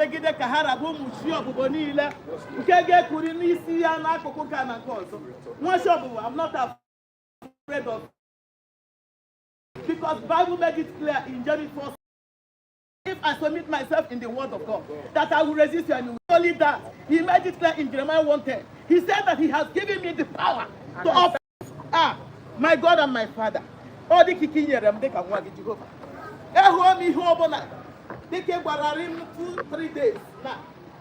Ga-emegide ka ha rabụ ụmụ chi ọbụbọ niile nke ga-ekuri n'isi ya n'akụkụ ka na nke ọzọ. Nwa chi ọbụbọ, I'm not afraid of, because Bible made it clear in James 4, if I submit myself in the word of God, that I will resist you and you will. Only that, he made it clear in Jeremiah 1:10. He said that he has given me the power to offer. Ah, my God and my Father. Ọ dị ka ike i nyere m dịka nwa gị Jehova. Ehụọ m ihe ọbụla dịka ị gwararị m 2-3 days na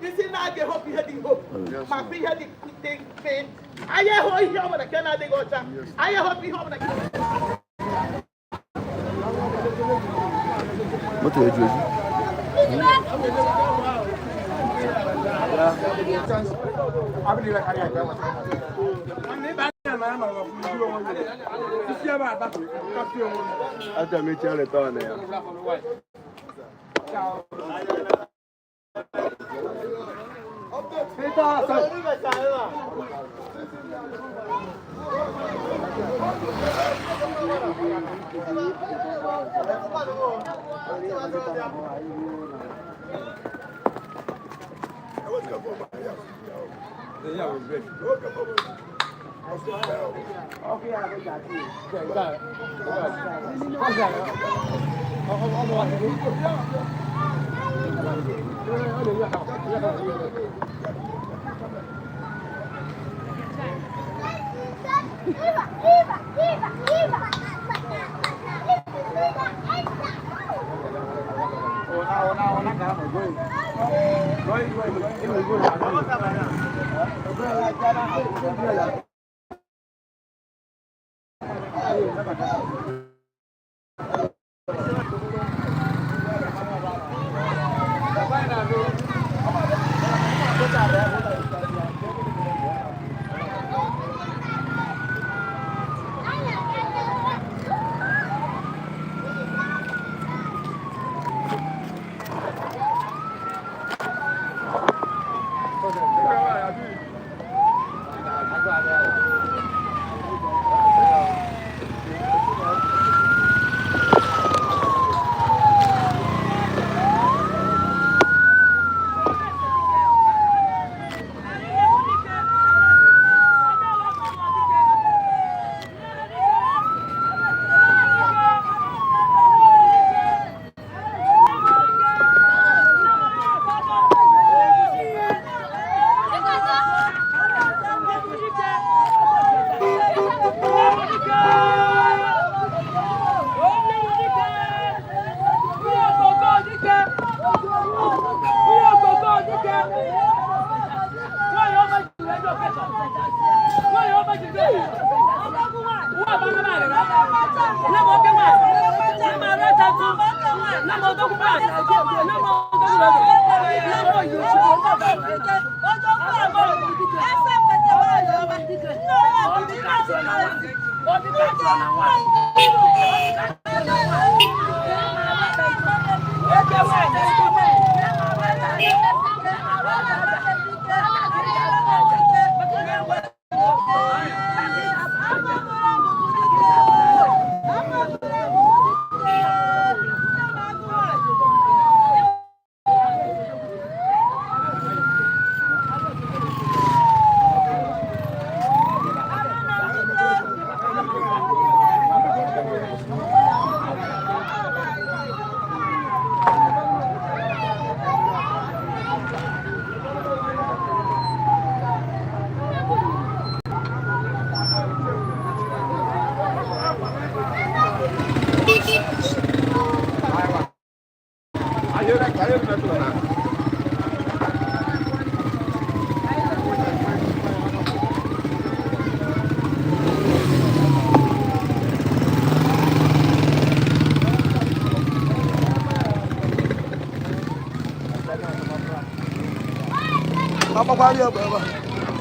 isi na-aga ehopụ ihe dị hope ma kwa ihe dị dị mfe. Anyị ehụ ihe ọbụla nke na-adịghị ọcha. Anyị ehopụ ihe ọbụla nke Moto eju eju. Achọrọ m iche return ya.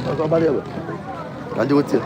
Ọzọ gbara egbe. Ka ndị wetie.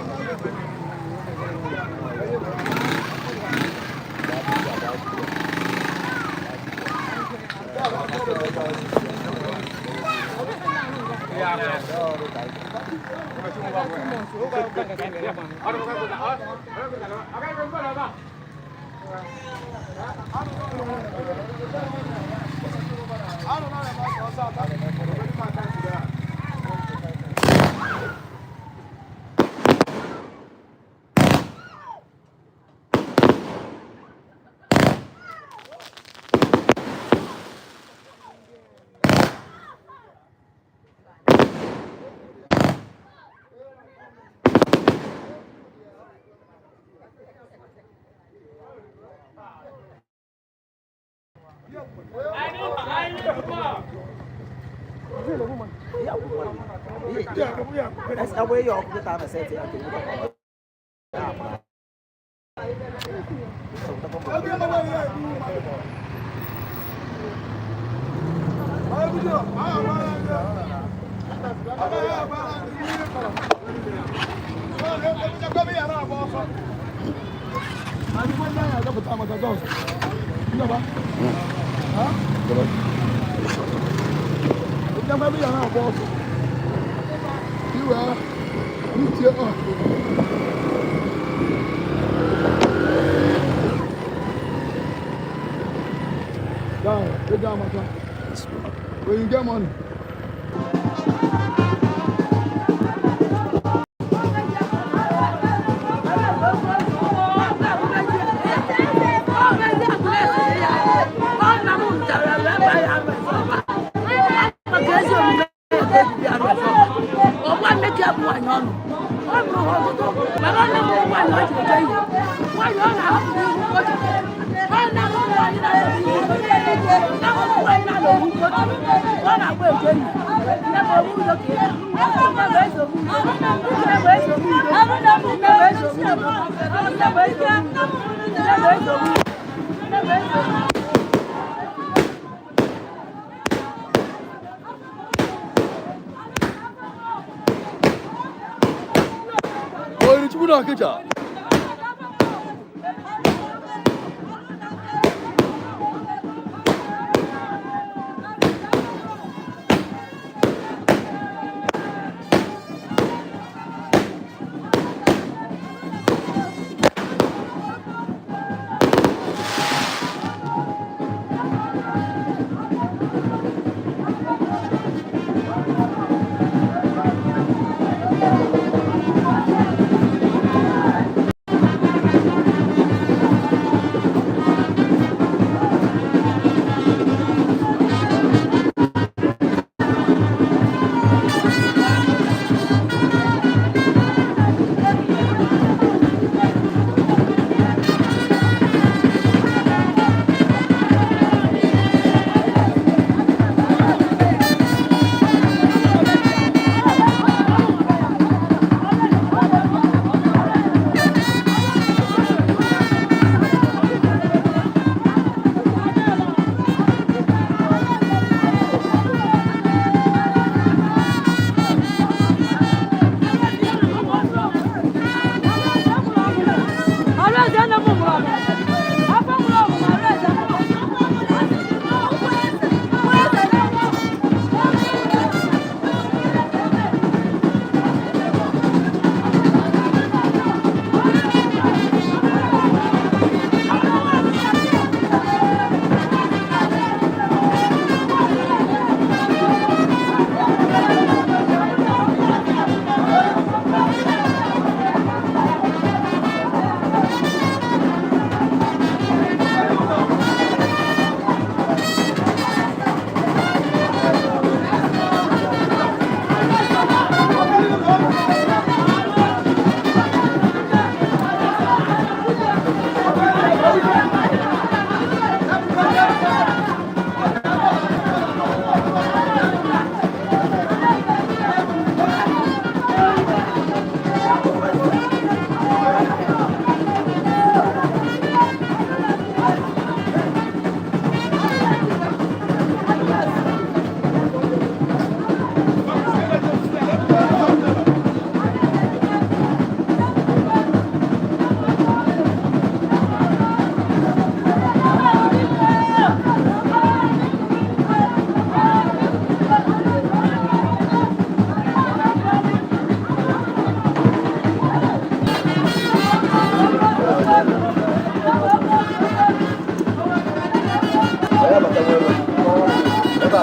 When you get money. Oyunu na Okija.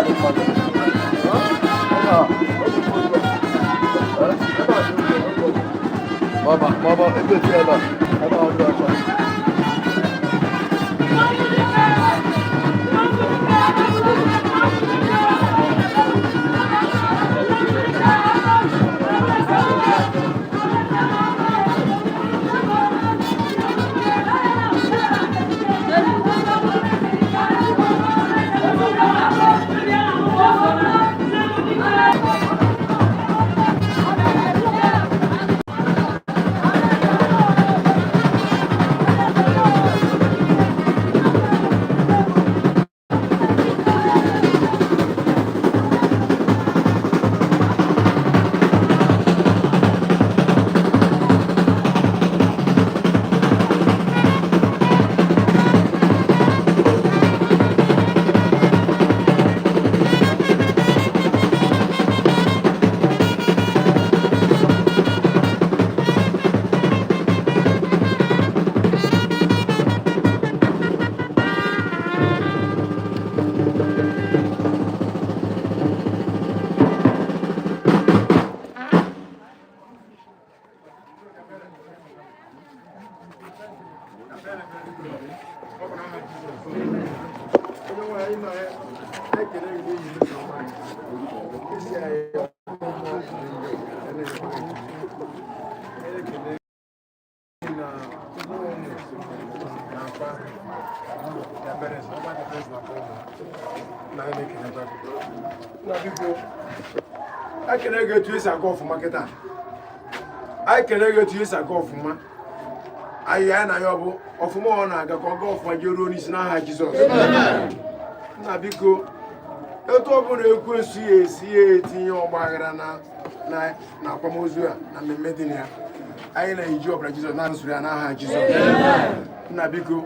a dị mma. Ebe a, ebe eti ebe a, ebe a ọ dị ọcha. Ekele gị etu esi aga ọfụma kịta. Anyị kele gị etu esi aga ọfụma. Anyị ya na ya ọ bụ ọfụma, ọ na-aga ka ọ gaa ọfụma jee ruo n'isi n'aha Jizọs. Nna, biko, etu ọ bụla ekwensu ya esi ya etinye ọgba aghara na akwamozu a na mmemme dị na ya, anyị na-eji ọbara Jizọs na-asụrụ ya n'aha Jizọs. Nna, biko,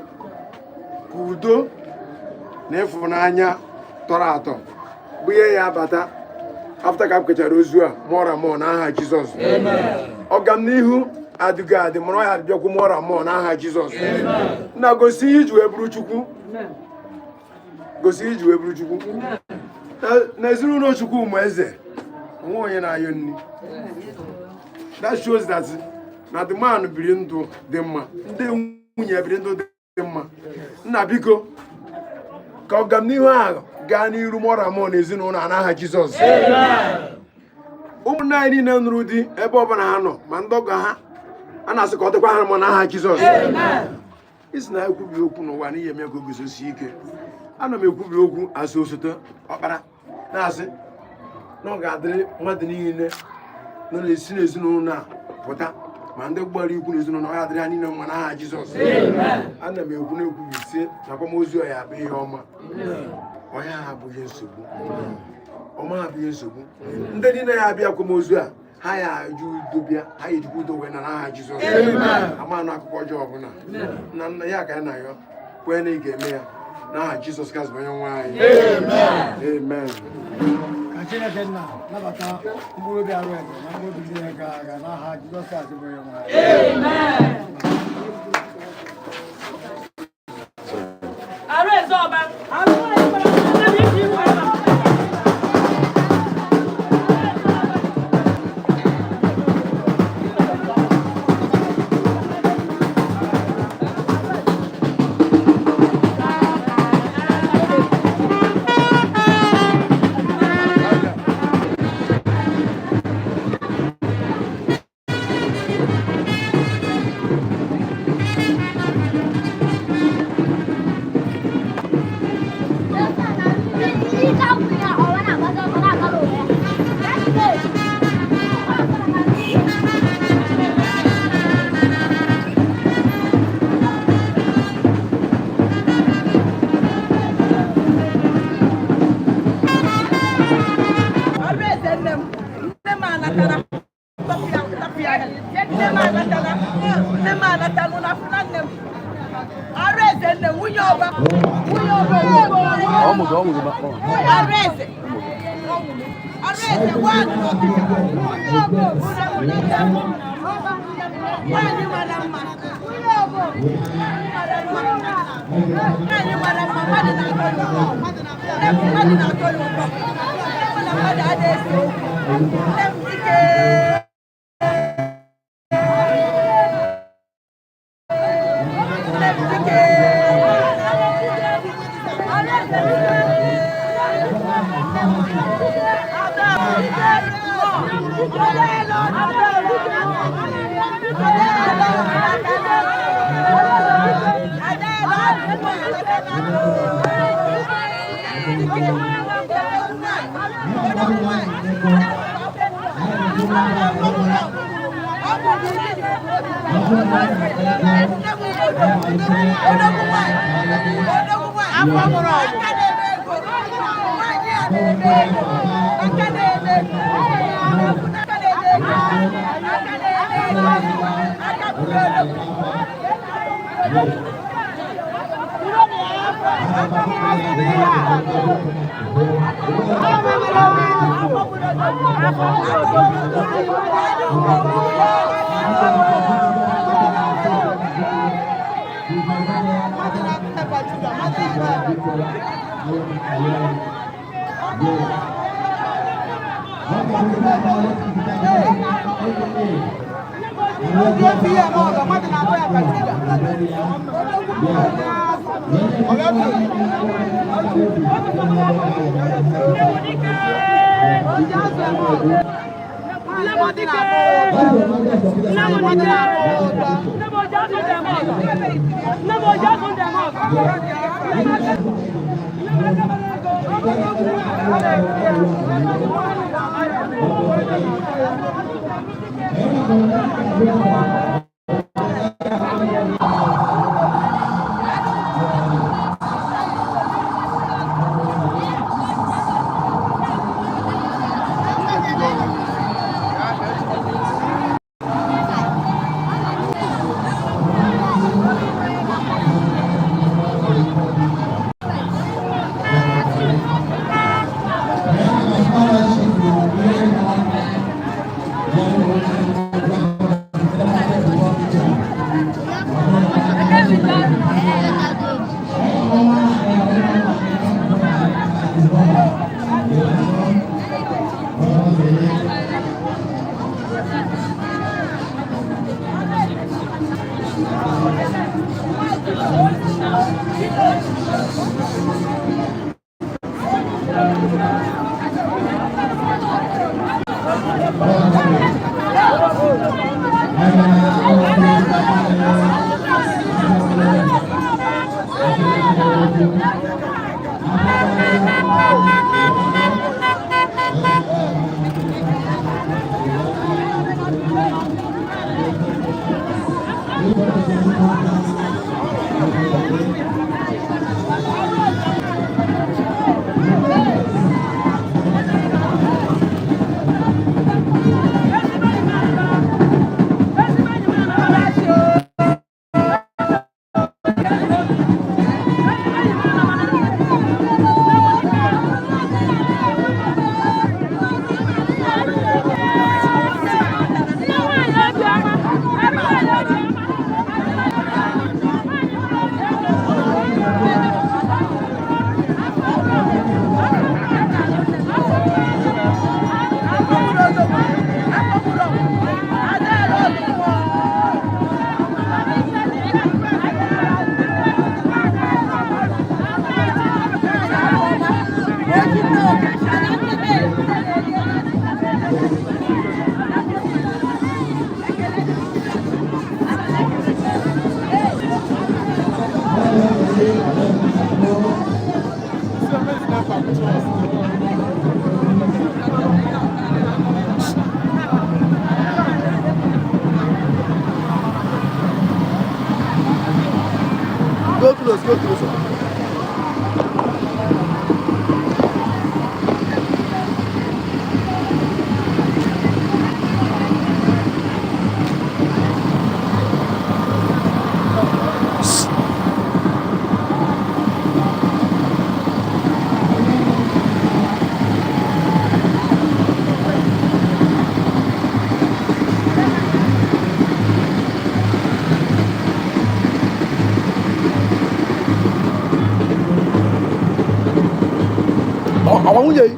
ka udo na ịfụnanya tọrọ atọ bụ ihe ya abata after ka m kechara ozu a mụọra mụọ n'aha Jizọs. Ọganihu adịghị adị mụrụ ya bịakwu mụọra mụọ n'aha Jizọs. Nna, gosi ihe iji wee bụrụ Chukwu, gosi ihe iji wee bụrụ Chukwu na ezinụlọ Chukwu. Ụmụ eze onwe onye na-ayọ nri. That shows that na the man biri ndụ dị mma, ndị nwunye biri ndụ dị mma. Nna, biko, ka ọganihu ahụ gaa n'iru mụọra mụọ na ezinụlọ a n'aha Jizọs. Ụmụnne anyị niile nụrụ di, ebe ọbụla ha nọ, ma ndị ọgọ ha, a na-asị ka ọ dịkwa ha mma n'aha Jizọs. Isi na ekwubi okwu n'ụwa n'ihi eme ka o guzosie ike. Ana m ekwubi okwu asị osote ọkpara na-asị na ọ ga-adịrị mmadụ niile nọ na-esi n'ezinụlọ a pụta, ma ndị gbara ikwu n'ezinụlọ, ọ ga-adịrị ha niile mma n'aha Jizọs. Ana m ekwu na-ekwubi sie na akwamozu ya abụ ihe ọma. Onye ahụ abụghị nsogbu, ọma abụghị nsogbu. Ndị niile ya abịa akwamozu a, ha ya eji udo bịa, ha ya ejikwa udo wee na n'aha Jizọs. Ama anụ akụkọ ọjọọ ọbụla na nna ya ka ya na ya kwee na ị ga-eme ya n'aha Jizọs Kraịst bụ onye nwe anyị. Amen. Ka Chineke nna nabata mkpụrụ obi arụ eze na mkpụrụ obi ndị ya gara aga n'aha Jizọs Kraịst bụ onye nwe anyị. Arụ eze ọba. Ọrụ eze, nne m, nne m anatara. Tọpịa, tọpịa. Nne m anatara, nne m anatara na afụna nne m. Ọrụ eze nne m, nwunye ọba, nwunye ọba. Ọmụ gị, ọmụ gị ma ọ. Ọrụ eze, ọrụ eze nwaanyị n'Ọkịja. Nwaanyị mara mma. Nwaanyị mara mma, mmadụ na-atọ ya ụtọ. Nne m, mmadụ na-atọ ya ụtọ. Nne m na mmadụ adịghị ese okwu. Nne m dike. Nne m dike. Go close, go closer. Nwunye gị.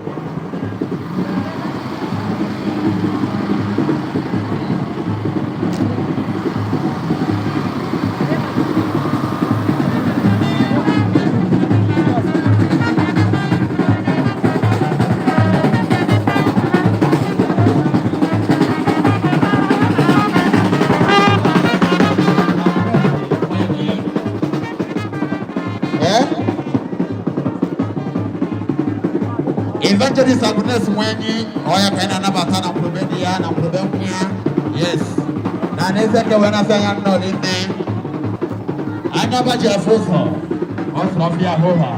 Eh? Evangelist Agnes Mwenyi, oya ka anyị na-anabata na ngwurube di ya na ngwurube nkwụ ya. Yes. Na n'eze ka wee na-asị anya nnọọ nne. Anya ọba ji afụ ụzọ, ọ sọrọ ọfịa ahụ ha.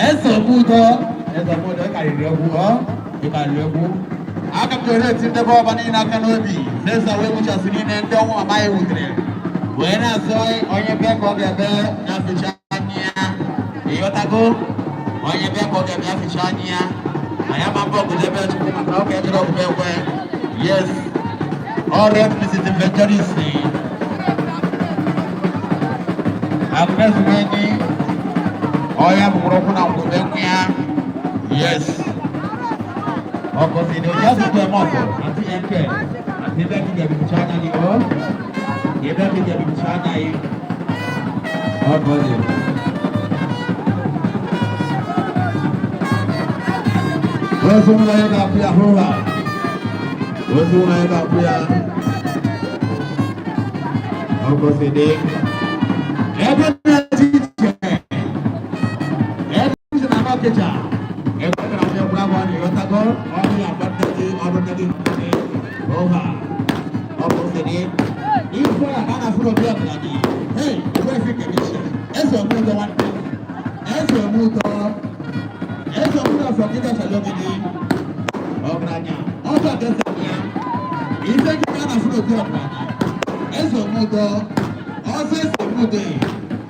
Eze Omudo, Eze Omudo, ị karịrị egwu, ọ? Ị karịrị egwu. Aka m jere eti ndebe ọba niile aka n'obi, n'eze wee gbuchasị niile ndị ọnwụ mama ya wutere. Wee na-asọ onye bịa ka ọ ga-ebe ya ficha anya ya. Ịghọtago? Onye bịa ka ọ ga-ebe ya ficha anya ya. Anyị ama mbọ ọgụdebe Chukwu maka ọ ga-ejere ọgụbe ekwe. Yes. All right, Mrs. Evangelist. Agnes Mwenyi, ọya mụrụ ụkwụ na ngwube nwa ya. Yes. Ọkọ si ni ojú àsìkò ẹ̀ mọ̀kọ̀ àti ẹ̀kẹ́ àti ebe kí gẹ̀bí bùchá anya gị ọ ebe kí gẹ̀bí bùchá anya gị ọkọ dị. Ozu nwa ya ga-apụ ya hụ ha. Ozu nwa ya ga-apụ ya. Ọkọ si dị. Ebe na-eji iche. Ebe iche na Nọkịja. Ebe na ọbịa gwara gwa na ịghọtago ọrụ ya agba nne gị ọrụ nne gị ọha. Ọkọ si dị. Ife a ka a na-afụ n'obi ọgaranya. Hey, ebe efi kemishi. Eze Omudo nwanne. Eze Omudo. Eze Omudo afọ gị gachara ogidi. Ọgaranya. Ọjọ́ kẹsàn-án ya. Ife gị ka a na-afụ n'obi ọgaranya. Eze Omudo. Ọsọ Eze Omudo.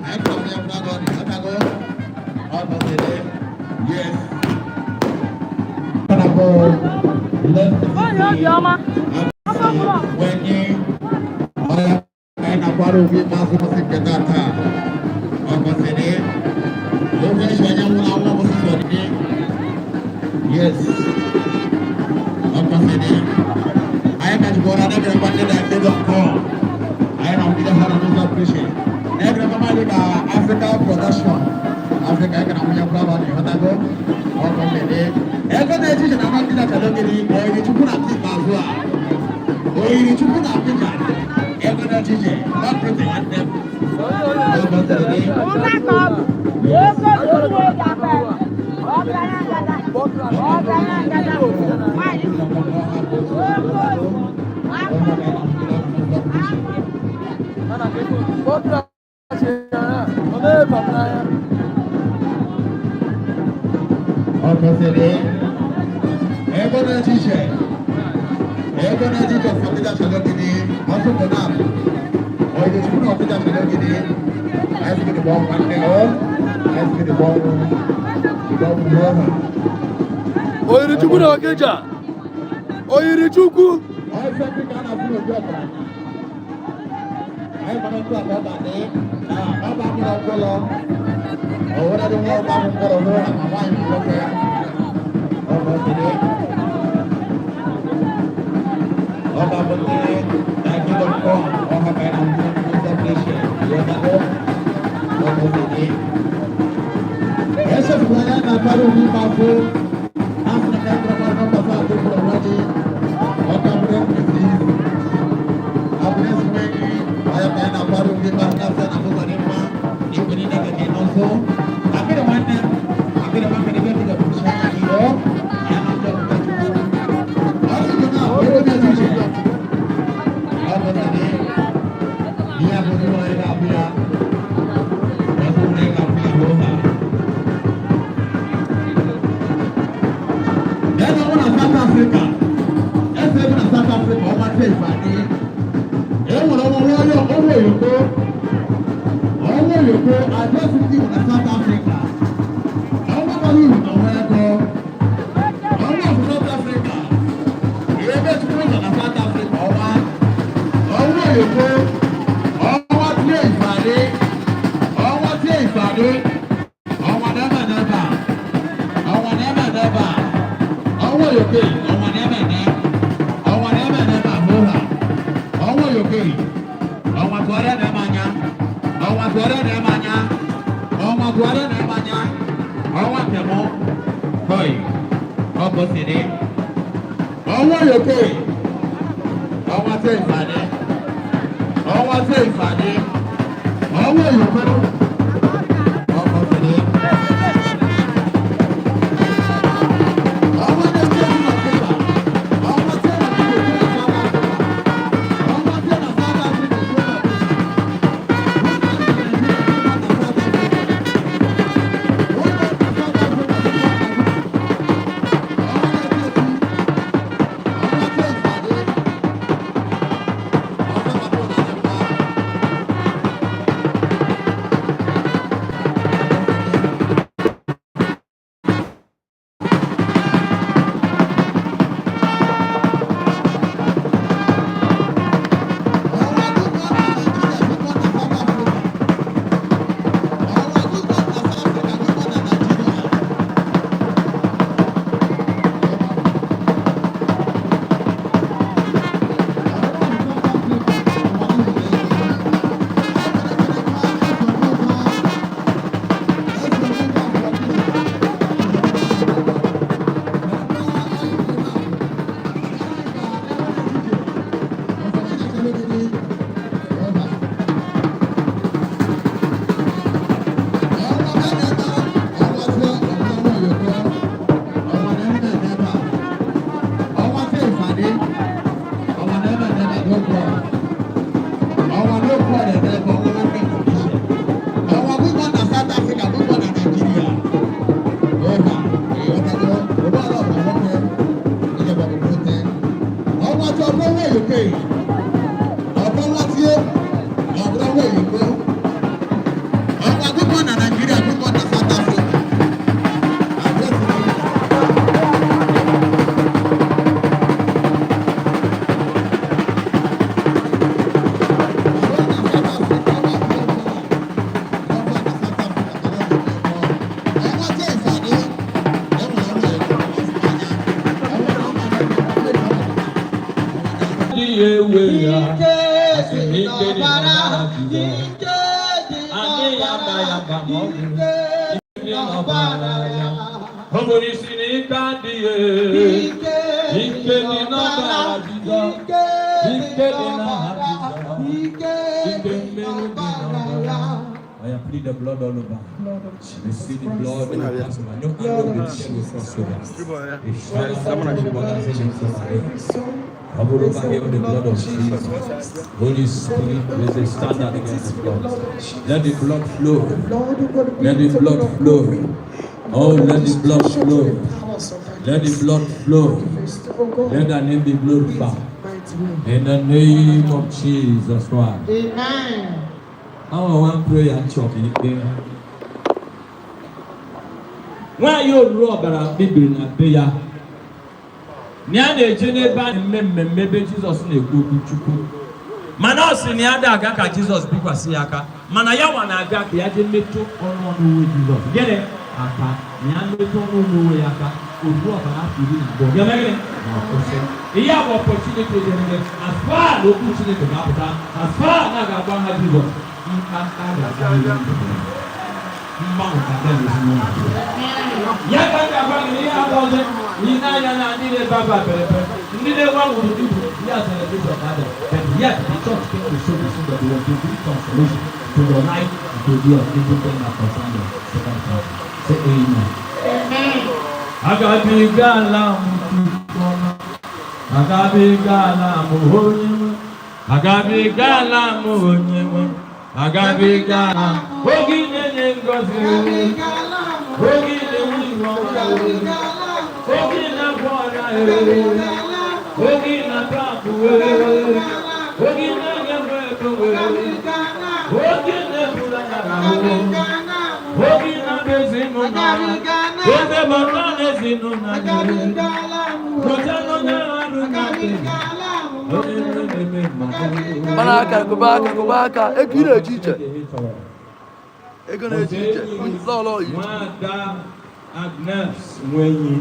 Anyị kọrọ ya gwara gwa na ịghọtago. Ọkọ si dị. Yes. Onye obiọma. Wenye ọya anyị na-akwara obi maazị kwụsị nke tata ọkọsịrị ofe isi onye nwụrụ anwụ ọbụsị sọdị. Yes, ọkọsịrị anyị ka jikwara na-egerekwa ndị na-ete dọkọ anyị na nwụgide ha na n'ụzọ pụrụ na-egerekwa mmadụ ka Africa Production Africa anyị ka na nwunye kwara ọ na-ịghọtago ọkọsịrị ego na-echiche na ndị na-achado gịnị oyiri chukwu na nke ikpeazụ a oyiri chukwu na Africa ego na-echiche not pretty nwanne m ọkọsịrị. Ọkọsịrị ego na-echiche ego na-echiche ọfọdụda chọrọ gịnị ọtụtụ na oyiri chukwu na ọfọdụda chọrọ gịnị ẹsìn ìbọn nwanne ọ ẹsìn ìbọn ìbọn ọha. Oyiri Chukwu na Okija. Oyiri Chukwu. Ọsọ ndị ka a na-afụ n'obi ọgaranya. Anyị mara ntụ akpa ọba dị na ọba mụrụ ọkpọlọ. Ọwụra dị nwa ọba mkpọrọ hụ na ma nwaanyị ma nwoke. Ọba sịrị. Ọba bụ ndị na-ekele mkpọ ọha ka anyị na-ahụ n'ụzọ Malaysia. Yọtago. Ọba sịrị. Echefuru anya na-akpara obi ịgba afọ. Afrịka ịkpọrọ nọmba 5 dị mkpọrọ nwaanyị. Ọka bụrụ Mrs. Agnes Mwenyi, ọya ka anyị na-akwara obi ịgba afọ na ụzọ dị mma. Igwe niile ka gị n'ọzọ. Akịrị nwanne m, akịrị nwanne m ebe dị ga-ebuchi anya gị ọ. Ya na ndị ọbụla Chukwu. Ọ sị gị na ebe dị echiche. Ọ bụ na gị, ihe a bụ ndị nwanyị ga-abụ ya. Ọ bụ na ị ga-abụ ya bụ ụzọ. Then I want to South Africa. Ese ebe na South Africa, ọma tẹ ìfàdí. E nwere ọmọ nwayọ ọwọ́ òyìnbó. Ọwọ́ òyìnbó àdírẹ́sì ndị Igbo na South Africa. Ọmọ bara uru na nwa ego. Ọmọ bụ South Africa. Ebe chukwu ụzọ na South Africa ọwa. Ọwọ́ òyìnbó. Ọwa tie ìfàdí. Ọwa tie ìfàdí. Ọwa n'ebe n'ebe a. Ọwa n'ebe Yoke, ọnwa na-eme eme. Ọnwa na-eme eme ma hụ ha. Ọnwa Yoke, ọnwa tụgharịa na-eme anya. Ọnwa tụgharịa na-eme anya. Ọnwa tụgharịa na-eme anya. Ọnwa nke mụ. Hoi, ọ bụ si dị. Ọnwa Yoke, ọnwa tẹ ìfàdé. Ọnwa tẹ ìfàdé. Ọnwa Yoke, ọ bụ si dị. Ọnwa na-eti eti na Cuba. Ọnwa tẹ na Cuba, South Africa. Ọnwa tẹ na South Africa, Cuba. Ọnwa gbogbo na Nigeria, gbogbo na South Africa. Adịghị ewe ya, asị m ike dị n'ọbara Jizọs. Adịghị aba ya mba ma ọ bụ ike dị n'ọbara ya. Ọ bụrụ isi na ike adịghị, ike dị n'ọbara Jizọs. Ike dị n'aha Jizọs. Ike mmeri dị n'ọbara ya. I plead the blood all over. We see the blood in the Passover. No arrow will share will cross over. If Cover over here with the blood of Jesus. Holy Spirit, raise a standard against the blood. Let the blood flow. Let the blood flow. Oh, let the blood flow. Let the blood flow. Let the name be glorified. In the name of Jesus Christ. Amen. Àwọn one prayer chọrọ ikpe. Nwaanyị oruru ọbara kpebiri na be ya na ya na-eje n'ebe a na-eme mmemme ebe Jizọs na-ekwu okwu Chukwu, mana ọ sị na ya ada aga ka Jizọs bikwasị ya aka, mana ya nwa na-aga ka ya jee metụ ọnụ ọnụ uwe Jizọs gịnị aka, na ya metụ ọnụ ọnụ uwe ya aka, oruru ọbara afọ 12 ga-eme gịnị? Na-akwụsị. Ihe a bụ opportunity dị gị. As far na okwu Chineke ga-apụta, as far na a ga-agba ha Jizọs mkpamkpa ga-aga n'ihu ndụ gị. Mgbanwe ga-abịa n'ezinụlọ gị. Ya ka m ga-agwa gị na ihe abụọzi ihe n'anya na ndị na-ebe aba perepe, ndị na-enwe anwụrụ ibu ndị a celebration ka but yet the church came to show the that they want to bring consolation to your life and to your everything that concern your circumstances. Say amen. Agabigala m Chukwu ọma. Agabigala m onye nwe. Agabigala m onye nwe. Agabigala m oge na-enye ngọzi. Oge na-enye ihu ọma. Oge na-agwọ ọrịa. Oge na-ata akụ. Oge na-enye m ego. Oge na-ebula ya ahụ. Oge na-abụ ezinụlọ. Eze bata n'ezinụlọ anyị. Pụta n'onye arụ na-adị. Onye na-eme mmadụ. Mana aka, kụba aka, kụba aka. Ego ị na-eje ije. Ego na-eje ije. Lọlọ yi. Nwada Agnes Nwenyi.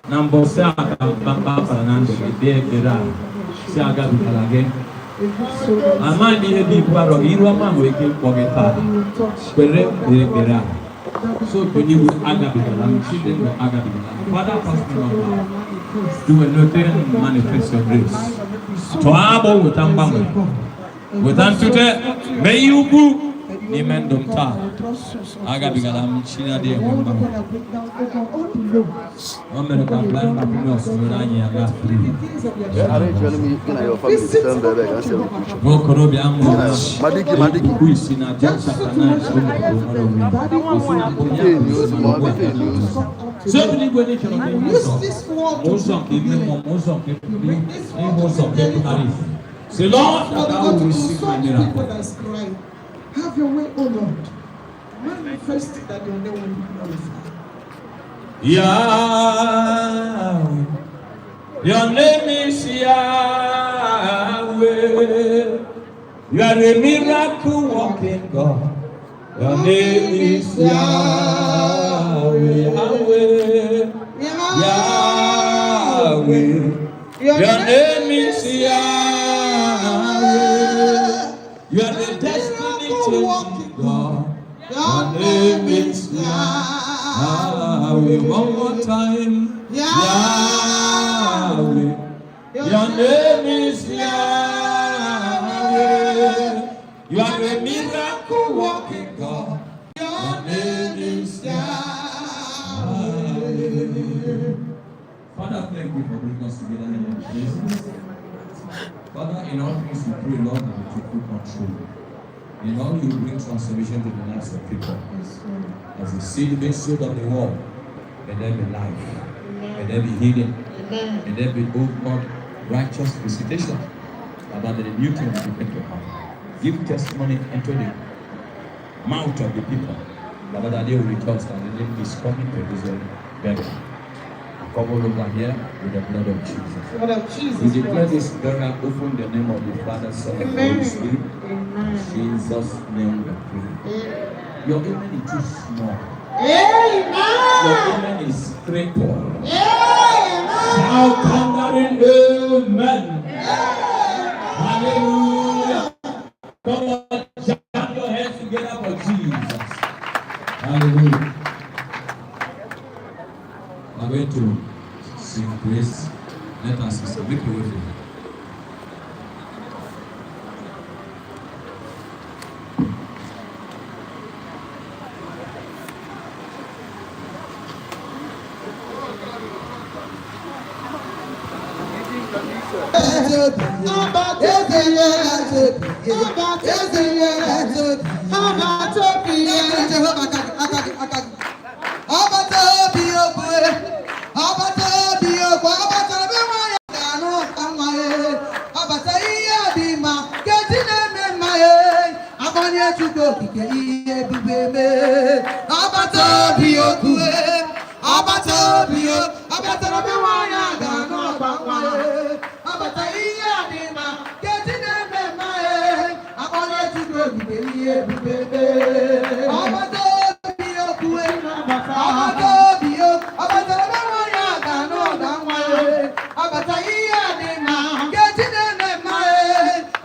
Na mbọsị a ka mkpamkpa kpara na ndụ gị, bịa ekpere a si agabigala gị. Amaghị m ihe bụ ibu arọ gị, iru ọma nwere ike ịkpọ gị taa. Kwere kpere ekpere a. So onye agabigala m, Chineke agabigala m. Father, pass me not by. Do a nothing, manifest your grace. Tụọ agbụ, weta mgbanwe. Weta ntute, mee ihe ukwu n'ime ndụ m taa. Agabigala m, Chinadị enwe mgbanwe. O mere ka blind Bartimaeus were anya ya gaa free. Arrange m gị na your family site mba ebe ka m si eme picture. Nwa okorobịa ahụ Ma dike, ma dike. okwu isi na John chapter 9, o mere ka o nwere onwe ya. Ọ sị na onye Ife ahụ news, si ma n'ugbu a ife news. So obi n'igwe ndị chọrọ ka ịhụ ụzọ, ma ụzọ nke ime mmụọ, ma ụzọ nke ịhụ ụzọ nke pụtara ìhè. Say, Lord, that Father thou God, to will receive my consult miracle. people that is crying. Have your way, O Lord. Manifest that your name will be glorified. Yahweh, your name is Yahweh. You are a miracle working God. Your name is Yahweh. Yahweh. Yahweh. Your name is Yahweh. You are the destiny changing God. Your name is Yahweh. One more time. Yahweh. Your name is Yahweh. You are a miracle working God. Your name is Yahweh. Father, thank you for bringing us together in your presence. Father, in all things we pray, Lord, that you take full control. In all you bring transformation to the lives of people. As we see the being sealed of the world, may there be life, may there be healing, may there be, oh God, righteous visitation about the new thing we begin to have. Give testimony into the mouth of the people. Baba, that they will rejoice that the name is coming to this burial. Cover over here with the blood of Jesus. Blood of Jesus We declare Christ. this burial open in the name of the Father, Son, and Amen. Holy Spirit. Amen. In Jesus' name we pray. Your amen is too small. Amen. Your amen is crippled. Amen. Shout thundering amen. Hallelujah. Come on, jam your hands together for Jesus. Hallelujah. I'm going to sing praise. Let us sister make a way for you. Ọbata obi okwu, ọbata obi okwu, ọbatara be nwa ya ga-anụ ụka nwa ya, ọbata ihe dị mma keji na-eme mma ya, agbanye Chukwu okike ihe ebube mee. Ọbata obi okwu, ọbata obi okwu, ọbatara be nwa ya ga-anụ ụka nwa ya, ọbata ihe dị mma keji na-eme mma ya, agbanye Chukwu okike ihe ebube mee. Ọbata obi okwu, ọbata obi okwu, ọbatara be nwa ya ga-anụ ụda nwa ya, ọbata ihe dị mma keji na-eme mma ya,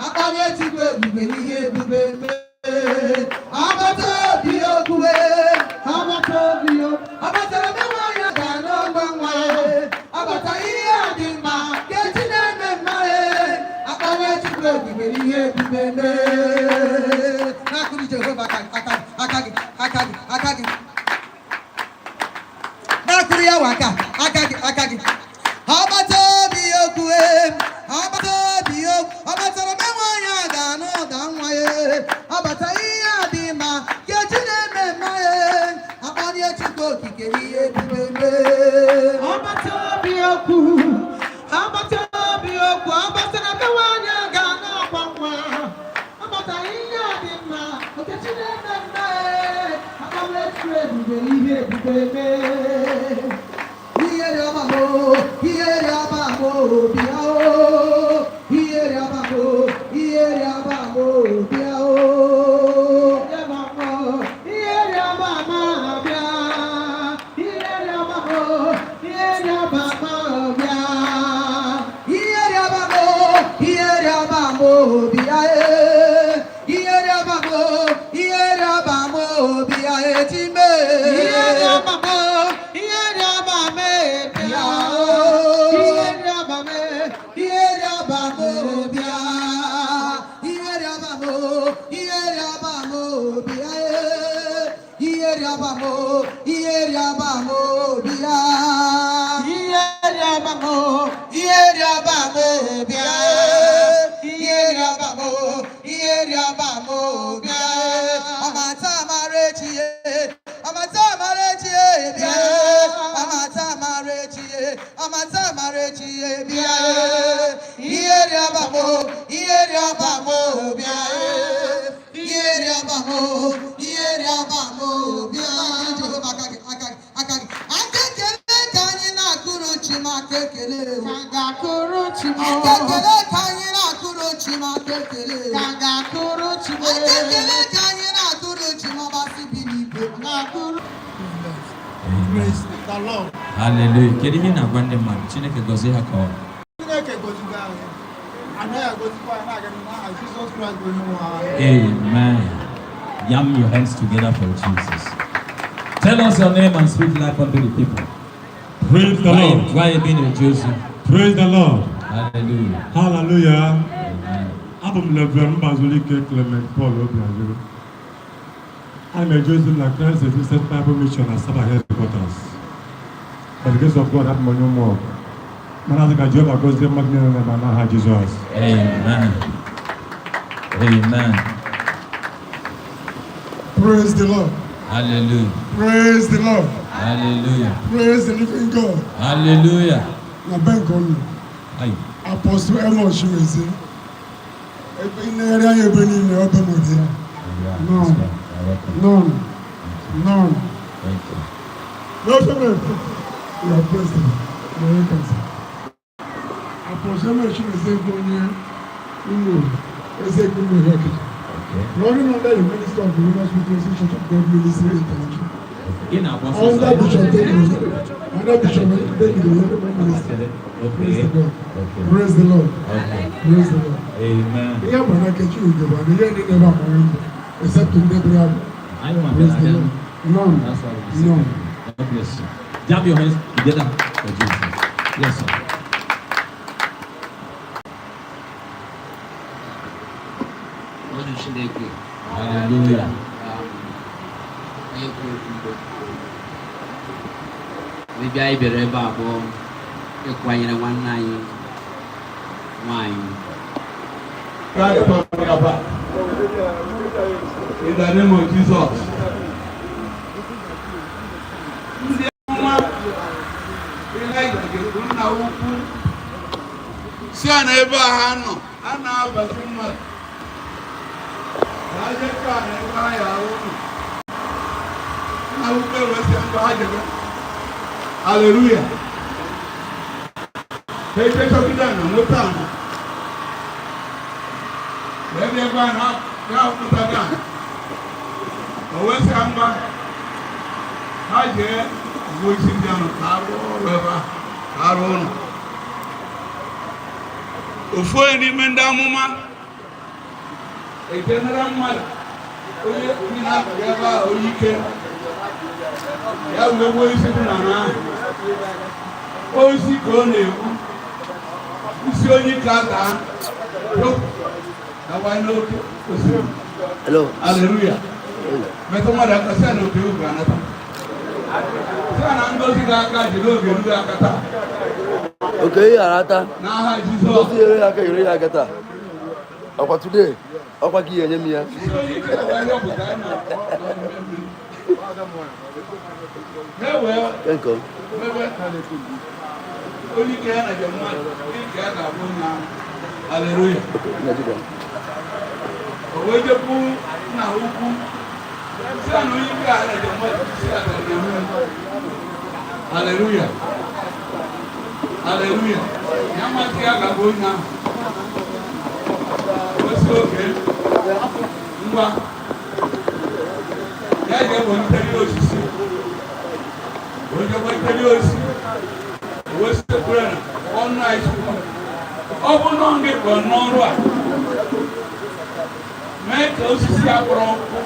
akpanye Chukwu ebube ihe ebube mee. Ọbata obi okwu, ọbata obi okwu, ọbatara be nwa ya ga-anụ ụda nwa ya, ọbata ihe dị mma keji na-eme mma ya, akpanye Chukwu ebube ihe ebube mee. Na-akụrụ Jehova aka gị, aka gị, aka gị, aka gị, aka gị. Na-akụrụ ya wa aka, aka gị, aka gị. Ọbata obi okwu, ọbata obi okwu, ọbatara be nwa ya ga-anụ ụda nwa ya, ọbata ihe dị mma kechi na-eme mma ya, akpọlie Chukwu okike ihe ebube mee. Ọbata obi okwu, ọbata obi okwu, ọbatara be nwaanyị ga-anụ ọkwa nwa, ọbata ihe dị mma, okechi na-eme mma, agbanwe Chukwu ebube ihe ebube mee. Ihe rịọba m o, ihe rịọba m o, bịa o. Ihe rịọba m o, ihe rịọba m o, bịa o. Ihe rịọba m o, ihe rịọba m bịa, ihe rịọba m o, ihe rịọba obi ya e. Ihe rịọba m ihe rịọba m obi ya etime. Ihe rịọba m ihe rịọba m bịa o. Ihe rịọba m ihe rịọba m bịa. Ihe rịọba m ihe rịọba m bịa e. Ihe rịọba m ihe rịọba m bịa. Ihe rịọba m ihe rịọba m bịa. Ihe rịọba m ihe rịọba m bịa. Ọmata amara echi ye, ọmata amara echi ye bịa. Ọmata amara echi ye, ọmata amara echi ye bịa. Ihe rịọba m ihe rịọba m bịa. Ihe rịọba m ihe rịọba m bịa. Jehova aka gị aka gị aka gị. Aka ekele ka anyị na-akụrụ chi m aka ekele. Aka ekele ka anyị na-akụrụ chi m aka ekele. Aka ekele ka anyị na-akụrụ chi m ọgbasị bi n'igwe. Praise the Lord. Hallelujah. Kedu ihe ị na-agwa ndị mmadụ? Chineke gọzie ha ka ọ. Chineke gozigo anyị. Anaghị agozikwa anyị na-aga n'aha Jizọs Kraịst bụ onye nwe anyị. Amen. Jam your hands together for Jesus. Tell us your name and speak life unto the people. Praise the Lord. Why you being a Joseph? Praise the Lord. Hallelujah. Hallelujah. Amen. Abụ m Reverend Mbazulike Clement Paul Obiajuru. Ana m eje ozi m na Christ Resistance Bible Mission Asaba Headquarters. By the grace of God, abụ m onye ụmụ ọgụ. Mana asị ka Jehova gọzie mmadụ niile nọ n'ebe a n'aha Jizọs. Amen. Amen. Praise the Lord. Hallelujah. Praise the Lord. Hallelujah. Praise the living God. Hallelujah. Na be nke unu. Aye. Apostle Amos Chimezie. Ebe ị na-ere anya ebe niile ọ bụ m ya. None. None. None. Thank you. No problem. You are president. You are welcome, sir. Apostle Amos Chimezie bụ onye ụmụ Ezekiel Ụmụ Okay. Running under the ministry of the Women's Witnessing Church of God Ministry International. Ị na-agba ọsọ. Under Bishop David, under Bishop David Oyedepo Ministry. Praise the Lord. Okay. Praise the Lord. Okay. Praise the Lord. Amen. Ihe bụ na Nkechi Ugegbe na ihe ndị na-ebe amara ndụ except ndị bịara abụ. Anyị nwa Praise bịara the abịa. Lord. None. That's why we say None. God bless you. Jam your hands together for Jesus. Yes, sir. Otu Chineke. Hallelujah. Onye kwuru okwu mbụ. Ọbịbịa anyị bịara ebe a bụ ịkwanyere nwanne anyị nwanyị ugwu. God is talking about. In the name of Jesus. Ndị amụma Ịlaịja ga-ekwu nna ukwu si a na ebe a ha nọ a na-abazi mmadụ na ha jekwa na ebe ha ya arụ ụlọ nna ukwu ewesị ngwa ha jebe. Haleluya. Ha echechọgide na nweta ana wee bịa ebe a na ya pụtaga ana o wee sị ha ngwa ha jee gbuo isi ndị ahụ ka arụ ọrụ ebe ahụ ka arụ ụlọ. Ofu onye n'ime ndị amụma ejenara mmadụ onye onye na-abaghị ebe ahụ onye ike ya wee gbuo isi dị n'ala ahụ oisi ka ọ na-egbu isi onye ike adaa dabanye n'oke osimiri. Hello. Haleluya. Metụ mmadụ aka sị ya na oke ugwu anata sị ya na ngozi ga-aka jiri oge erughị aka taa. Oke ihe arata. N'aha Jizọs. Ngozi nyere ya aka nyere ya aka taa. Ọkwa today. Ọkwa gị enye m ya. Isi onye ike wee rịọpụta ya na mmiri. Ha wee Nke nke ọ. mebe onye ike ya na njem mmadụ onye ike ya ga-abụ onye ahụ. Haleluya. Nigeria. O wee jekwu nna ha ukwu si ya na onye ike ya na njem mmadụ si ya na njem. Haleluya, haleluya. Ya mmasị ya ga-abụ onye ahụ o si oke ngwa ya jee welitere osisi o jee welitere osisi o wee sịkwere na ọnụ anyị chukwu ọ bụ nọ gị kpọrọ n'ọrụ a. Mee ka osisi a kpọrọ nkụ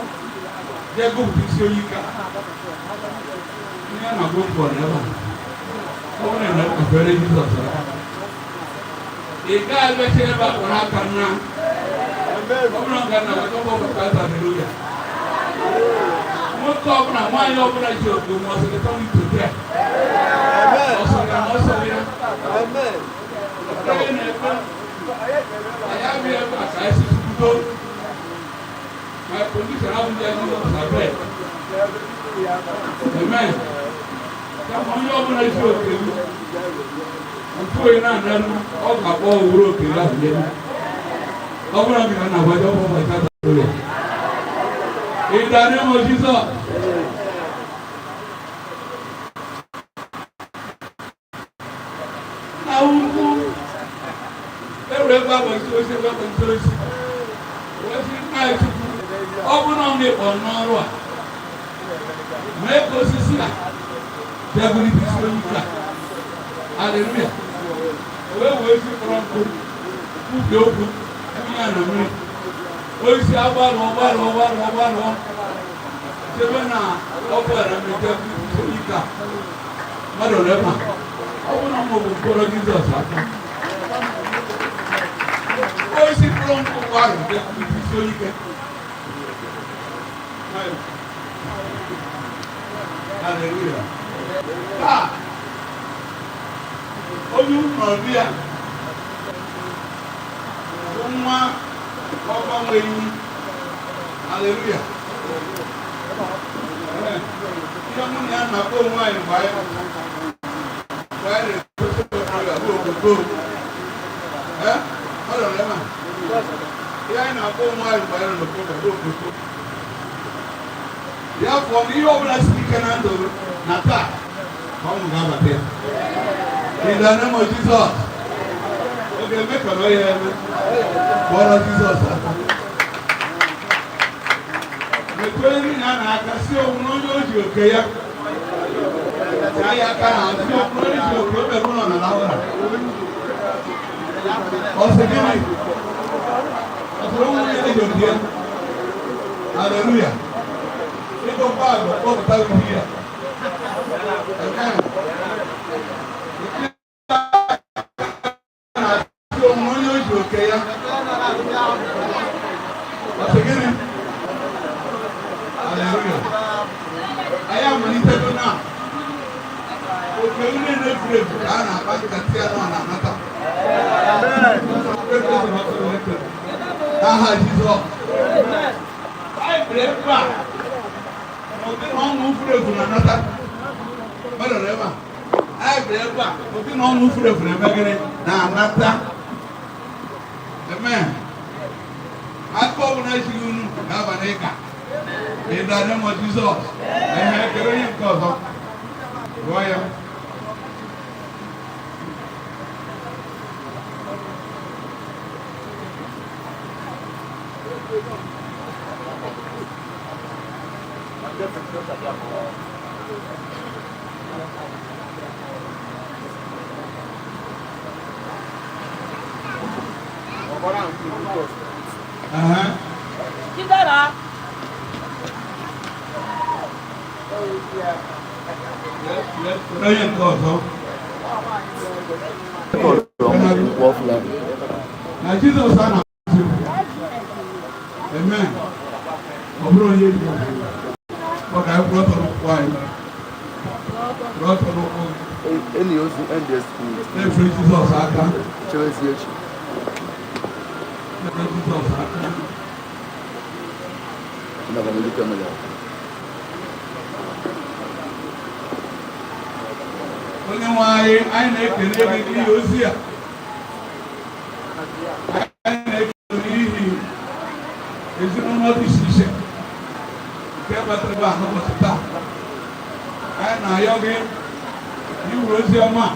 jee gụpụta isi onye ike a. Ihe a na-agụ mkpọ n'ebe a. Ọ bụrụ na ị na-ekpere Jizọs aka. Ị gaghị emechi ebe a kpọrọ aka nna. Ọ bụrụ na nna weta ọgbọ ka haleluya. Nwoke ọbụla, nwaanyị ọbụla ji ogo ma ọ sịrị tọrọ itote a. Ọ sịrị na ọ sọrọ ya. Ekpere na-ekpe. Anyị abịa ebe a ka anyị si kwudo. My condition abụghị Jizọs abeg. Amen. Kama onye ọbụla ji oke m, ofu onye na-anarụ, ọ ga-akpọ owuru oke ya ahụ n'elu. Ọ bụrụ na gị na-agbaji ọkpọ ụbọchị atọ ya. In the name of Jesus. Na ukwu ewere ebe agbasi osi ebe agbasi osi wee sị nna anyị Chukwu, ọ bụrụ na ọ na-ekpọ n'ọrụ a, mee ka osisi a bịagolite isi onye ike a. Haleluya. O wee wee isi kpọrọ nkụ kwubie okwu kwunye ya na mmiri, osisi agbalụọ gbalụọ gbalụọ gbalụọ chebe na ọkụ ya na mmiri bịagolite isi onye ike a. Mmadụ ole ma ọ bụrụ na ọ bụ mkpọrọ Jizọs aka, osisi kpọrọ nkụ ahụ bịagolite isi onye ike. Haleluya. Taa onye ụlọ ya bụ nwa ọgbanwe enyi. Haleluya. Ihe mụ na ya na-akpọ onwe anyị mgbe anyị na-egosi okorobịa bụ ogogo. Ee, ọ nọ ebe a. Ihe anyị na-akpọ onwe anyị mgbe anyị nọ n'okorobịa bụ ogogo. Ya fọ na ihe ọbụla siri ike na ndụ na taa ka ọnwụ ga-abata ya. In the name of Jesus. Ọ ga-eme ka ọ ya eme. Kpọrọ Jizọs aka. Metụ onye niile a na-aka si onwe na onye o ji oke ya. Tia ya aka na si onwe na onye ji oke o merụ nọ na lahụra. Ọ sị gịnị? Ọ sịrị onwe onye ji oke ya. Hallelujah. Ịgụ mgbaagụ kpọpụta ihe ya. Amen. Na-asị onwe onye o ji oke ya. Ọ sị gịnị? Hallelujah. Anyị amalitego na oke ndị na-efuru efu ka a na-akpa nkata ya nọ na-anata. N'aha Jizọs. Anyị bere ebe a na ụdị na ọṅụ furu efu na-anata. Mmadụ nọ ebe a. Anyị bere ebe a ụdị na ọṅụ furu efu na-eme gịnị? Na-anata. Amen. Aka ọbụla esighị unu ga-aba n'ịka. In the name of Jesus. Ehe, kere onye nke ọzọ. Gụọ ya. Aha. Chidera. Yes, kere onye nke ọzọ. Na Jizọs a na-akụzi. Amen. Ọ bụrụ onye ji ọ ga kwụrụ ọtọ n'ụkwụ anyị. Kwụrụ ọtọ n'ụkwụ gị. Enyi ozu NDSP. Na-efere Jizọs aka. Chewezi echi. Na-efere Jizọs aka. Ndaba n'elu kamera. Onye nwe anyị, anyị na-ekele gị n'ihi ozi a. Anyị na-ekele n'ihi ezinụlọ dị iche iche nke batara ebe a n'ụbọchị taa. Anyị na-ayọ gị iwere ozi ọma a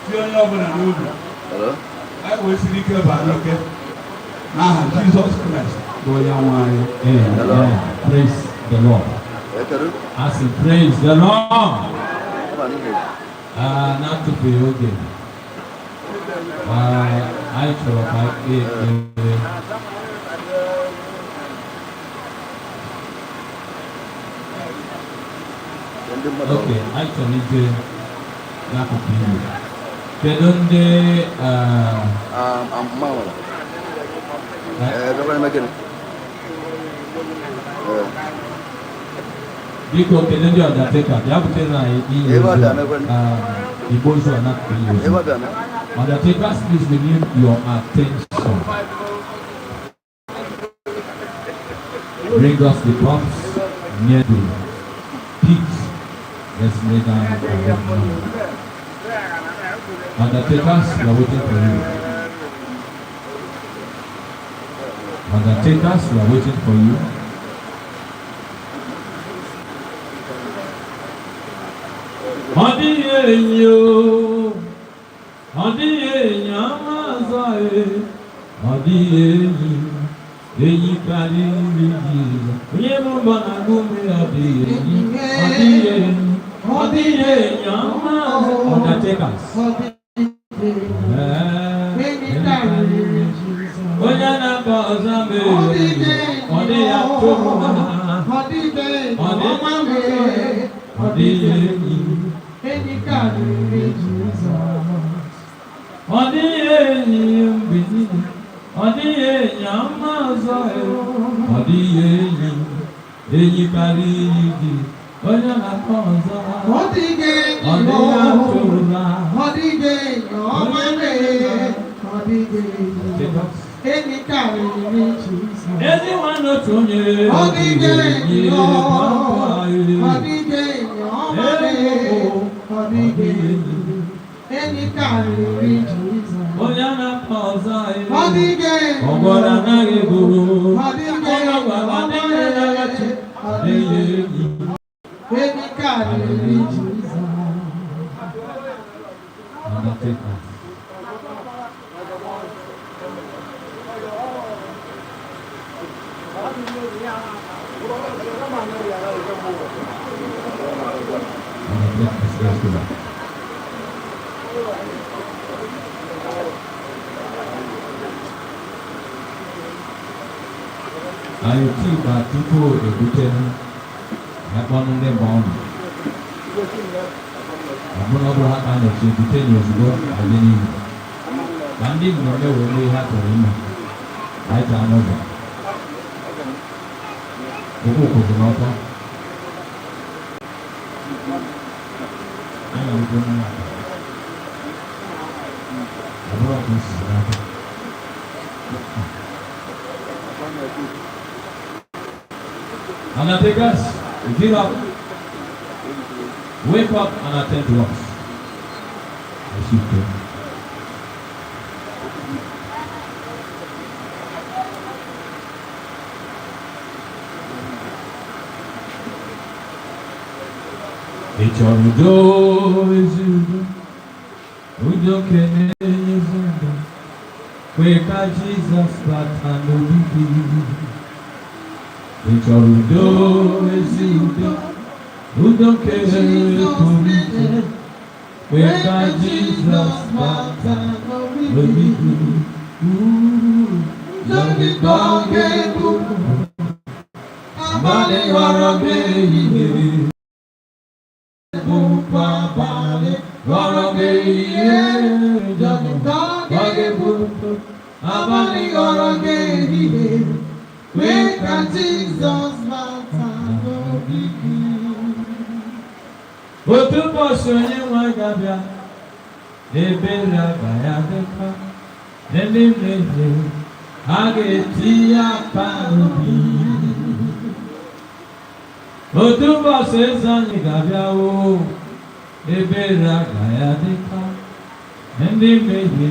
tie onye ọbụla n'obi. Hello? Anyị wee siri ike baa n'oke n'aha Jizọs Kraịst bụ onye nwe anyị. Amen. Praise the Lord. Ekere? I say praise the Lord. Ebe a n'ihe. Ah, na-atụfughị oge. Ah, anyị chọrọ ka anyị kpee ekpere. Ndị mmadụ. Okay, anyị chọrọ ije n'akụkụ Igbo. Kedu ndị Mmanwụ. Ee, bịakwa eme gịnị? Ee. Biko, kedu ndị undertaker bịa butere anyị ihe Ebe ọ ozu bịa mekwe- igbe ozu a n'akụkụ ihe ozu. Ebe ọ bịa mee? Undertakers, please, we need your attention. Bring us the box near the pit. Let's lay down our now. Undertakers, we are waiting for you. Undertakers, we are waiting for you. Ọ dịghị enyi o, ọ dịghị enyi ọma ọzọ e, ọ dịghị enyi, enyi karịrị Jizọs. Onye bụ mbọ na-agụ mmiri, ọ dịghị enyi, ọ dịghị enyi, ọ dịghị enyi ọma ọzọ. Undertakers. Ee, enyi karịrị onye na-akọ ọzọ mere, ọ dịghị atụ mma, ọ dịghị ọ dịghị enyi. Enyi karịrị Jizọs. Ọ dịghị enyi mgbe niile, ọ dịghị enyi ọma ọzọ e. Ọ dịghị enyi, enyi karịrị gị, onye na-akọ ọzọ. Ọ dịghị enyi Ọ dịghị atụrụla. Ọ dịghị enyi ọma mee. Ọ dịghị enyi. Enyi karịrị Jizọs. Ezi nwanne otu onye. Ọ dịghị enyi ọ. Ọ dịghị enyi ọma mee. Ọ dịghị enyi. Enyi karịrị Jizọs. Onye na-akọ ọzọ e. Ọ dịghị enyi. Ọgbọrọ anaghị eburu. Ọ dịghị enyi Ọgbọrọ ọma adịghị mee. na-aghachi. Ọ dịghị enyi. Enyi karịrị Jizọs. Undertakers. Undertakers, let's go back. Anyị chika tupu ebute ya kpọnụ ndị mgbe ọnụ. Ọ bụrụ na ọ bụrụ ha ka a na-eche ebute na ozugbo anyị n'ihu. Ka ndị mmemme wee mee ihe ha chọrọ ime. Anyị taa n'ụzọ. Okwu kwụsị n'ọtọ. Anyị na-erute mmanya. Ọ bụrụ ka o si n'aka. Undertakers, get up. Wake up and attend to us. I should go. Ị chọrọ udo, ezi udo, udo nke na-enyezi ndụ, kwe ka Jizọs bata n'obi gị. Ị chọrọ udo, ezi udo, udo nke pụrụ iche, kwe ka Jizọs bata n'obi gị. Udo gị ga-ebu abalị ghọrọ gị ehihie, bụkwa abalị ghọrọ gị ehihie. Udo gị ga-ebu abalị ghọrọ gị ehihie, Kwe ka Jizọs bata n'obi gị. Otu ụbọchị onye nwe ga-abịa, ebere agaghị adịkwa, ndị mmehie a ga-eti ya aka n'obi. Otu ụbọchị eze anyị ga-abịa o, ebere agaghị adịkwa, ndị mmehie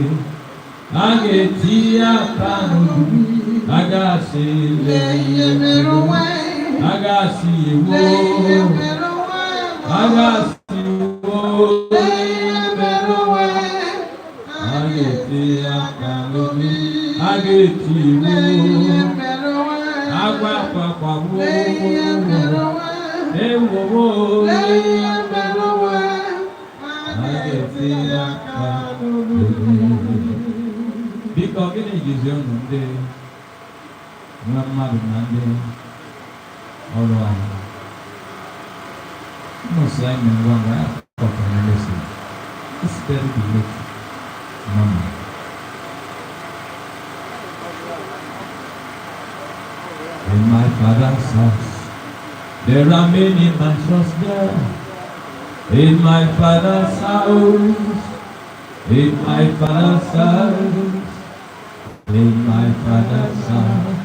a ga-eti ya aka n'obi, a ga-asị Lee ihe mere onwe. A ga-asị ewo. Lee ihe mere onwe. A ga-asị ewo. Lee ihe mere onwe. A ga-eti ya aka n'obi, a ga-eti Lee ihe iwu mere onwe. Agwa akwakwawo. Lee ihe mere onwe. Ewowo. Lee ihe mere onwe. A ga-eti ya aka n'obi. Biko, gịnị jizi unu ndị nwe mmadụ na ndị ọrụ anyị? Nọọsụ anyị mere ngwa ngwa ya kpọtara message. It's very late normal. In my father's house, there are many mansions there. In my father's house, in my father's house, in my father's house,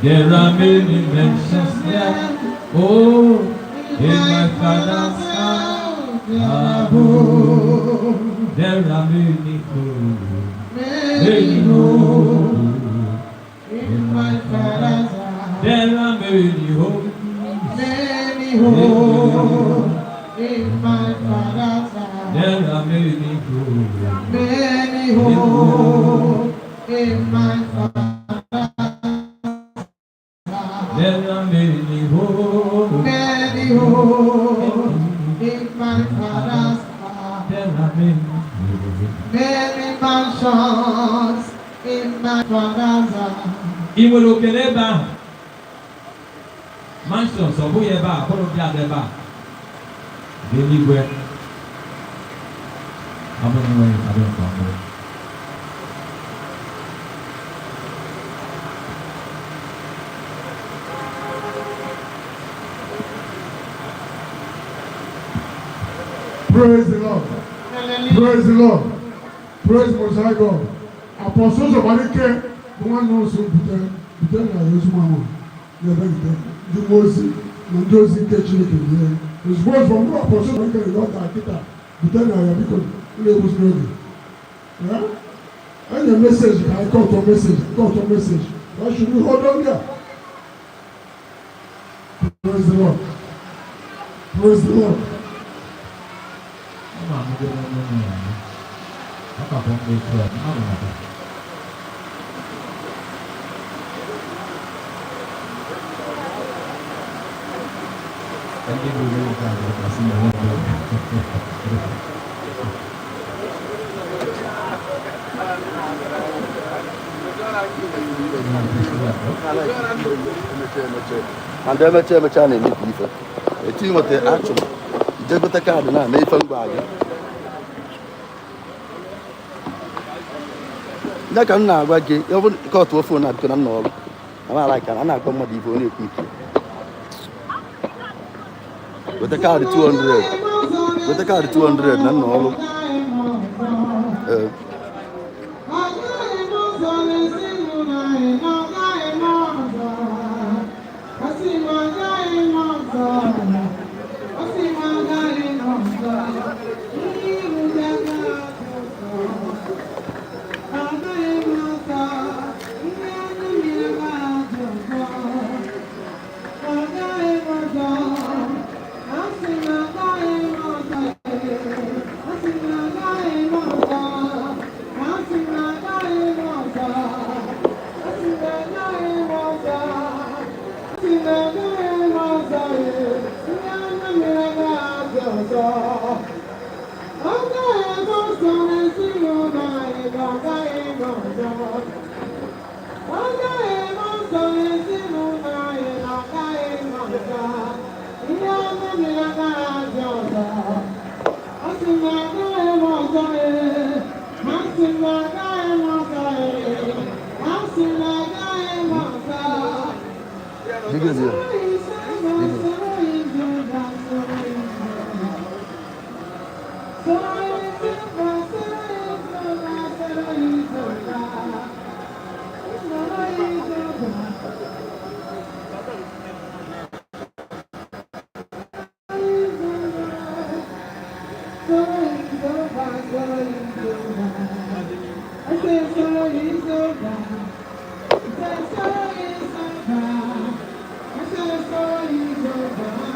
there are many mansions there. Oh, in my father's house, above, there are many homes, many homes. In my father's house, There are many homes, many homes. In my father's house, there are many homes. Many homes. In my father's house, There are many homes. Many homes. In my father's house, There are many homes. Many mansions. In my father's house. Ị nwere oke n'ebe ahụ? Mansions ọ bụghị ebe a, bụrụ dị ada ebe a. Dị eluigwe. Ọ bụrụ na enweghị nkwado nke ọma. Praise the Lord. Praise the Lord. Praise Most High God. Apostles of Arike bụ nwanne ụsụ butere butere na ya ozu nwa n'ebe nke ndị mmụọ ozi na ndị ozi nke Chineke nye. Ozugbo ozugbo mgbe Apostles of Arike rịọ ka kịta butere na ya, biko, ụlọ egbusi n'oge. Enye message ka anyị kọtọ message, kọtọ message. Why should we hold on there? Praise the Lord. Praise the Lord. Ọ na-amụgo n'ọnụ ya. Ọ ka bụ mgbe etu a, ọ bụ maka. Ndị bụ ụlọ ụka ga-asị na nwoke. Emeche emeche and emeche emeche a na-emebi ife etu nweta achụm ije gote kaadị na eme ife ngwa gị ya ka m na-agwa gị. Ọ bụrụ kọtụ phone na biko na m n'ọrụ na m ala ka a na-agwa mmadụ ife ọ na-ekwu ike. Weta kaadị 200, weta kaadị 200 na nna ọrụ. Ee. Agaghị m ọzọ n'ezinụlọ anyị na agaghị m ọzọ. Asị m agaghị m ọzọ. Asị m agaghị m ọzọ. Ndị iru gị agaghị ọzọ. Agaghị m ọzọ. Ndị anụ mmiri agaghị ọzọ. Agaghị m ọzọ. Asị m agaghị m ọzọ. Asị m agaghị m ọzọ. Asị m agaghị m ọzọ. Asị m agaghị m ọzọ. Asị m agaghị m ọzọ. Ndị anụ mmiri agaghị ọzọ. Agaghị m ọzọ n'ezinụlọ anyị ga agaghị m ọzọ. Agaghị m ọzọ n'ezinụlọ anyị na agaghị m ọzọ. Ndị anụ mmiri agaghị ọzọ. Asị m agaghị m ọzọ ee. Asị m agaghị m ọzọ ee. Asị m agaghị m ọzọ. Jigezi ya. Soro izo, soro izo, soro izo, soro izo, soro izo. Soro izo, soro izo. I say soro izo. I say soro izo. I say soro izo. I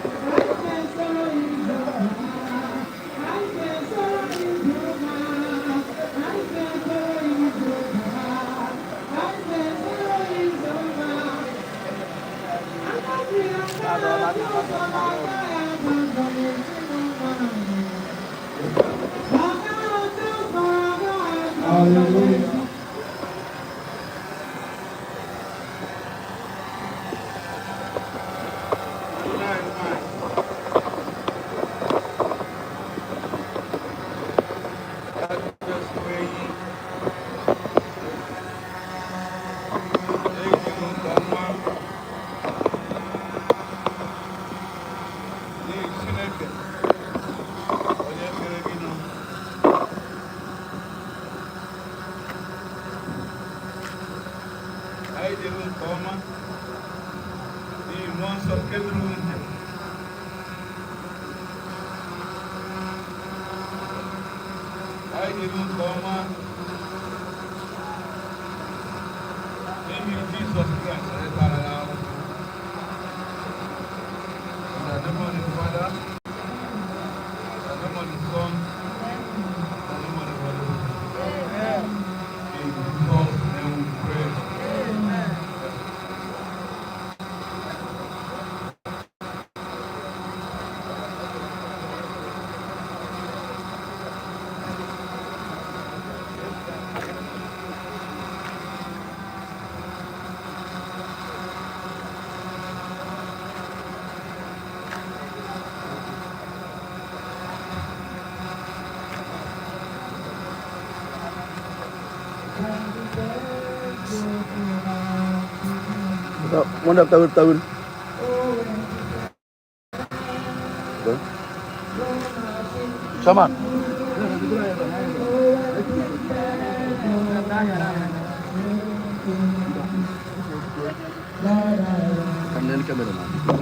say soro izo. I say soro izo. I say soro izo. I say soro izo. I say soro izo. Hallelujah. n'ihu nke ọma n'ihi Jizọs Kraịst onye tara ya ahụhụ. In the name of the Father, in the name of the Son, in the name of the Holy Spirit. In Jesus' name we pray. Amen. Wanda tawir tawir. Chairman. Come near the camera now.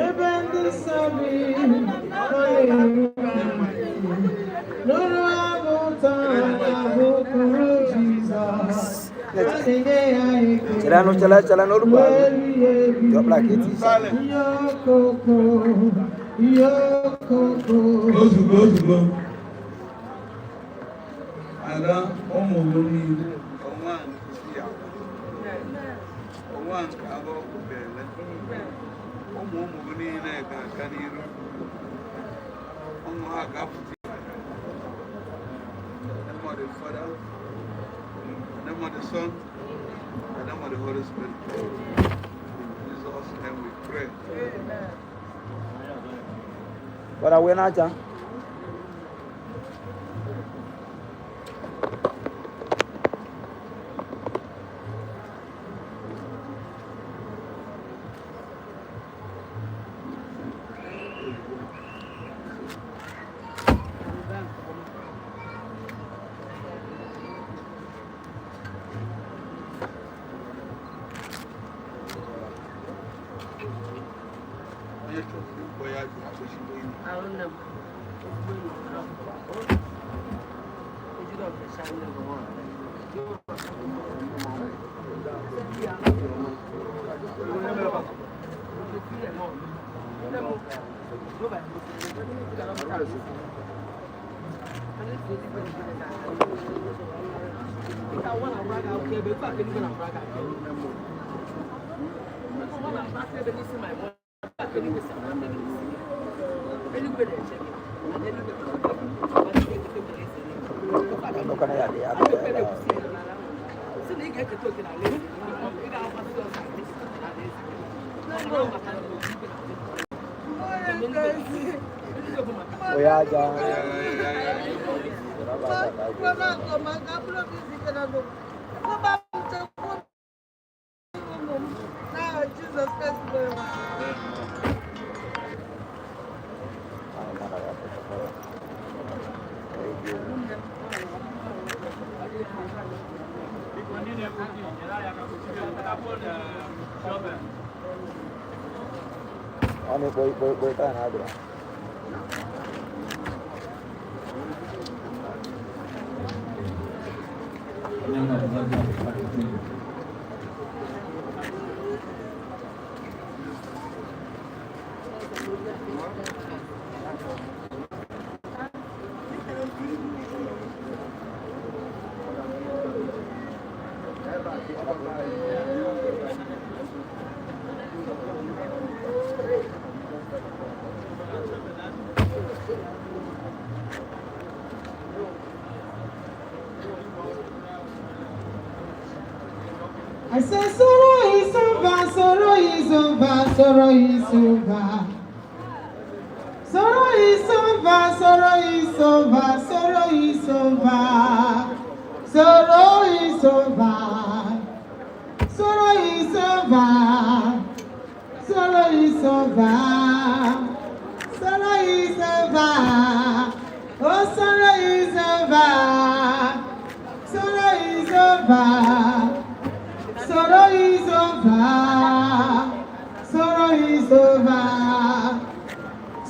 Ebe ndị Sorry, nụrụ abụ ụtọ na-abụkuru Jizọs. A na-enye ya ekele. Chere anụ, chere, chere n'olugbo ahụ. Jọkpara ka eti isi. Ihe okoko, ihe okoko. Ozugbo ozugbo. Ada ụmụ m niile ọnwa nke ya ọnwa nke abụọ kwubere ụmụ ụmụ m niile ga-aga n'iru ụmụ ha ga-apụta ìhè. In the name of the Father, in the name of the Son, in the name of the Holy Spirit. In Jesus' name we pray. Bara wee n'aja. Onye chọrọ ịkpọ ya ji akpọchigo imi. Ndọkana ya dị ya dị ya. Wee aja. Jesus Christ, Lord. Ọ na-ekpo ikpo ikpo taa na adịrọ. I say sorrow is over, sorrow is over, sorrow is over. Sorrow is over, sorrow is over, sorrow is over. Sorrow is over. Sorrow is over. Sorrow is over. Sorrow is over. Oh, sorrow is over. Sorrow is over. Sorrow is over. Sorrow is over.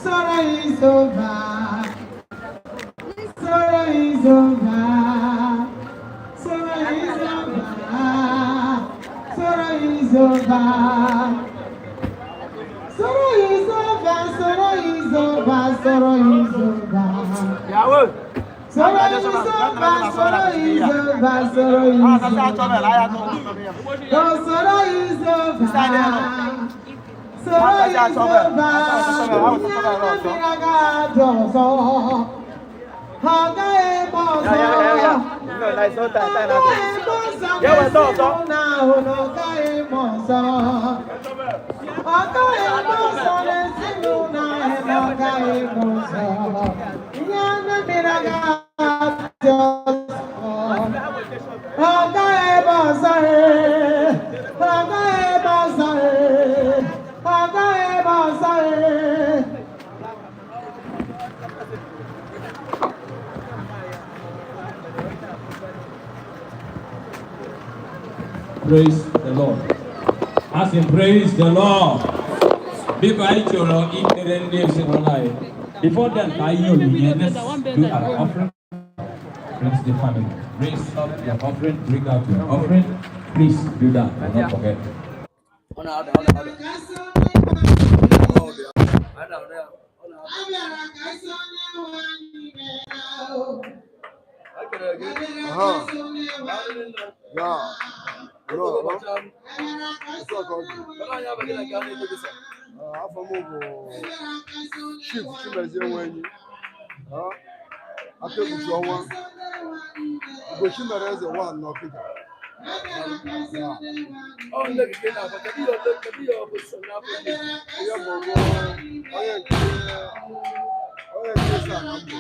Sorrow is over. Sorrow is over. Sorrow is over. Sorrow is over. Sorrow is over. Sorrow is over. Sorrow is over. Sorrow is over. Sorrow is over. Sorrow is over. Oh, sorrow is over. Sorrow is over. Praise the Lord. As in praise the Lord. Biko, anyị chọrọ ikpere ndị ezinụlọ anyị. Before then, ka anyị nye onyinye. Let's do our offering. Bless the family. Raise up your offering. Bring out your offering. Please do that. Do not forget. Afọ m bụ Chief Chimezie Nwenyi, aka ekpuchi ọnwa, Ugochi mere eze 1 n'Ọkịja. Ihe bụ onye nke onye nke ịsa ka m bụ,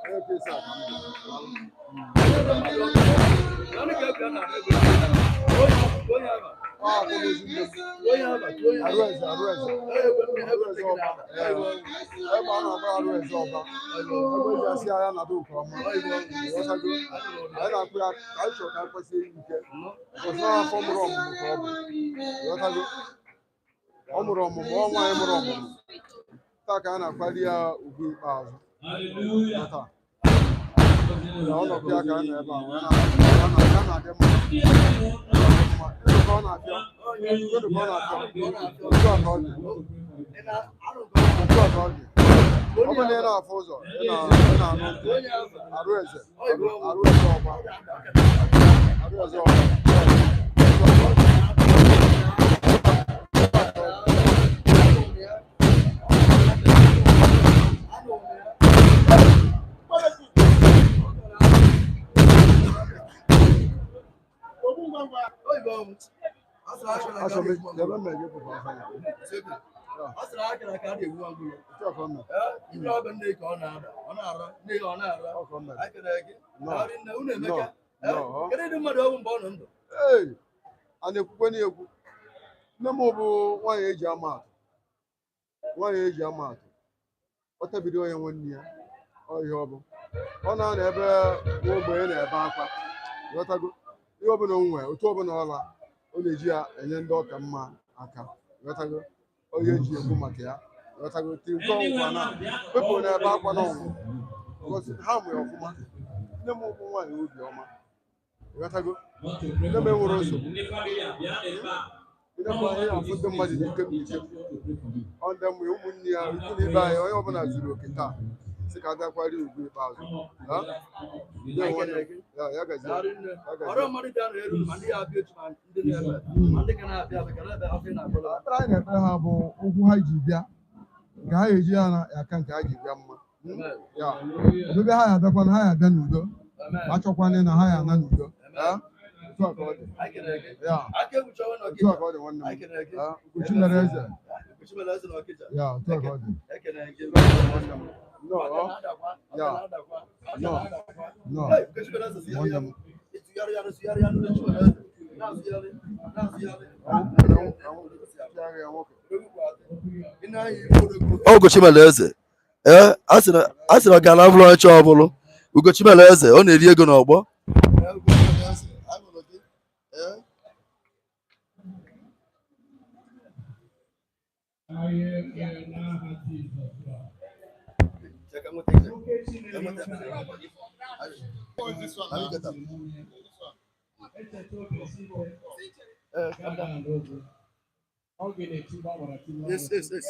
onye nke ịsa ka m bụ. Arụeze, Arụeze, Arụeze ọba. Ebe a na-agba Arụeze ọba, ebe eji asị agha na ụka ọma. Ghọtago? Anyị na-akpụ ya ka anyị chọrọ ka anyị kwesị ike. Because na afọ mụrụ ọmụmụ ka ọ bụ. Ghọtago? Ọ mụrụ ọmụmụ, ọ nwaanyị mụrụ ọmụmụ. Taa ka a na-akwali ya ugwu ikpeazụ. Hallelujah. Taa. Na ọnọdụ ya ka a nọ ebe a wee na na-adị mma. Ego ka ọ na-abịa. Ego ka ọ na-abịa. Otu a ka ọ dị. Otu a ka ọ dị. Ọ bụrụ na ị na-afụ ụzọ, ị na-anụ ntị. Arụeze, Arụeze ọba. Arụeze ọba. Otu a ka ọ dị. Achọrọ m ebe m na-eje pụpụ afọ ya. Otu a ka ọ mere. Ọ ka ọ mere. No. No. Ee, a na-ekwukwe n'ekwu. Nne m bụ nwaanyị eji ama atụ. Nwaanyị eji ama atụ. Ọ tabido onye nwe nne ya. Ọ ihe ọ bụ. Ọ na-anọ ebe nwa ogbenye na-ebe akwa. Ghọtago? Ihe ọbụla o nwee, otu ọbụla ọla, ọ na-eji ya enye ndị ọka mma aka. Ghọtago? Onye eji ekwu maka ya. Ghọtago? Ti nke ọnwụkwa na pepụ na-ebe akwa na ọnwụ. Because ha mụ ya ọfụma. Nne m bụ nwaanyị obiọma. Ghọtago? Nne m enwere nsogbu. Ndị family a bịa ebe a. Ndị bụ anyị afụ ndị mmadụ n'ike m n'ike. Ọ ndị mmụ ụmụnne ya, ikwu na ibe anyị, onye ọbụla zuru oke taa. Sị ka a bịakwari ugwu ikpeazụ. Ha? Ndewo nwanne m. Ya, ya gazie. Ya gazie. Ekpere anyị na-ekpere ha bụ ụkwụ ha ji bịa, nke ha ga-eji ya na aka nke ha ji bịa mma. Ya. Ọbịbịa ha ya abịakwana, ha ya abịa n'udo. Ma achọkwana na ha ya ana n'udo. Ha? Otu a ka ọ dị. Ya. Otu a ka ọ dị nwanne m. Ha? Ugochi mere eze. Ya, otu a ka ọ dị. Nnọọ. Ya. Nnọọ. Nnọọ. Nwanne m. Ugochi mere eze. Ee, a sị na ọ gara abụrụ onye chọọ ọbụlụ. Ugochi mere eze, ọ na-eri ego n'ọgbọ. Yes, yes, yes.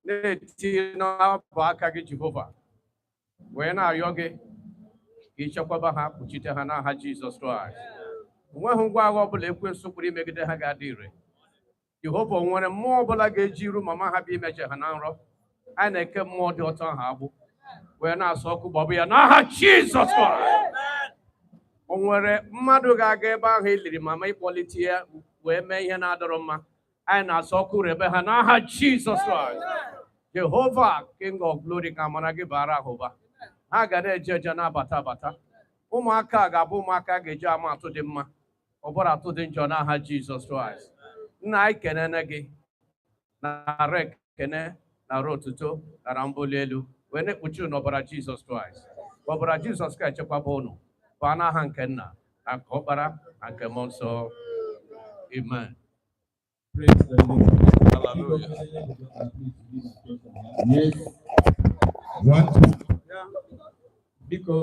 Na-etinye n'abụ aka gị, Jehova, wee na-arịọ gị ka ịchekwaba ha, kpuchite ha n'aha Jizọs Kraịst. Onweghị ngwa agha ọbụla ekwensu pụrụ imegide ha ga-adị ire. Jehova, o nwere mmụọ ọbụla ga-eji iru mama ha bụ imeche ha na nrọ, anyị na-eke mmụọ dị ọtọ ahụ agbụ wee na-asọ ọkụ gbọbụ ya n'aha Jizọs Kraịst. O nwere mmadụ ga-aga ebe ahụ e liri mama ịkpọlite ya wee mee ihe na-adọrọ mma, anyị na-asọ ọkụ rebe ha n'aha Jizọs Kraịst. Jehova, King of Glory, ka amara gị bara ha ụba. Ha ga na-eje eje na-abata abata. Ụmụaka a ga-abụ ụmụaka ga-eji ama atụ dị mma, ọ bụrụ atụ dị njọ n'aha Jizọs Kraịst. Nna anyị, kenene gị, nara ekene, nara otuto, nara mbuli elu, wee na-ekpuchi n'ọbara Jizọs Kraịst. Ka ọbara Jizọs Kraịst chekwaba ụnụ baa n'aha nke nna na nke ọkpara na nke mmụọ nsọ. Amen. Praise the Lord. Hallelujah. Yes. One, two. Biko,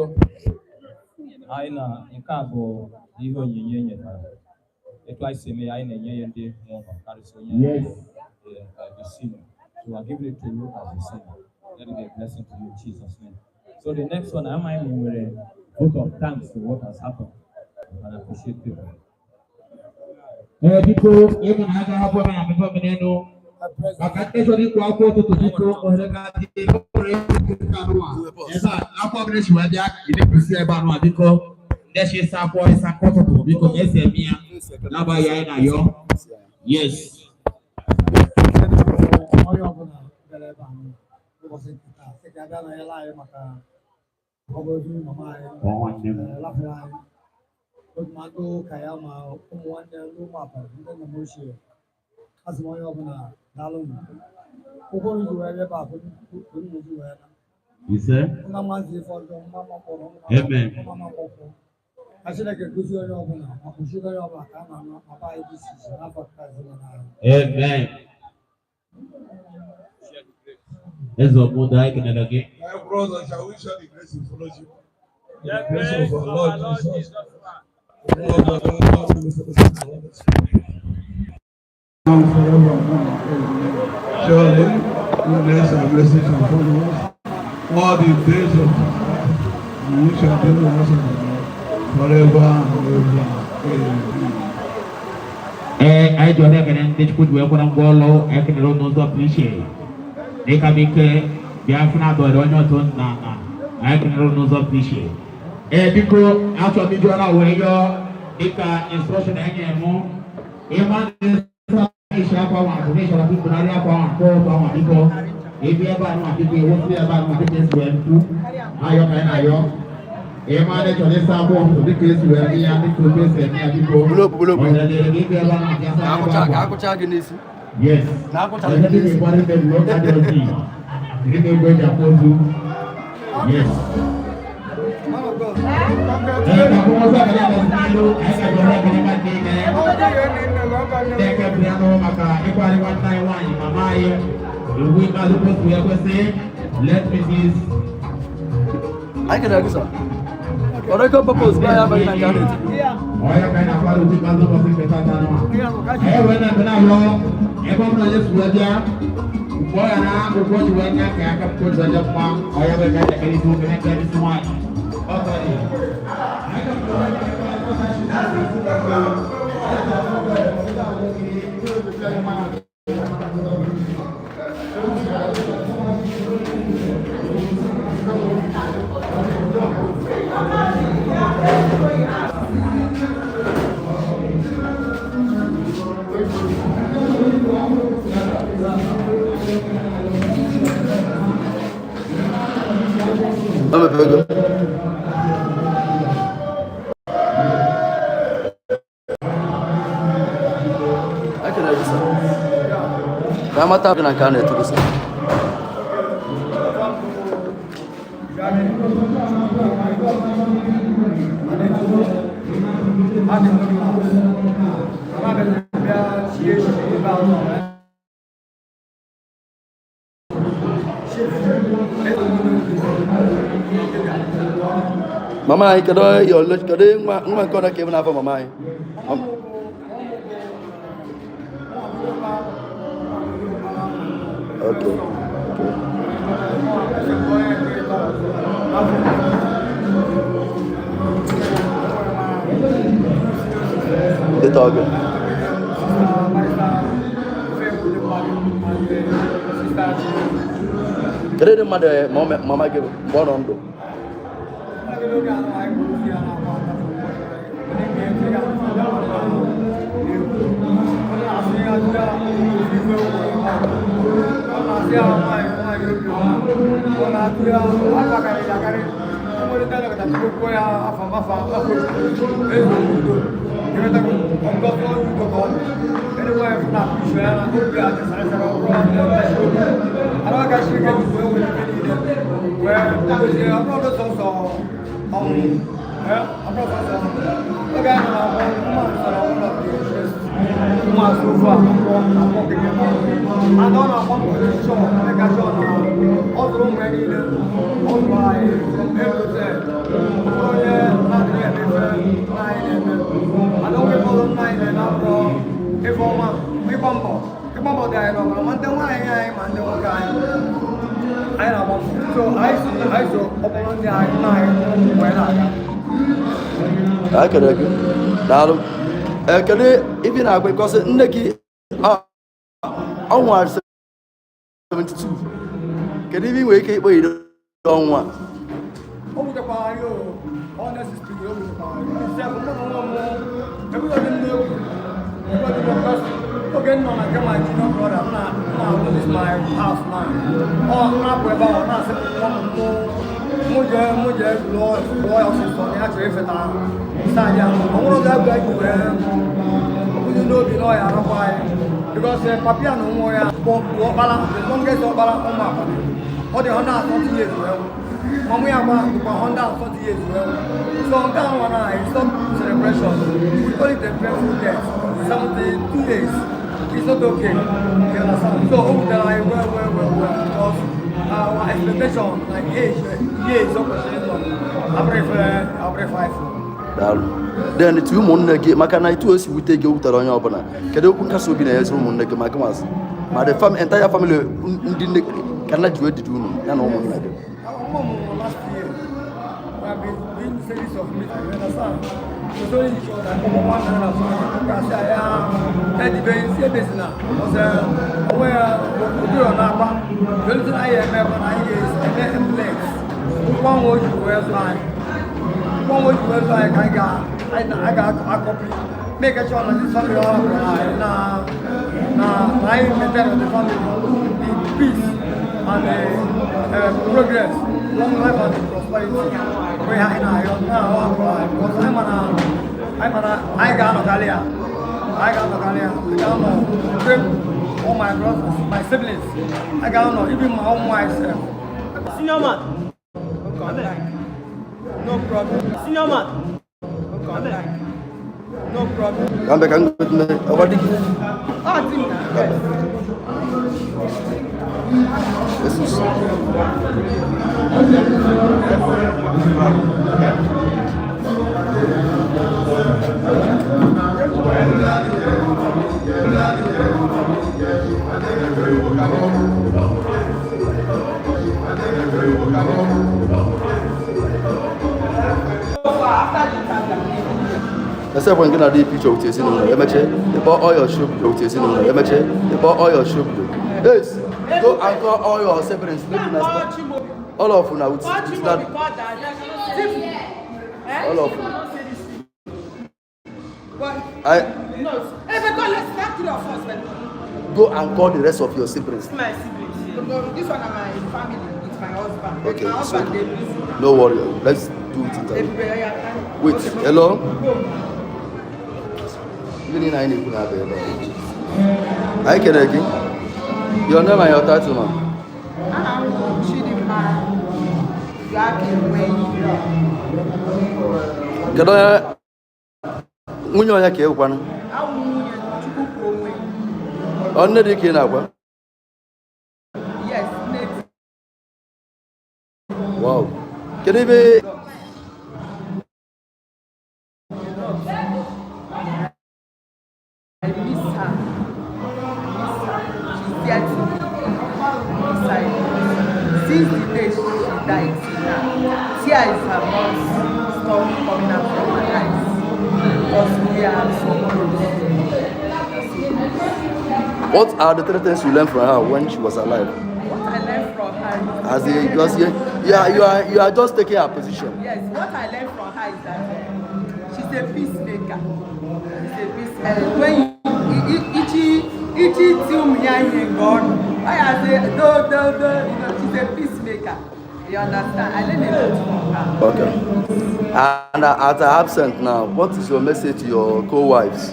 anyị na nke a bụ ihe onyinye e nyetara. Etu anyị si eme ya, anyị na-enye ya ndị nwe ụlọ karịsịa onye Yes. the senior. So I give it to you as a senior. Let it be a blessing to you in Jesus' name. So the next one, amaghị m nwere vote of thanks to what has happened. And I appreciate people. Ee, biko, ịmụ na aga hapụ ebe na mmepe m n'elu maka ndị chọrọ ikwu akwụkwọ ụtụtụ, biko, ohere ga-adị ebe a. Akwụkwọ ọbụla esi wee bịa idepụsị ebe anụ a, biko, ndị chi ịsa akwụkwọ, ịsa akwụkwọ ụtụtụ, biko, ka esi eme ya n'agbaghị anyị na-ayọ. Yes. Onye ọbụla bịara ebe a n'ụbọchị nke taa sị ka abịa nọnyere anyị maka ọbụzi mama anyị lafere anyị ma ndị ụka ya ma ụmụ nwanne ndị ụmụ abalị ndị nna m ochie. Asị m onye ọbụla daalụ nụ. Ụkwụ ji wee bịa ebe a ka unu ji wee na Ise. nna mmazi ife ọjọọ mma makpọrọ. Amen. Mma makpọkwụ ka Chineke gozie onye ọbụla ma kpuchite onye ọbụla ka a na-anụ maka anyị dị iche iche n'afọ Kraịst nọ n'ahụ. Amen. Eze obodo, anyị kenere gị. My brother, shall we share the grace in fellowship? The grace of our Lord Jesus, the love of God, and the fellowship of the Holy Spirit. Now forevermore. Amen. Surely, goodness and mercy shall follow us all the days of our life, and we shall be in the house of the Lord forever and ever. Amen. Ee, anyị ji ọrụ ekene ndị Chukwu ji wee kwara ngwa ọlụ. Anyị kenere ụnụ ụzọ pụrụ iche dịka m ike bịa fụ na adọrọ onye ọzọ na na anyị kenere ụnụ ụzọ pụrụ iche. Ee, biko, achọrọ m iji ọrụ a wee yọọ dịka instruction anyị nyere mụ ịma ndị isi akwa nwa bụ n'ịchọrọ bipụnarị akwa nwa kwụọ ụtọ nwa. Biko, ebi ebe a nwa, biko, ewepụ ebe a nwa dịka esi wee kwu ayọ ka anyị na-ayọ. Ịma ndị chọrọ ịsa akwa ụtụtụ dịka esi wee mee ya, dịka otu esi eme ya, biko, ohere dịrị gị ịbịa ebe a na-abịa saa ebe Ka akwa. akụcha gị n'isi. Yes. Na akụchara Ndị gị n'isi. na-ekwari ndị bụ ụka dị ojii. Ndị na-egwu eji akwa ozu. Yes. Ee, ka akwụkwọ nsọ gara aga n'ilu, anyị ga-agọrọ ekele mmadụ niile. Ndị eke bịara nụ maka ịkwari nwanne anyị nwaanyị, mama anyị, ugwu ikpeazụ kwesịrị ekwesị. Let Mrs. Anyị kenere gị sọ. Ọrịkọ purpose gwa ya abaghị na nke a na-eti. Ọya ka anyị na-akwado ugwu ikpeazụ ụbọchị nke tata nụ a. Anyị wee na-ebe na-alụ ebe ọ bụla onye si wee bịa mgbe ọ ya na ụgwọ ji wee nye aka ya ka mkpo ji ọjọọ mma ọya wee ka anyị isi nwoke na-ekele isi nwaanyị. Ọ sọrọ. O mepere ego. Anyị kenere gị sọ. Ka amata gị na nke a na-etu gị sọ. Mama anyị, kedu your kedu nwa nwa nke ọdọ ka ebe n'afọ mama anyị? Okay. Ndị tọọ gị. Kedu ndị mmadụ mama gị bụ mgbe ọ nọ ndụ? Wee dozie ọ bụrụ sọsọ ọnwụ, ọ bụrụ sọsọ ọnwụ. Oge anyị nọ n'akwụkwọ, ụmụ sọrọ ụlọ dị interest. Ụmụ asụ ofu akwụkwọ akwụkwọ keke na and ọ na-agba mbọ dị sure make sure na ọ zụrụ ụmụ ya niile, ọ zụrụ anyị from A to Z. Ọ bụrụ onye na-adịghị eme ife nna anyị na-eme, and oge ụfọdụ nna anyị na-eme abụrụ ife ọma. Ịgba mbọ dị anyị n'ọbara, ma ndị nwaanyị anyị ma ndị nwoke anyị, anyị na-agba mbọ. So anyị so ọkpọrọ ndị anyị nna anyị wee na-aga. Anyị kere gị, daalụ. Ee, kedu ibi na-agwa ịkọsị nne gị ọ nwara 72? Kedu ibe ị nwere ike ịkpọ iri ọnwa? O wutekwara anyị o. Honestly speaking, o wutekwara anyị. Myself, mụ na nwa m, ebughị m n'egwu ebughị m, because oge m nọ na nke my junior brother, m na-ahụ this my house now, ọ na-apụ ebe ahụ, ọ na-asị m nwa m mụ jee lụọ ya ọsịsọ na ya chọrọ ifeta side ahụ. Ọ nwere oge egwu anyị wee okwunye n'obi na ọ ya arapụ anyị, because papa ya na nwa ya bụ ọkpara, the longest ọkpara ụmụ abalị. Ọ dị 140 years wee nwụ. Mama ya gba dịkwa 140 years wee nwụ. So nke ahụ na it's not celebration. We call it a painful death. 72 years, it's not okay, you understand? So o wutere anyị well well well well, because our expectation, like age years ọ kwesịrị ịnọ, abụrụ ife abụrụ ife anyị fụrụ. Daalụ. Then ti ụmụnne gị, maka na etu o si wute gị, o wutere onye ọbụla. Kedu okwu nkasi obi na-enyezi ụmụnne gị, ma gị masị ma the entire family, ndị nne ka nna ji wee dide unu ya na ụmụnne gị? Our mom last year, we have been doing series of meetings, you understand? Consoling each other. Come on, one another. Kasi ya, edibe isi ebezina. Ọsẹ, onwe ya, obi ọ na-agba. The only thing anyị eme bụ na anyị ga-eme emulate. Mgbanwe o ji wee zụ anyị. Mgbanwe o ji wee zụ anyị ka anyị ga-akọpi. Make sure na this family ọ hapụrụ anyị na anyị maintain the family, the peace and the progress, long life and prosperity. Bụ ihe anyị na-ayọ na ọ hapụrụ anyị, because anyị ma na anyị ga-anọkarị ya. Anyị ga-anọkarị ya. Anyị ga-anọ pray all my brothers, my siblings. I ga-anọ even my own wife sef. Senior man. No problem. Senior man. No problem. Ka mbe ka m gote ọgwa di gị. Ọ dị m na yes. Jesus. After the interview, Except when gị na-adị picture with ezinụlọ emeche ịkpọ all your children with ezinụlọ emeche ịkpọ all your children. Yes, go and call all your siblings. Make una start all of una with that, all of una. I No, because let's start three of us. But Go and call the rest of your siblings. My siblings. Because this one are my family with my husband. Okay, my so husband, they busy now. No worry, let's do it They interview. pray, yeah. Wait, Okay, hello? Go. Ndị niile anyị na-ekwu na-abịa ebe a. Anyị kere gị. Your name and your title, ma. Aha m bụ Chidimma Uduak-Enweyi. Kedu onye nwunye onye ka ịgwanụ? Awụ m nwunye Chukwuka Onwe. Ọ nne dị ka ị na-agwa? Yes, nne di. Wow, kedu ebe? A lot. I miss her. I miss her. She's there to me inside. Since the day she died till now, tears have not stopped coming out from my eyes because we are so close. We are so close. What are the three things you learned from her when she was alive? What I learned from her is As a because you are just taking her position. Yes, what I learned from her is that she's a peacemaker. She's a peace. When ichi ti ụmụ ya ihe nke ọnụ, ọ ya sị do do do, she's a peacemaker. You understand? I learned a lot from her. Okay. And at her absent now, what is your message to your co-wives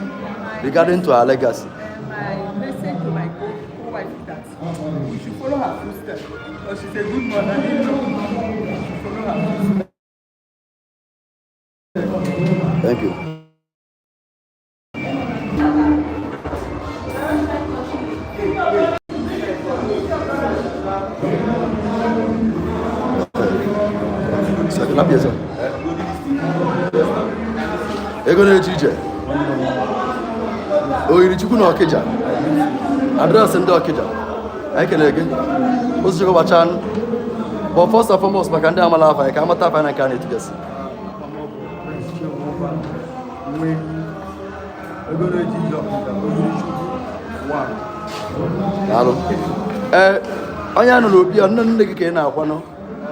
regarding to her legacy? My message to my co-wife is that we should follow her footsteps because she's a good mother. Thank you. Sir, can I be, sir? Ego na-eje ije. Oyiri Chukwu na Ọkịja. Address ndị Ọkịja. Anyị kelere gị. Ụzọ gbachaa. But first and foremost, maka ndị amala afa anyị, ka amata afa anyị na nke a na-etugasị. Ego na-eji ije Ọkịja, Oyiri Chukwu one. Daalụ. Ee, onye a nọ n'obi a, nne nne gị ka ị na-akwanụ.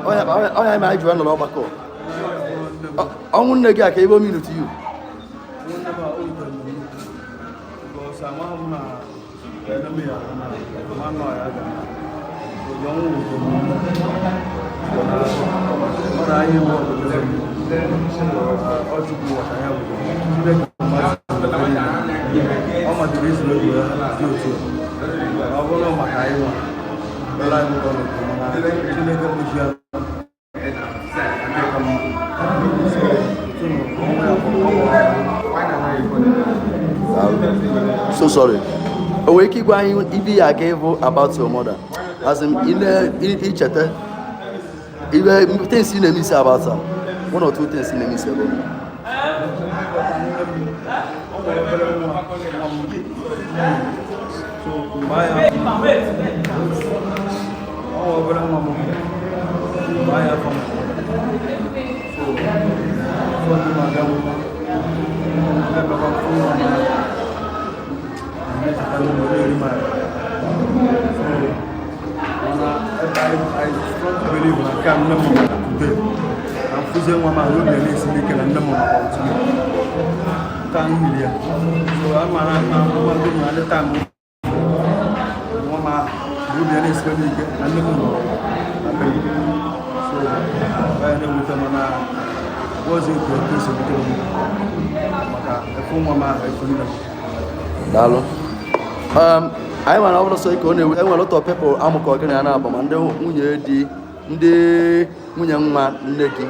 Onye onye anyị ma anyị ji wee nọrọ ọgbakọ. Ọnwụ nne gị a ka ebe o mean to you? Nwanne m a, o wutere m nnukwu because amaghị m na ene m ya ahụ na ma nọ ya ga ụdị ọnwụ wutere m nnukwu. Mana ọ na anyị eme obodo ọ Chukwu ghọta ya bụ Chineke ọ madịrị izu obi ya dị otu a. Ọ bụrụ maka anyị nwa bela anyị bụ ọnọdụ, mana Chineke kpuchi ya nke ka mma. So tụnụ ọnwa ya bụ ọnwa. So sorry. O nwere ike ịgwa anyị ibe ya aga ịbụ about your mother? As in, ị icheta ibe things ị na-eme isi about her. One or two things ị na-eme isi about her. Ọ nwere obere nwa nwa m. So mgbe anyị ọ nwere obere nwa m mgbe anyị afọ m, so ụfọdụ na-abịa akwụkwọ na-emekwa mfụ nwa m na-echeta m na-eri m aka. So mana ebe I strong believe na nke a nne m maka today na mfụzie nwa m ahụ, obi na-esi m ike na nne m makwa otu ka m yiri ya. So ama na amadụ m na ndị taa m nwa m ahụ na obi ya na-esikwa m ike na nne m nọ na be m. So ọ ya na-ewute, mana ọzọ etu etu esi ebute m maka efu nwa m ahụ efu nne m. Daalụ. Anyị nwere ọ bụrụ sọ ka ọ na-ewu, enwere lot of people amụkọ gị na ya na-abụ, ma ndị nwunye di, ndị nwunye nwa nne gị,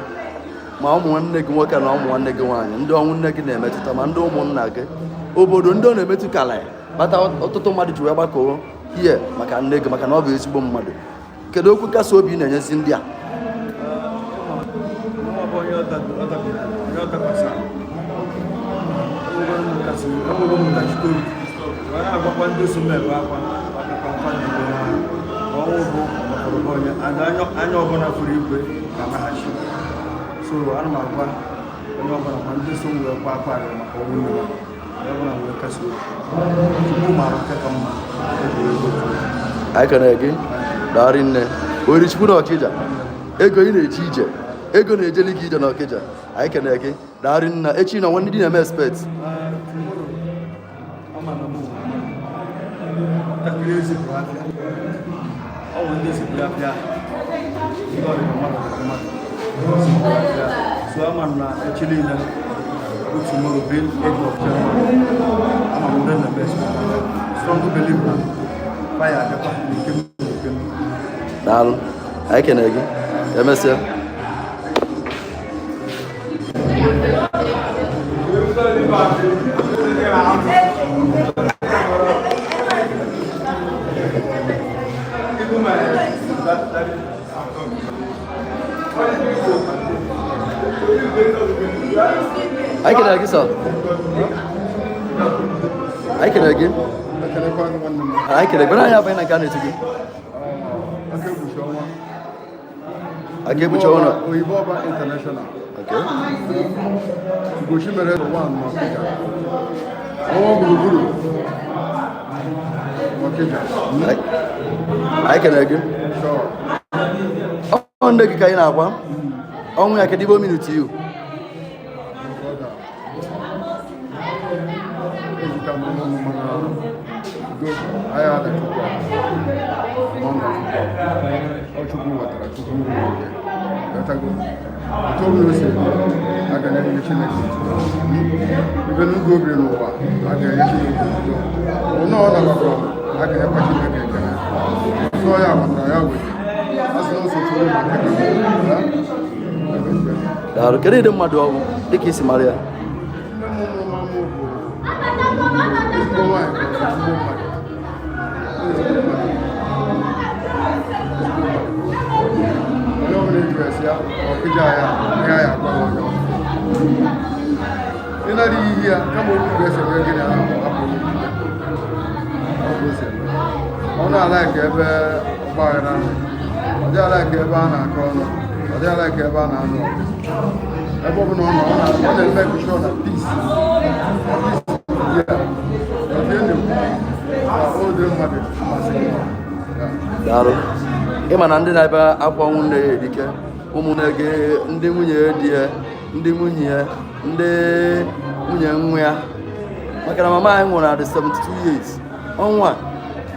ma ụmụ nwanne gị nwoke na ụmụ nwanne gị nwaanyị, ndị ọnwụ nne gị na-emetụta, ma ndị ụmụnna gị, obodo ndị ọ na-emetụ kala kpata ọtụtụ mmadụ ji wee gbakọọ hie maka nne gị, maka na ọ bụ ezigbo mmadụ. Kedu okwu nkasi obi ị na-enyezi ndị a? Nwa bụ onye ọ onye ọ dakwasara, enwego m nkachite obi wee na-agwakwa ndị so m ebe akwa maka mfa jide na ọnwụ bụ ọgbakọrọba onye and anya ọbụla furu igwe ga-anaghachi. So ana m agwa onye ọbụla, ma ndị so m wee kwa akwa arịrị maka ọnwụ nne m, onye ọbụla wee kasi obi. Chukwu maara nke ka mma o ji wee gotuo. Anyị kere gị daarị nne Orichukwu na Ọkịja. Ego ị na-eje ije, ego na-ejeli gị ije na Ọkịja. Anyị kene gị daarị nna. Echi na nwanne dị na-eme expect. Tomorrow, ama na mụ ntakịrị ezipụrụ afịa, ọ bụ ndị ezipụrụ afịa, ndị ọrịa mmadụ dị mmadụ zipụrụ afịa. So ama m na echi niile bụ tomorrow being 8th of January, ama m ndị na-eme expect. Strong believe na fire abịakwa nke m nke m. Daalụ, anyị kene gị. Emesịa. Anyị kelere gị, sir. Anyị kelere gị. Anyị kelere gị. Anyị abanye na nke a na-etu gị. Aka ekpuchi ọnwa. Aka ekpuchi ọnwa. Oyibo Ọba International. Okay. Ugochi mere one n'Ọkịja. Ọnwa gburugburu n'Ọkịja. Anyị kelere gị. Sure. Ọ nne gị ka anyị na-akwa. Ọnwụ ya, kedu ibe o mean to you? Brother. Ejika m ọnụ, mana udo anyị ada Chukwu ma na Chukwu ọ Chukwu wetara Chukwu oge wetago otu ọbụla o si eme, a ga na-enye Chineke otuto. Ibe n'oge obi n'ụwa, a ga-enye Chineke otuto. Ụnọ ọ nabakwara, a ga-enyekwa Chineke ekele. Sọ ya matara ya wete a sị na ụzọ chukwu ma nke ka. Daalụ. Kedu ịdị mmadụ ọ bụ dịka isi mara ya? Nne m mụrụ m amụ bụ ezigbo nwaanyị, ezigbo mmadụ, ezigbo mmadụ, ezigbo mmadụ. Onye ọbụla eji esi ya ọkụja ya ihe ya agwa onye ọbụla. Ị nara iyi ya kama okwu ga-ese nwee gịnị ahụ hapụ onye ejide. Ọ bụ ose. Ọ na-ala ka ebe ọgbaghara nọ. Ọ dị ala ka ebe a na-akọ ọnụ. Ọ dị ala ka ebe a na-anụ ọgụ. Ebe ọ bụla ọ nọ, ọ na-eme sure na peace. Na peace dị ya. Na ihe na-ekwu na o dịrị mmadụ masịrị ya. Daalụ. Ịma na ndị na-ebe akwa ọnwụ nne ya erike, ụmụnne gị, ndị nwunye di ya, ndị nwunye ya, ndị nwunye nwa ya, maka na mama anyị nwụrụ adị 72 years. Ọnwụ a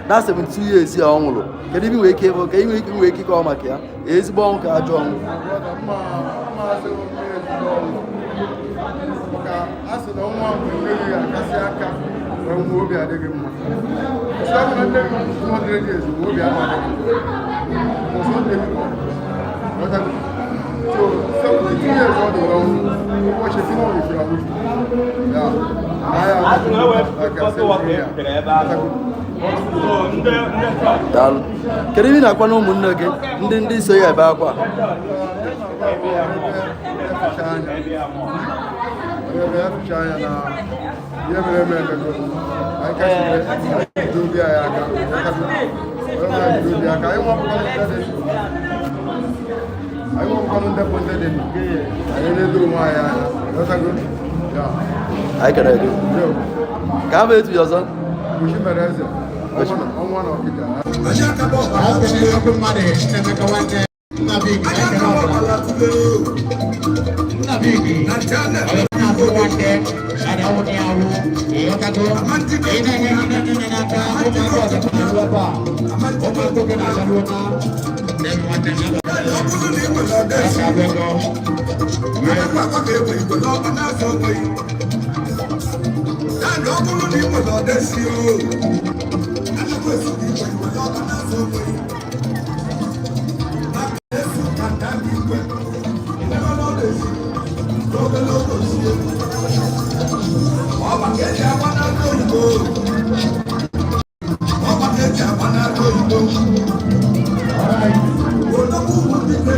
na 72 years ya ọ nwụrụ, kedu ibe nwere ike ịbụ ka ị nwere ike ịkọwa maka ya? Ezigbo ọnwụ ka ajọ ọnwụ? Brother, mma mmasị ezigbo ọnwụ. Maka a sị na ọnwa bụ nne gị ga-akasị aka wee nwee obi adịghị mma. Sị ọ bụ na nne gị 200 years mgbe obi adịghị mma. Ọsọ nne gị ka ọ bụ. Ghọtago? So 72 years ọ dị wee nwụ, ụbọchị si na ọ rụfuru arụfu. Ya, na ya aka 70 ya. Ghọtago? Daalụ. Kedu ibe ị na-akwa na ụmụnne gị, ndị so ya ebe akwa? Eficha anya. Ebe eficha anya na ihe mere eme emego. Anyị kasị jide obi anyị aka. Onye ọbụla jide obi aka. Anyị nwapụkwanụ ndị dị ndụ. Anyị nwapụkwanụ ndị bụ ndị dị ndụ. Anyị na-edo onwe anyị anya. Ghọtago? Ya. Anyị kere gị ka a bụ etu ya ọzọ. Ugochi mere eze. Ọnwa na Ọkịja. Okwu mmadụ Nnaemeka nwanne Nnabigi ekele ọbụla. Nnabigi onye na-atụ nwanne ada awụ dị awụ ịghọtago ị na-enye ndị nne n'aka ụmụaka ọzọ na-arụ ebe a ụmụaka oge na-acharuo na nne m nwanne m aka abụ ego. Ọ bụrụ na ị nwere ọdesi o anaghị esi gị igwe iwere ọkụ na-azụ onwe gị maka esu ka nta gị igwe ebe ọ na-esi n'ogologo sie ọ maka eji agba n'aka oyibo, ọ maka eji agba n'aka oyibo. Odogwu ụmụ dike.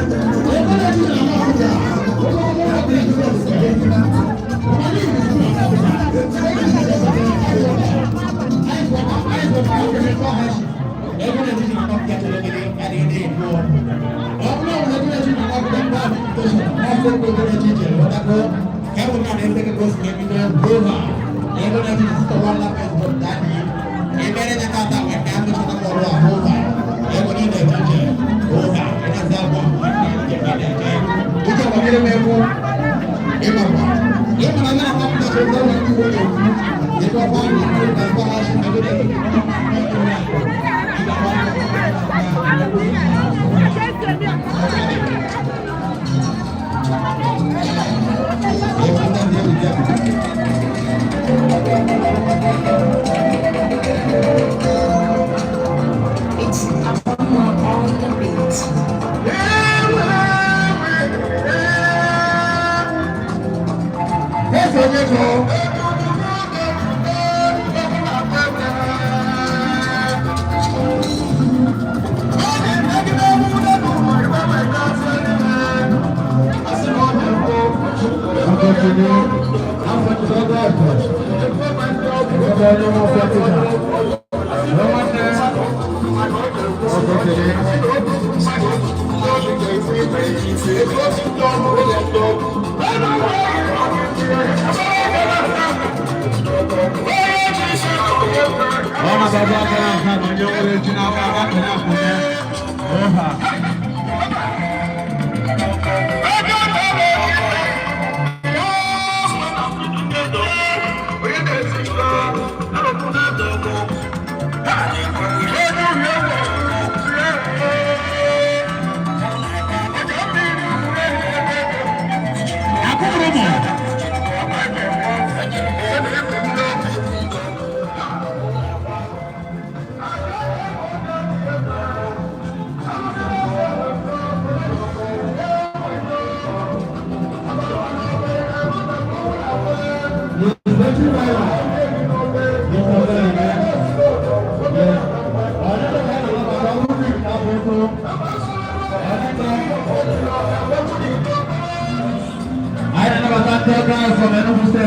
It's Abama on the beat.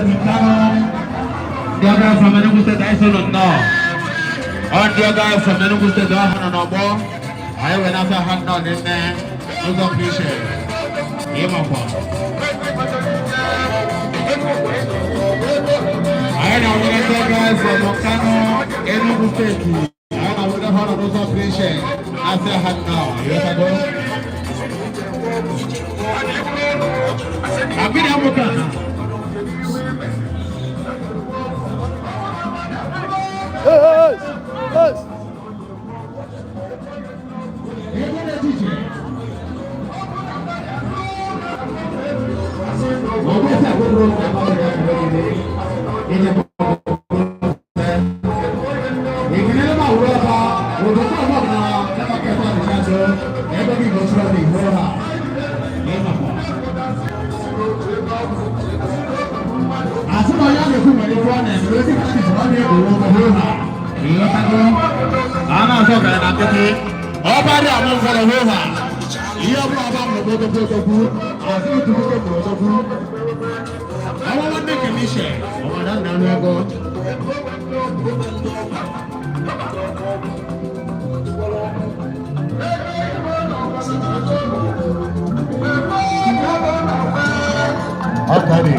State Nkanu. Ndị ọga from Enugu State anyị sị unu nnọọ. Ọ ndị ọga from Enugu State ọhụrụ nọ n'ọgbọ. Anyị wee na-asa ha nnọọ n'ime ụzọ pụrụ iche. Ịmakwa. Anyị na-awụrụ ndị ọga from Nkanu, Enugu State. Anyị na-awụrụ ha nọ n'ụzọ pụrụ iche. Asị ha nnọọ. Ịghọtago? Abiri amụta. Hey, hey, hey. Ọba dị amụ mfọrọ hoo ha. Ihe ọbụla ọba mụrụ bụ odogwu odogwu, azụ otubogo bụ odogwu. Ọnwa nwanne Kemishe, ọnwada nna ọnụ ego. Ọka dị.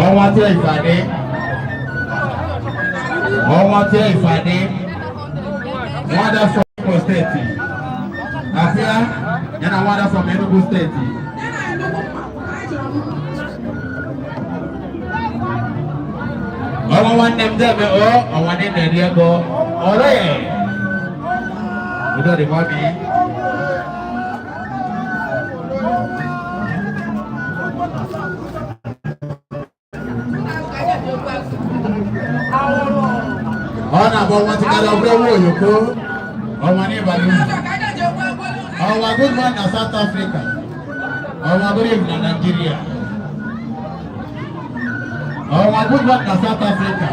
Ọnwa tí ìfàdé. Ọnwa tí ìfàdé. Nwada from Imo State. Afia, ya na nwada from Enugu State. Ọnwa nwanne m debe o, ọnwa ndị na-eri ego. Ọrịa. Udo dị mọmi. Ọ na-abụ ọnwa tikarị ọbụrụ ewu oyoko. Ọnwa n'ịbalị uru. Ọnwa good man na South Africa. Ọnwa good evening na Nigeria. Ọnwa good man na South Africa.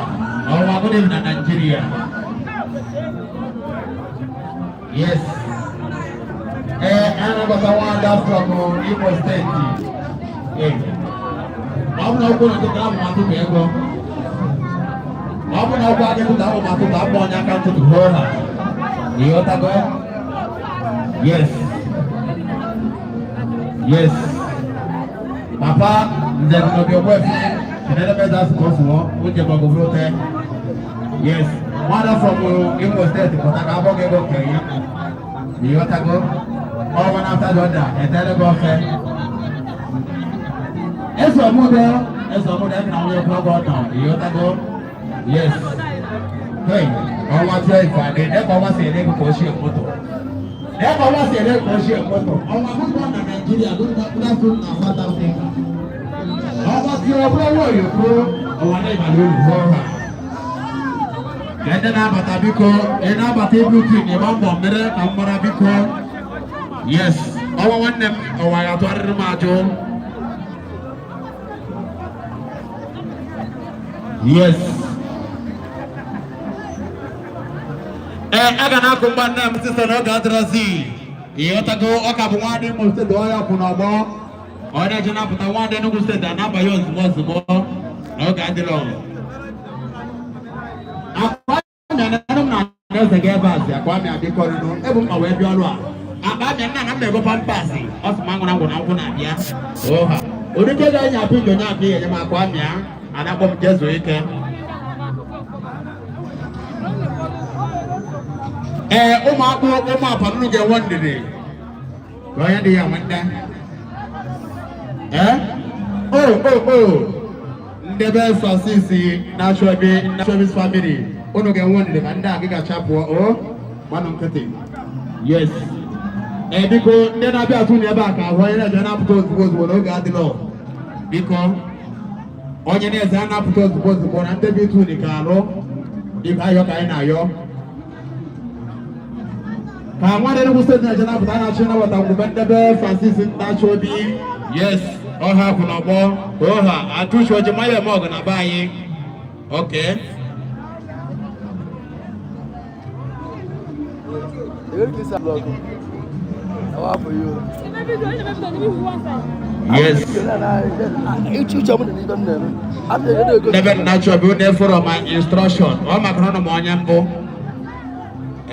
Ọnwa good evening na Nigeria. Yes. Ee, anabata nwada from Imo State. Ee. Ọ bụ na okwu na nkịta ahụ atụpụ ego. Ọ bụ na okwu adịghị ka ahụ atụpụ akpọ onye aka ntụtụ hoo ha. Ịghọtago? Yes. Yes. Papa, nze n'obi ogbuefi, Chineke meza asụkọ sụọ, oje ma gobro te. Yes. Nwada from Imo State pụta ka abọ gị ego nke ya. Ịghọtago? Ọ one after the other, etere gị ofe. Eso ọmụdọ, eso ọmụdọ, ebe na nwunye kwụọ gị ọnọ, ịghọtago? Yes. Hey, ọnwa tí ó ìfàdé, ẹ̀kọ́ ọnwa sì èrè kò ṣe mọ́tò. Ẹ̀kọ́ ọnwa sì èrè kò ṣe mọ́tò. Ọnwa gbogbo na Nàìjíríà ló ń dá fún na South Africa. Ọnwa tí ó bọ́ wọ̀ yòókù, ọnwa ní ìbàlẹ̀ olùkọ́ ha. Kẹ́ndé na-abata biko, ị na-abata ibu tu na ịgba mbọ mmiri ka m mara biko. Yes, ọnwa nwanne m, ọnwa ya tụgharịrị m ajụ. Yes. Ee, a ga na-akụ mgba nne m sista n'oge adịrọzi. Ịghọtago, ọ ka bụ nwadị Imo Steeti ọhịa kwụ n'ọgbọ. Ọ na-eje napụta nwadị Enugu Steeti anabanye ozugbo ozugbo n'oge adịrọ. Akwa amịa na m na eze gị ebe a si akwa amịa biko nụ ebu mma wee bịa ọrụ a. Akpa amịa nna na m na-ego pampasị ọ sị m anwụrụ angwụ na nkwụ na-abịa. Oha. Orike ga-enye apụ injo nye akpa ihe nye m akwa amịa anakpọ m jee zuo ike. Ee, ụmụ akpụ ụmụ apanụnụ ga-enwe ndidi ka onye dị ya nwanne. Ee, o o o ndebe Francis na Achọbi Achọbi's family unu ga-enwe ndidi ka ndị a gị gacha pụọ o gbanụ nkịtị. Yes. Ee, biko ndị na-abịa atụ ebe a ka ahụ onye na-eje na-apụta ozugbo ozugbo n'oge adịlọ. Biko onye na-eze anapụta ozugbo ozugbo na ndebe ịtụ unu ka alụ biko ayọ ka anyị na-ayọ. Ka nwa Enugu Steeti na-eje napụta a na-achọ ịnabata ngwube ndebe Francis Nnachobi. Yes, ọha kwụ n'ọgbọ ọha atụchi oji maya eme ọgụ na be anyị. Okay. Yes. Ndebe Nnachobi unu eforo my instruction. Ọ maka na ụnụ ma onye mbụ.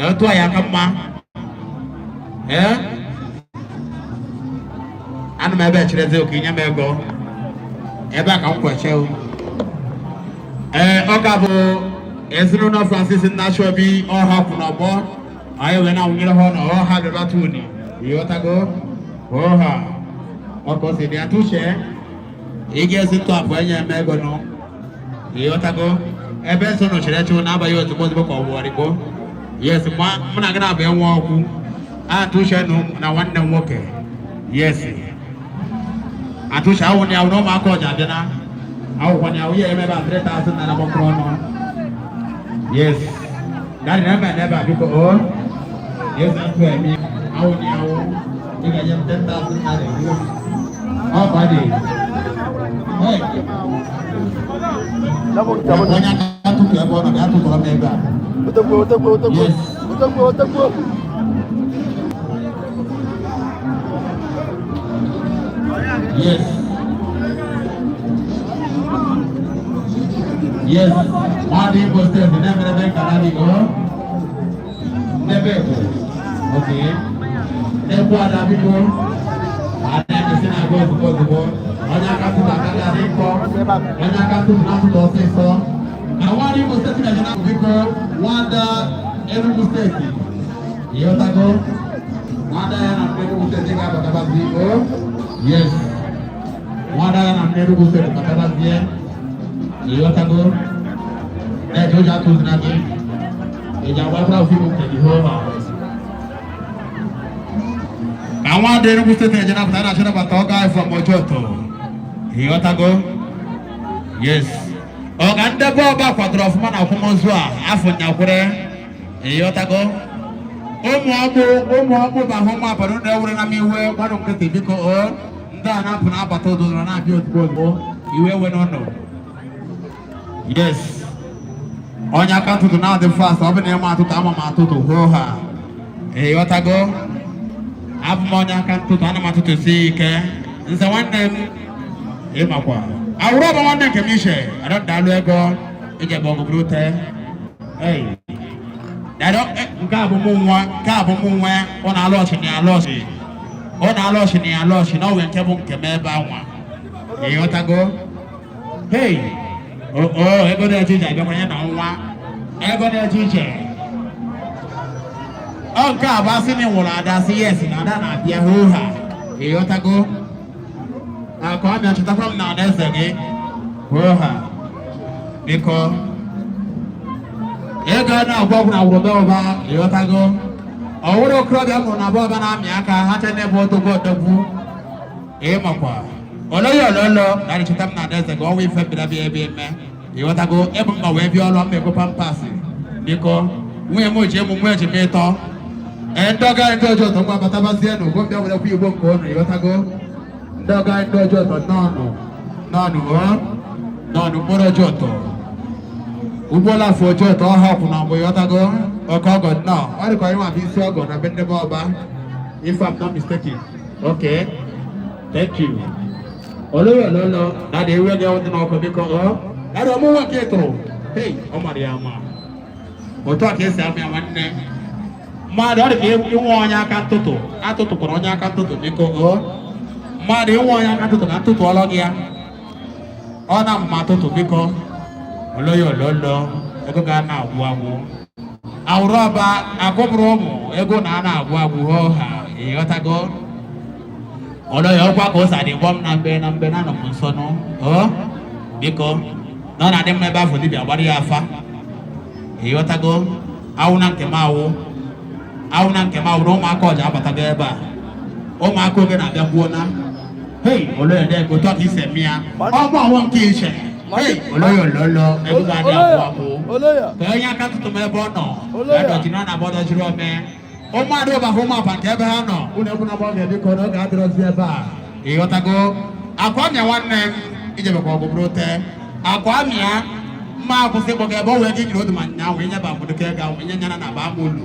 Otu a ya aka mma. Ee? Ana m ebe echere oke inye m ego. Ebe a ka m kweche o. Ee, ọ ka bụ ezinụlọ Francis Nnachobi ọha kwụ n'ọgbọ. Anyị wee na-awụnyere ha ọnụ ọha bịara tuni. Ịghọtago? Ọha. Ọ ka o si dị atụche. Ị ga-esi ntọapụ enye m ego nụ. Ịghọtago? Ebe nsọ nọchiri eche na-abaghị ozugbo ozugbo ka ọ wụọrịgbo. Yes, mụ na gị na-abụ enwe okwu. Atụche na nwanne m nwoke. Yes. Atụche awụ na awụ na ụmụaka ọja abịa na. Awụkwa na awụ ya eme ebe a 3,000 naira gbakọrọ ọnụ. Yes. Daddy na ebe a biko o. Yes, atụ emi awụ na awụ. Ị ga-enye m 10,000 naira. Ọ bụ adị. Hey. Onye aka tụtụ ebe ọ nọ bịa tụtụrụ m ebe a. Yes. Yes. Yes. Nwadị Imo Steeti na-emere ebe nkata dị o. Ndebe bụ. Okay. Ndekwu ada biko. Ada esi na-agba ozugbo ozugbo. Onye aka tụtụ aka ga-adị nkọ. Onye aka tụtụ na-atụtụ ọsịsọ. Na nwadị Imo Steeti na-eje na biko nwada Enugu Steeti. Ịghọtago? Nwada ya na Enugu Steeti ga-abatabazi o. Yes. Nwada ya na Enugu Steeti batabazie. Ịghọtago? Na-eje ụjọ atụzina gị. Ị ga-agbakwa ofu nke Jehova. Ka nwa dị Enugu Steeti eje napụta na-achọ nabata ọga anyị from Ojoto. Ịghọtago? Yes. Ọga ndebe ọba kwadoro ọfụma na akwamozu a afọ nyakwere. Ịghọtago? Ụmụ ọgbụ ụmụ ọgbụ bụ ahụ ụmụ abalị unu ewere na m iwe gbanụ nkịtị biko o. Ndị a na-apụ na-abata ododo na-abịa ozugbo ozugbo iwe ewe n'ụlọ. Yes. Onye aka ntụtụ na-adị fast ọ bụ na ịma atụtụ ama m atụtụ hoo ha. Ịghọtago? Abụ m onye aka ntụtụ ana m atụtụ si ike. Nze nwanne m ịmakwa. Awụrụ ọba nwanne nke m ishe adọdalụ ego ijebe ọgụgụrụ ute. Hey. Dado nke a bụ mụ nwa nke a bụ mụ nwa ọ na-alụ ọchị na alụ ọchị. Ọ na-alụ ọchị na alụ ọchị na ọ nwee nke bụ nke m ebe anwa. Ịghọtago? Hey. O ego na-eje ije abịakwanye na nwa. Ego na-eje ije. Ọ nke a bụ asị na ị nwụrụ ada sị yes na ada na-abịa hoo ha. Ịghọtago? Akụ abịa chetakwa m na adaeze gị. Hoo ha. Biko. Ego a na-agwọ ọgwụ na ngwụrụbe ụba ịghọtago? Ọ wụrụ okorobịa mụrụ na abụọ na-amị aka ha che n'ebe odogwu odogwu. Ịmakwa. Oloyo ololo na cheta m na adaeze gị ọnwa ife mbịara bịa ebe eme. Ịghọtago? Ebu mma wee bịa ọlụ mma ego pampasị. Biko. Nwunye m ji emu nwa ejima ịtọ. Ee, ndị ọga anyị ndị ọjọọ tọ ngwa batabazie n'ugbo mbịa werekwa igbo nke unu ịghọtago? Ndị ọga anyị ndị ọjọọ tọ nọọnụ nọọnụ o nọọnụ mkpụrụ ọjọọ tọ. Ụgbọala afọ ọjọọ tọ ọha ọkwụ na mgbe ịghọtago? Oke ọgọ nnọọ. Ọ dịka onye nwa bụ isi ọgọ na be ndị be ọba. If I'm not mistaken. Okay. Thank you. Olóyè lọ́lọ́, dáadé ewé gẹ́ ọdún náà ọkọ̀ bíkọ́ ọ́. Dáadé ọmọ wọn kì í tụrụ. Hey, ọ mara ya ama. Otu a ka esi amị ama nne. Mmadụ ọ dị ka inwe onye aka ntụtụ. Atụtụkwara onye aka ntụtụ biko ọ. Mmadụ inwe onye aka ntụtụ na ntụtụ ọlọ gị ya. Ọ na mma atụtụ biko. Olóyè ololo, ego ga na-agwụ agwụ. Awụrụ ọba agụbụrụ ụmụ ego na a na-agwụ agwụ hoo ha ịghọtago. Olóyè ọkwa ka o si adị gbọm na mbe na mbe na anọ m nso nụ. Ọ biko na ọ na-adị mma ebe afọ dibịa gbara ya afa. Ịghọtago awụ na nke m awụ awụ na nke m awụ na ụmụaka ọja abatago ebe a. Ụmụaka oge na-abịa gbuo na. Hei, olóyè dị otu a ka isi eme ya. Ọmụ ọwụ nke iche. Hei, olóyè ololo, ego ga-adị agwụ agwụ. Ka onye aka ntụtụ m ebe ọ nọ. Ya dọjiri na na-abọ dọjiri ome. Ụmụada ụba hụ ụmụ aba nke ebe ha nọ. Unu egwu na-agba oge biko n'oge adịrọzi ebe a. Ịghọtago? Akwa mịa nwanne m ijebekwa ọgụ bụrụ tee. Akwa mịa mma akwụsị ịkpọ gị ebe o wee gị nyere odu ma nya wee nyeba obodo ka ego ahụ nye nyana na aba ama olu.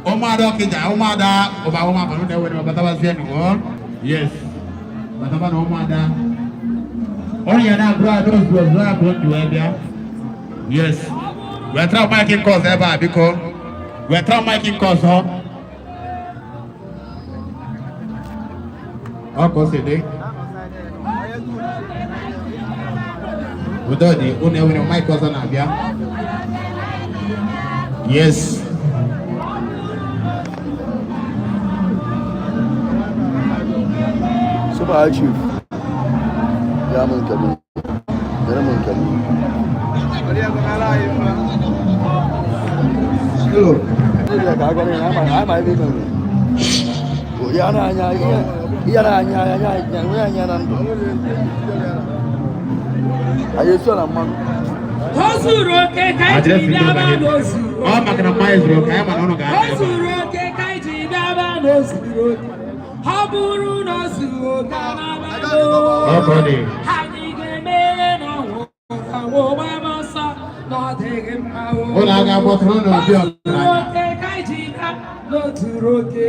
Ụmụada ọkịja ụmụada ụba ụmụ aba na ewere batabazie nụ. Yes. Bataba na ụmụada. Onye ya na-agụrụ ada ozugbo ozugbo a ka o ji wee bịa. Yes. Wetara mic nke ọzọ ebe a biko. Wetara mic nke ọzọ. Ọ ka o si dị. Udo dị, unu enwere mic ọzọ na-abịa. Yes. Super High Chief. Ya m nke m. Nyere m nke m. Hello. Ndị ka agwara ya ama ama ebe ime nwere. Ya na-anya ihe na-anya anya anya nwe anya na ndụ. Anyị eso na mmanụ. O zuru oke ka anyị ji bịa ebe a na o zuru Ọ maka na mmanya zuru oke, anyị ma na ụnụ ga-abịa O ebe a. zuru oke ka anyị ji bịa ebe a na o zuru oke. Ọ bụrụ na o zuru oke Ọ ka ọ dị. anyị ga-eme na ọnwụ anwụ gbaba ọsọ na ọ dịghị mma o. Ụnụ aga agbọsọrọ ụnụ obi O zuru ọgaranya. oke ka anyị ji bịa na o zuru oke.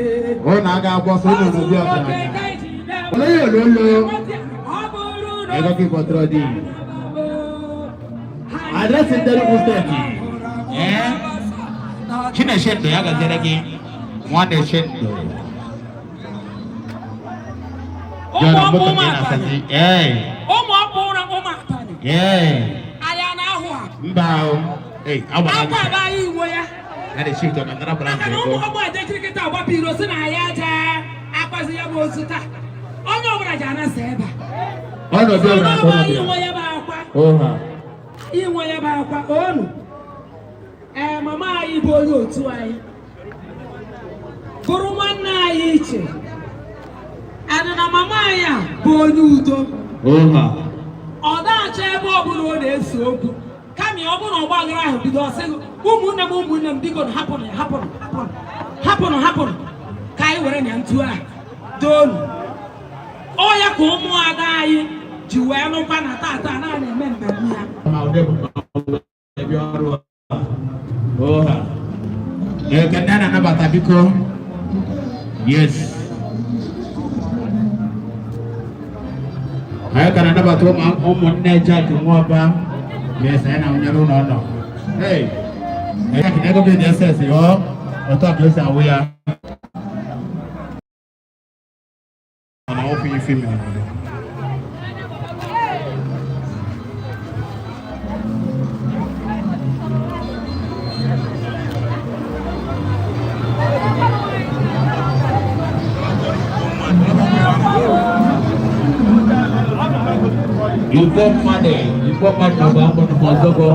Ụnụ aga agbọsọ ụnụ O obi zuru oke ọgaranya. ka anyị ji bịa Olóyè olólo. Ọ bụrụ na Ego gị kpọtụrụ dị. Adreesị ndị Enugu steeti. Ee. Chinechendụ ya gaziere gị. Nwa na-eche ndụ. Ụmụ Jọrọ ọkpụ moto gị ụmụ na-asazi. Ee. ụmụ ọkpụ ụra ụmụ abalị Ee. anyị a na-ahụ a Mba o. Ee, agbara akwa gị. aba anyị iwe ya Ya dị shift ọka ndara bara maka na ego. ụmụ ọgbọ ejechiri kịta agbapụ iro si na anyị aja akwazi ya bụ ozu taa onye ọbụla ji anasa ebe a Ọ nọ obi ọbụla ka ọ nọ Anyị bịa. nwe ya bụ akwa Oha. inwe ya bụ akwa onu ee mama anyị bụ onye otu anyị bụrụ nwanne anyị iche ana na mama anyị a bụ onye udo. Oha. Ọ na-achọ ebe ọbụla ọ na-ese okwu kama ọ bụrụ na ọgba aghara ahụ bido ọ sị gị, ụmụnne m ụmụnne m biko hapụnụ ya hapụnụ hapụnụ hapụnụ hapụnụ ka anyị were na ntu ahụ doonu ọ ya ka ụmụada anyị ji wee nụkwa na tata na a na-eme mmemme ya. Ma ọ dị bụ ebe ọrụ a. Oha. Ee, ka ndị a na-anabata biko. Yes. Anyị ka na-anabata ụmụnne Jack Nwọba. Yes, anyị na-awụnyere ụlọ nọ. Hey. Jack na ego gị dị SS ọ otu a ka esi awụ ya. Ọ na ọfụ ife mere obodo. Igbo mmadụ, Igbo mmadụ bụ agbụ n'ọzọgọ.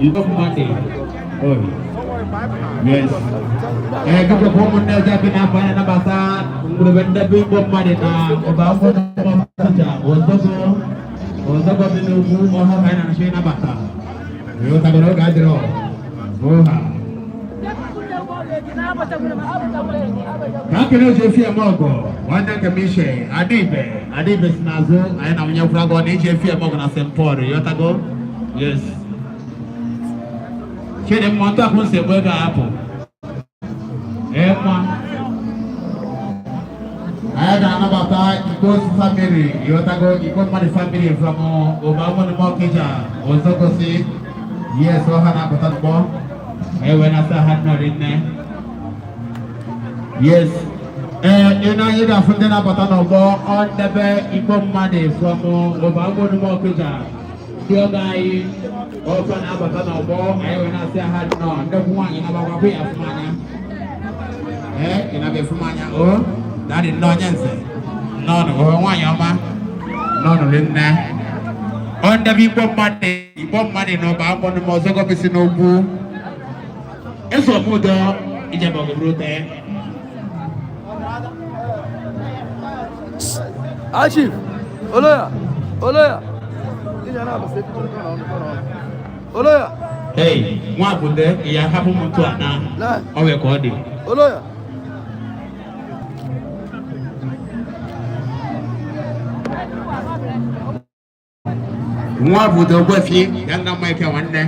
Igbo mmadụ. Oh. Yes. Ee, biko ka ụmụnne ọzọ bi n'afọ anyị anabata ngwurube ndebe Igbo mmadụ na ọba akwụkwọ n'ọzọgọ ọzọgọ ọzọgọ dị n'ugwu ọha ka anyị na-achọ ịnabata. Ịghọtagoro oge adịrọ. Oha. Ka akele oji efi eme ọgọ nwanne nke m ishe Adibe Adibe si n'azụ anyị na nwunye kwuru agọ na iji efi eme ọgọ na St. Paul ịghọtago? Yes. Chidimma ntụ akwụ nsogbu ego apụ. Ee nwa. Anyị ga-anabata Igbo family, ịghọtago Igbo mmadụ family from Ụbamụnụmọkịja, Ozogosi. Yes, ọ ha na-apụta n'ụgbọ. Anyị wee na-asa ha nnọrị nne. Yes. Ee, ị na anyị ga-afụ ndị na-abata n'ọgbọ ọ ndebe Igbo mmadụ from Ụbamụnụmọkịja. Ndị ọgọ anyị ọfa na-abata n'ọgbọ, anyị wee na-asị ha nnọọ. Nnekwu nwaanyị na-agbakwa hụ ya afụmanya. Ee, ị na-abịa afụmanya o. Daddy nnọọ onye nze. Nnọọ nụ, o nwaanyị ọma. Nnọọ nụ nne. Ọ ndebe Igbo mmadụ na Ụbamụnụmọ Ozogosi n'ugwu. Eso m udo ijebe ọgụ bụrụ tee. Chief, Oloya, Oloya. Oloya. Hey, nwa abụde ya hapụ m ntu a na ọ wee ka ọ dị. Oloya. Nwa abụde ogwefi ya nna mma ike nwanne.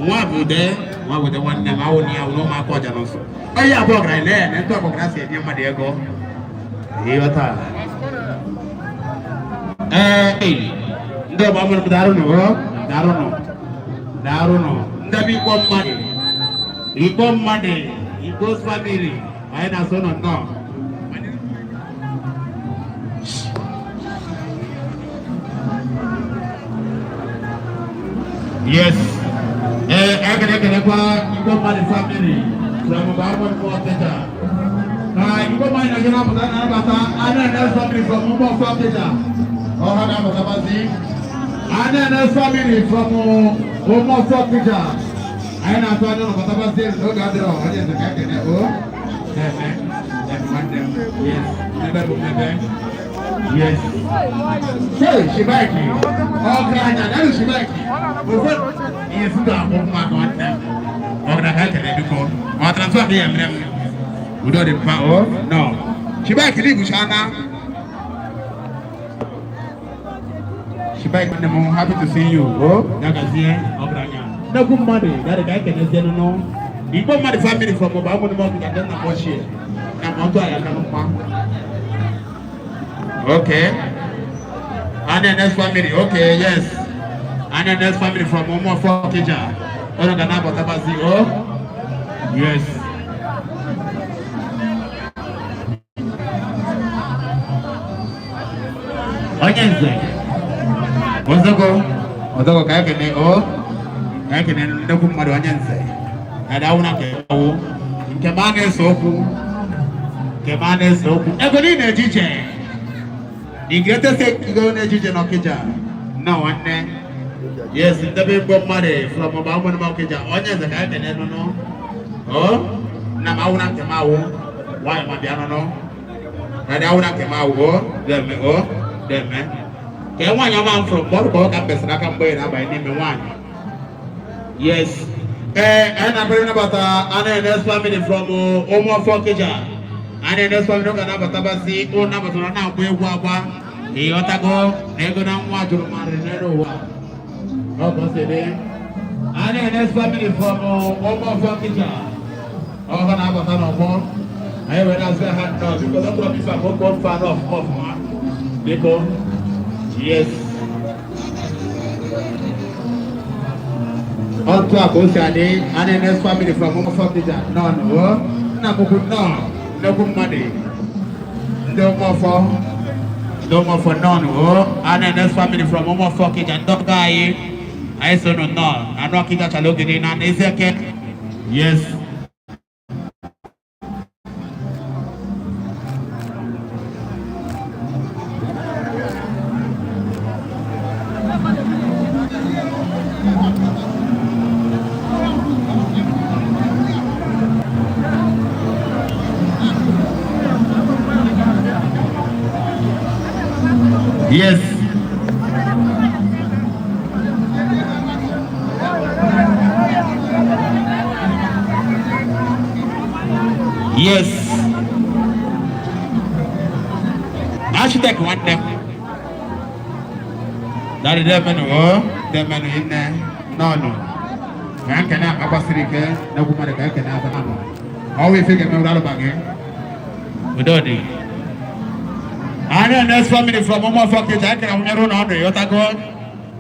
Nwa abụde nwanne m awụ na ya wụ ụmụaka ọja n'ụsọ. Onye abụọ gara ile ya na ntụ ọgbọgara si enye mmadụ ego. Ịghọta. Ee, ndị ọgba mmadụ darụnụ, darụnụ, darụnụ. Ndị bụ Igbo mmadụ, Igbo family, anyị na-asụ nọ nnọọ. Yes. Ee, ekelekwa Igbo mmadụ family from Ụbamụnụmọkịja. Na Igbo mmadụ na-eje na-apụta na-anabata Anene family from Ụmụọfọkịja. Ọha na-apụtabazi. Anene family from Ụmụọfọkịja. Anyị na-atụ anya na-apụtabazi n'oge adịrọ onye nze ka ekene o. Eme, eme nwanne m. Yes, mmebe bụ mmebe. Yes. Hey, Shibaki. Ọgaranya, daalụ Shibaki. Ofe ihe si ga-akwụ mma ka nwanne m. Ọgaranya ka ekene biko. Ọ transfer ka ya mere m. Udo dị mkpa o. No. Shibaki n'ibucha na. Shibaki nwanne m, happy to see you. O, ya gazie ọgaranya. Nnekwu mmadụ, daalụ ka ekenezie nụnụ. Igbo mmadụ family from Ụbamụnụmọkịja ndị nna m ochie. Na mọtò a ya ka mma. Okay. Anenes family, okay, yes. Anenes family from Ụmụọfọkịja. Ono ga na-abatabazi, oh? Yes. Onye nze. Ozogo. Ozogo ka ekene, oh? Ka ekene nnekwu mmadụ onye nze. Ya dawu na nke ọwụ. Nke ma na-ese okwu. Nke ma na-ese okwu. Ego niile ejiche. The greatest ego na-ejije n'Ọkịja. Nnọọ nwanne. Yes, ndebe Igbo mmadụ from Ụbamụnụmọkịja. Onye nze ka ekene nụnụ. Oh, nna m awụ na nke m awụ. Nwaanyị ma bịa nụnụ. Daddy awụ na nke m awụ. Oh, deme, oh, deme. Ka nwaanyị ọma m fụrụ mgbe ọ dịka ọ ka m besara aka mgbe na-abanye n'ime nwaanyị. Yes. Ee, anyị na-abịa ịnabata Anenes family from Ụmụọfọkịja. Anenes family ga na-abatabazi ụlọ nabatara na-agba egwu agba. Ịghọtago na ego na nwa jụrụ marịrị n'elu ụwa. Ọ ka o si dị. Anenes family from Ụmụọfọkịja. Ọ ga na-abata n'ọgbọ. Anyị wee na-asị ha nnọọ biko dọkịta m ife a ka o kwuo mfe anụ ọfụma ọfụma. Biko. Yes. Otu a ka o si adị. Anenes family from Ụmụọfọkịja nnọọ nụ. Nna m ukwu nnọọ. Nnekwu mmadụ. Ndị Ụmụọfọ. Ndị Ụmụọfọ nnọọ nụ. Anenes family from Ụmụọfọkịja ndị ọgọ anyị. Anyị so nụ nnọọ. Anụ Ọkịja chala oge niile na Ezieke. Yes. Yes. Yes. Architect nwanne m. Daddy demenu o, demenu inne, nọnụ. Ka nkene agbasiri ike n'egwu mmadụ ka ekene aka na anọ. Ọnwa ife ga-eme alụba gị. Udo dị. Anyị next family from Ụmụọfọ Kịja ekere nwụnyere ụlọ ọnụ ịghọtago.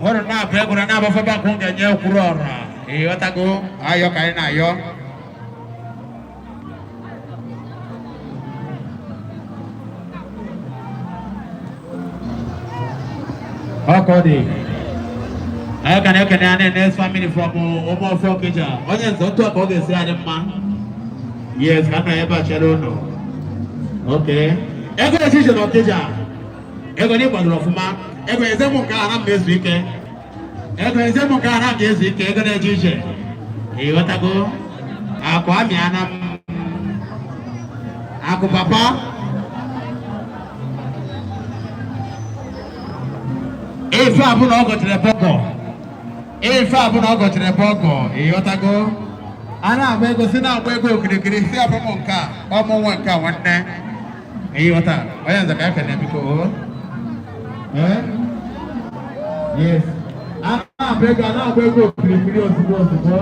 Ụrụ na-abụ egwuru na-abụ bankụ ga-enye kwuru ọra ịghọtago ayọ ka anyị na-ayọ. Ọkọ dị. Anyị ka na-ekene anyị next family from Ụmụọfọ Kịja. Onye nze otu a ka ọ ga-esi anyị mma. Yes, ka nna ebe a chere ụnụ. Okay. Ego echiche na Ọkịja. Ego ndị kwadoro ọfụma. Ego eze mụ nke a na m ezu ike. Ego eze mụ nke a na m ezu ike. Ego na-eje ije. Ịghọtago? Akụ amịa na m. Akụ papa. Ife a bụ na ọ gọchiri bọgọ. Ife a bụ na ọ gọchiri bọgọ. Ịghọtago? A na-agba ego si na-agba ego okirikiri si abụ m nke a ọmụ nwa nke a nwanne. Ịghọta? Onye nze ka ekene biko o. Eh? Yes. A na-agba ego a na-agba ego okirikiri ozugbo ozugbo.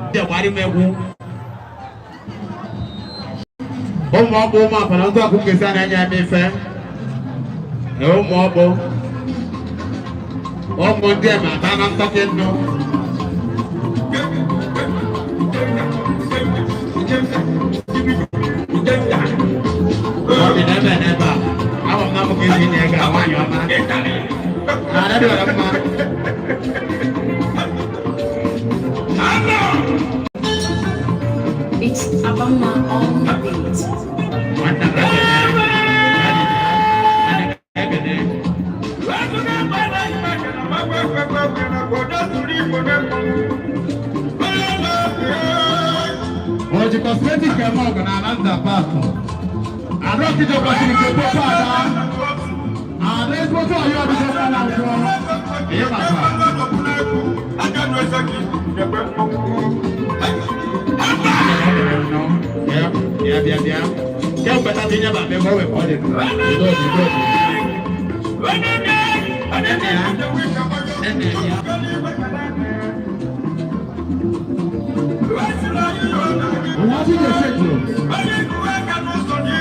Ndị agbara m egwu. Ụmụ ọkpụ ụmụ akpana ndị ọkụ nkesi a na-enye eme ife. Ụmụ ọkpụ. Ụmụ ndị eme ata na ntọkị ndụ. Ọ dị n'ebe n'ebe a. Ama m na amụ ka esi inye ego a nwaanyị ọma. Na ada dị ọra mma. It's Abama on the beat. Nwanne m ekene. Oji cosmetic eme ọgụ na ala nza pastọ. Ada ọkịja kwesịrị ka ekpope ada. Ada ezigbote ọyọ ọdịdị mma na nkwọ. Ihe maka. Bịa, bịa, bịa, bịa. Kemgbe tata inye ma ebe o wepụ ọ dị. Udo dị, udo dị. Nene ya. Nene ya.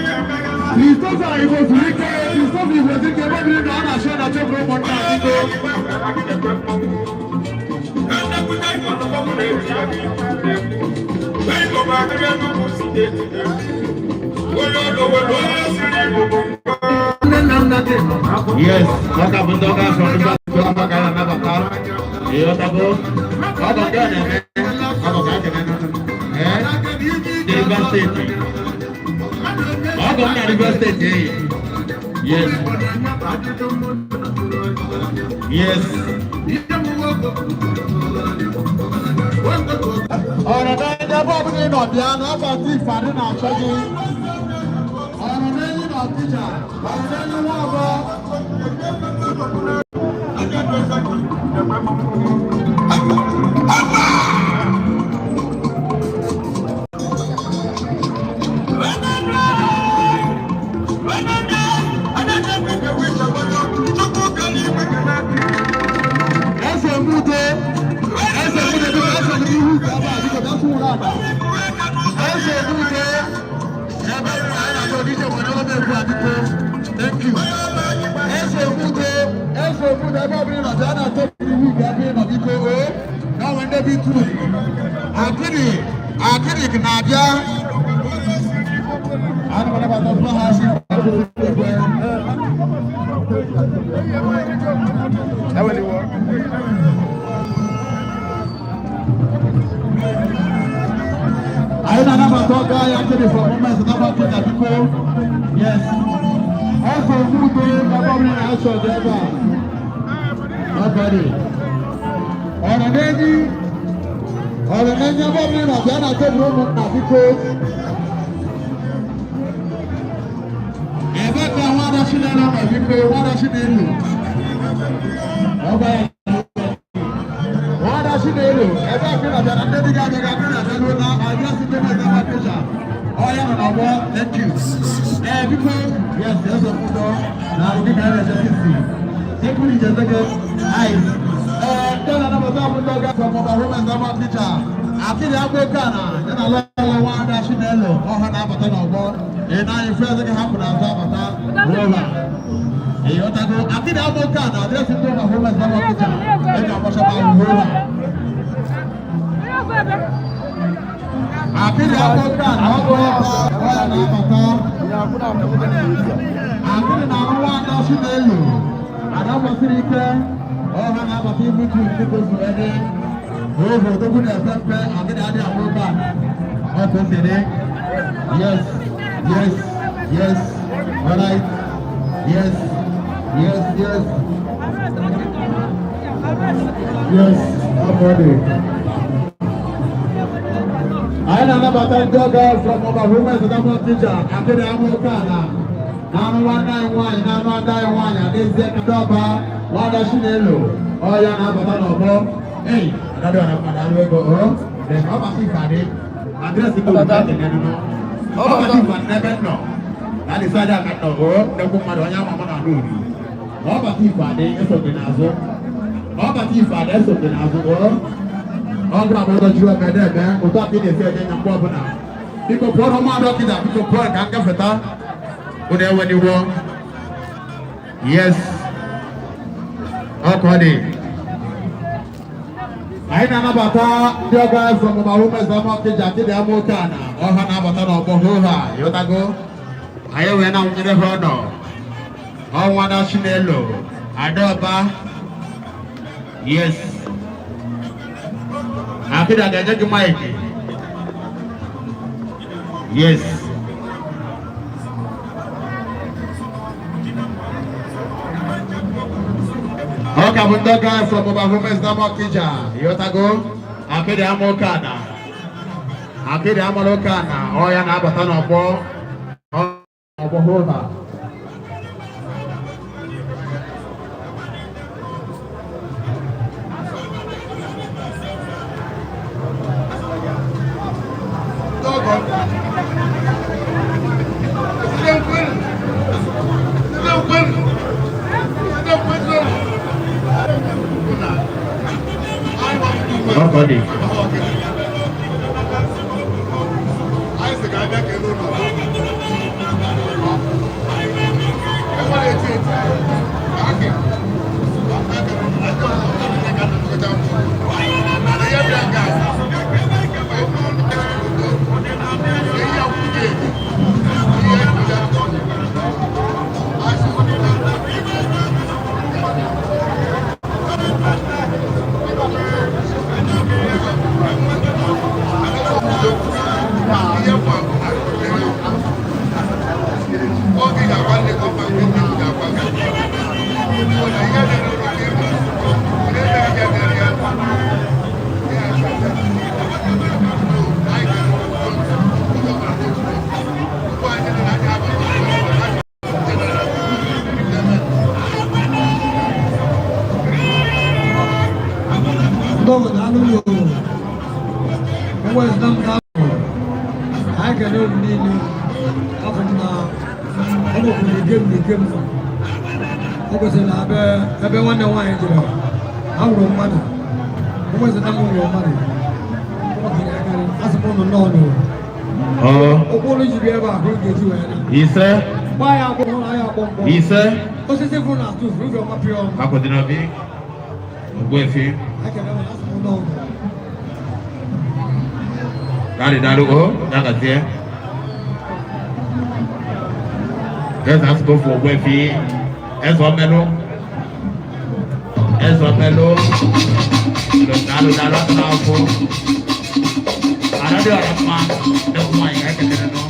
Christopher Igbo-Zurike, Christopher Igbo-Zurike, ebe ọ bụla ị nọ, ọ na-achọ na chọpụrụ ụmụnna biko. Yes, ọ ka bụ ndị ọka afọ ndị ọka ka a na-anabata. Ịghọtago? Ọ bụ nke a na-eme. Ọ bụ ka a ga-eme n'ụlọ. Ee? Ndị Rivers Steeti. Ọ bụ m na Rivers Steeti eyi. Yes. Yes. Ọ̀rọ̀ náà ẹni ẹbọ ọbụla ị nọ bịa na abalị ife adị na-achọ gị. Ọ̀rọ̀ n'enyi na ọkịja, ọ̀rọ̀ n'enyi nwa ọbọ. Eze Mude, Eze Mude, biko eze m n'ihu ka ebe a biko bịa tụwụrụ ada. Eze Mude, ebe m anyị na-achọ ọdịiche nwere ọrụ ekwu a biko. Thank you. Eze Mude, Eze Mude, ebe ọ bụla ị nọ bịa na tebụl ihu ka ebe ị nọ biko o. Na onwe ndị bi tu. Akịrị, akịrị na-abịa. Ana m anabata ọfụma ha si. Anyị na-anabata ọga ya nkiri for moments anabata na biko. Yes. Eze Mude, ebe ọ bụla ị na-achọ dị ebe a. Nobody. Ọ̀rọ̀ n'enyi, ọ̀rọ̀ n'enyi ebe ọ bụla ị nọ bịa na tebụl ụmụnna biko. Ebe ka nwada Chinelo nọ biko, nwada Chinelo. Ọba ya. Nwada Chinelo, ebe ka ị nọ bịa na ndị dị gị abịaghị abịa na abịa na adreesị ndị na-eze Ọkịja. Ọ ya nọ n'ọgbọ, thank you. Ee, biko, yes, eze Mudo, na arụgị ka a na-eje isi. Ekuru ijeze gị, ice. Ee, ndị na-anabata bụ ndị ọga from Ọba Women's Ama Ọkịja. Akịrị agba oke ala ya na lọlọ nwada Chinelo ọha na-abata n'ọgbọ. Ị na-anyị fe eze gị hapụ n'azụ abata rova. Ịghọtago akịrị agba oke ala address ndị ụlọ homes na ọkịja ị ga-agbachaba ahụ rova. Akịrị agba oke ala ọ bụ ọba ọya na-abata. Akịrị na-arụ nwada Chinelo ada gbasiri ike ọha na-abata ibu tu ndị gozuru ede. Oho, odogwu na-efe mpe akịrị adịghị agba oke ala. Ọ ka o si dị. Yes, yes, yes. All right. Yes, yes, yes. Yes, I'm ready. Anyị na-anabata ndị ọga from Ọba Women's Double Teacher, Akịrị ama oke ala. Na-anụ nwanne anyị nwaanyị, na-anụ ada anyị nwaanyị, Adaezie ndị ọba, nwada Chinelo, ọ ya na-abata n'ọgbọ. Ei, adadị ọra mmadụ alụ ego, o, dị ka ọ bata ife adị. Address ndị obodo dị n'elu. Ọ bata ife adị n'ebe nọ. Na dị side aka nọ, o, nnekwu mmadụ onye ama ama na-anụ uri. Ọ bata ife adị, eso gị n'azụ. Ọ bata ife adị, eso gị n'azụ, o. Ọ bụrụ abụọ juru ebe ebe otu aka ị na-esi enye ya mgbe ọbụla. Biko pụọ na ụmụada ọkịda, biko pụọ ka m gafeta. Unu eweniwo. Yes. Ọ ka ọ dị. Anyị na-anabata ndị ọga from Ọba Women's Ama Ọkịja, Akịdị ama oke ana, ọha na-abata n'ọgbọ hoha, ịghọtago. Anyị wee na-awụnyere ha ọnọ. Ọnwa na Chinelo, Adaọba. Yes. Akịdị a ga-enye gị mic. Yes. Ọ ka bụ ndị ọga from Ọba Women's Ama Ọkịja, ịghọtago. Akịdị ama oke ana. Akịdị amara oke ana, ọ ya na-abata n'ọgbọ. Ọgbọ hoha. Ọ dị. Anyị sị ka abịa kelee ụlọ. Ebe na-eti eti, akị, mana ya bịa nga ihe akwụkwọ ege, ihe nkuzi oge ga-agwa nne gị ọkwa nke nne gị ga-agwa gị. Ọ na ihe dị n'ụlọ ka ịma, na-eme ihe dịrị ya. Ndọgọ na-alụ ya o. Enwezina m na-alụ. Anyị kene unu niile. Afọ m na ọ nọkwuru n'ike m n'ike m nọ. O kwesịrị na ebe ebe nwanne m nwaanyị jere ahụrụ mmadụ. Enwezina m hụrụ mmadụ. Ọ kere akarị. Asị m unu nnọọ n'ụwa. Ọ. Ụkwụ unu ji bịa ebe a ka unu ga-eji wee na. Ise. Gbaa ya agbọ hụrụ anyị agbọ mgbọ. Ise. Osisi fụrụ na atụ fụrụ ọma pịa ọnụ. Akwadinobi. Ogbuefi. Anyị kene unu, asị m nnọọ n'ụwa. Daalụ daalụ o, dagazie. Eze asụtụ Ogbuefi, eze omelụ. Eze omelụ. Daalụ daalụ atụ n'afọ. Ada dị ọra mma, nnekwu nwaanyị ka ekelere nọ.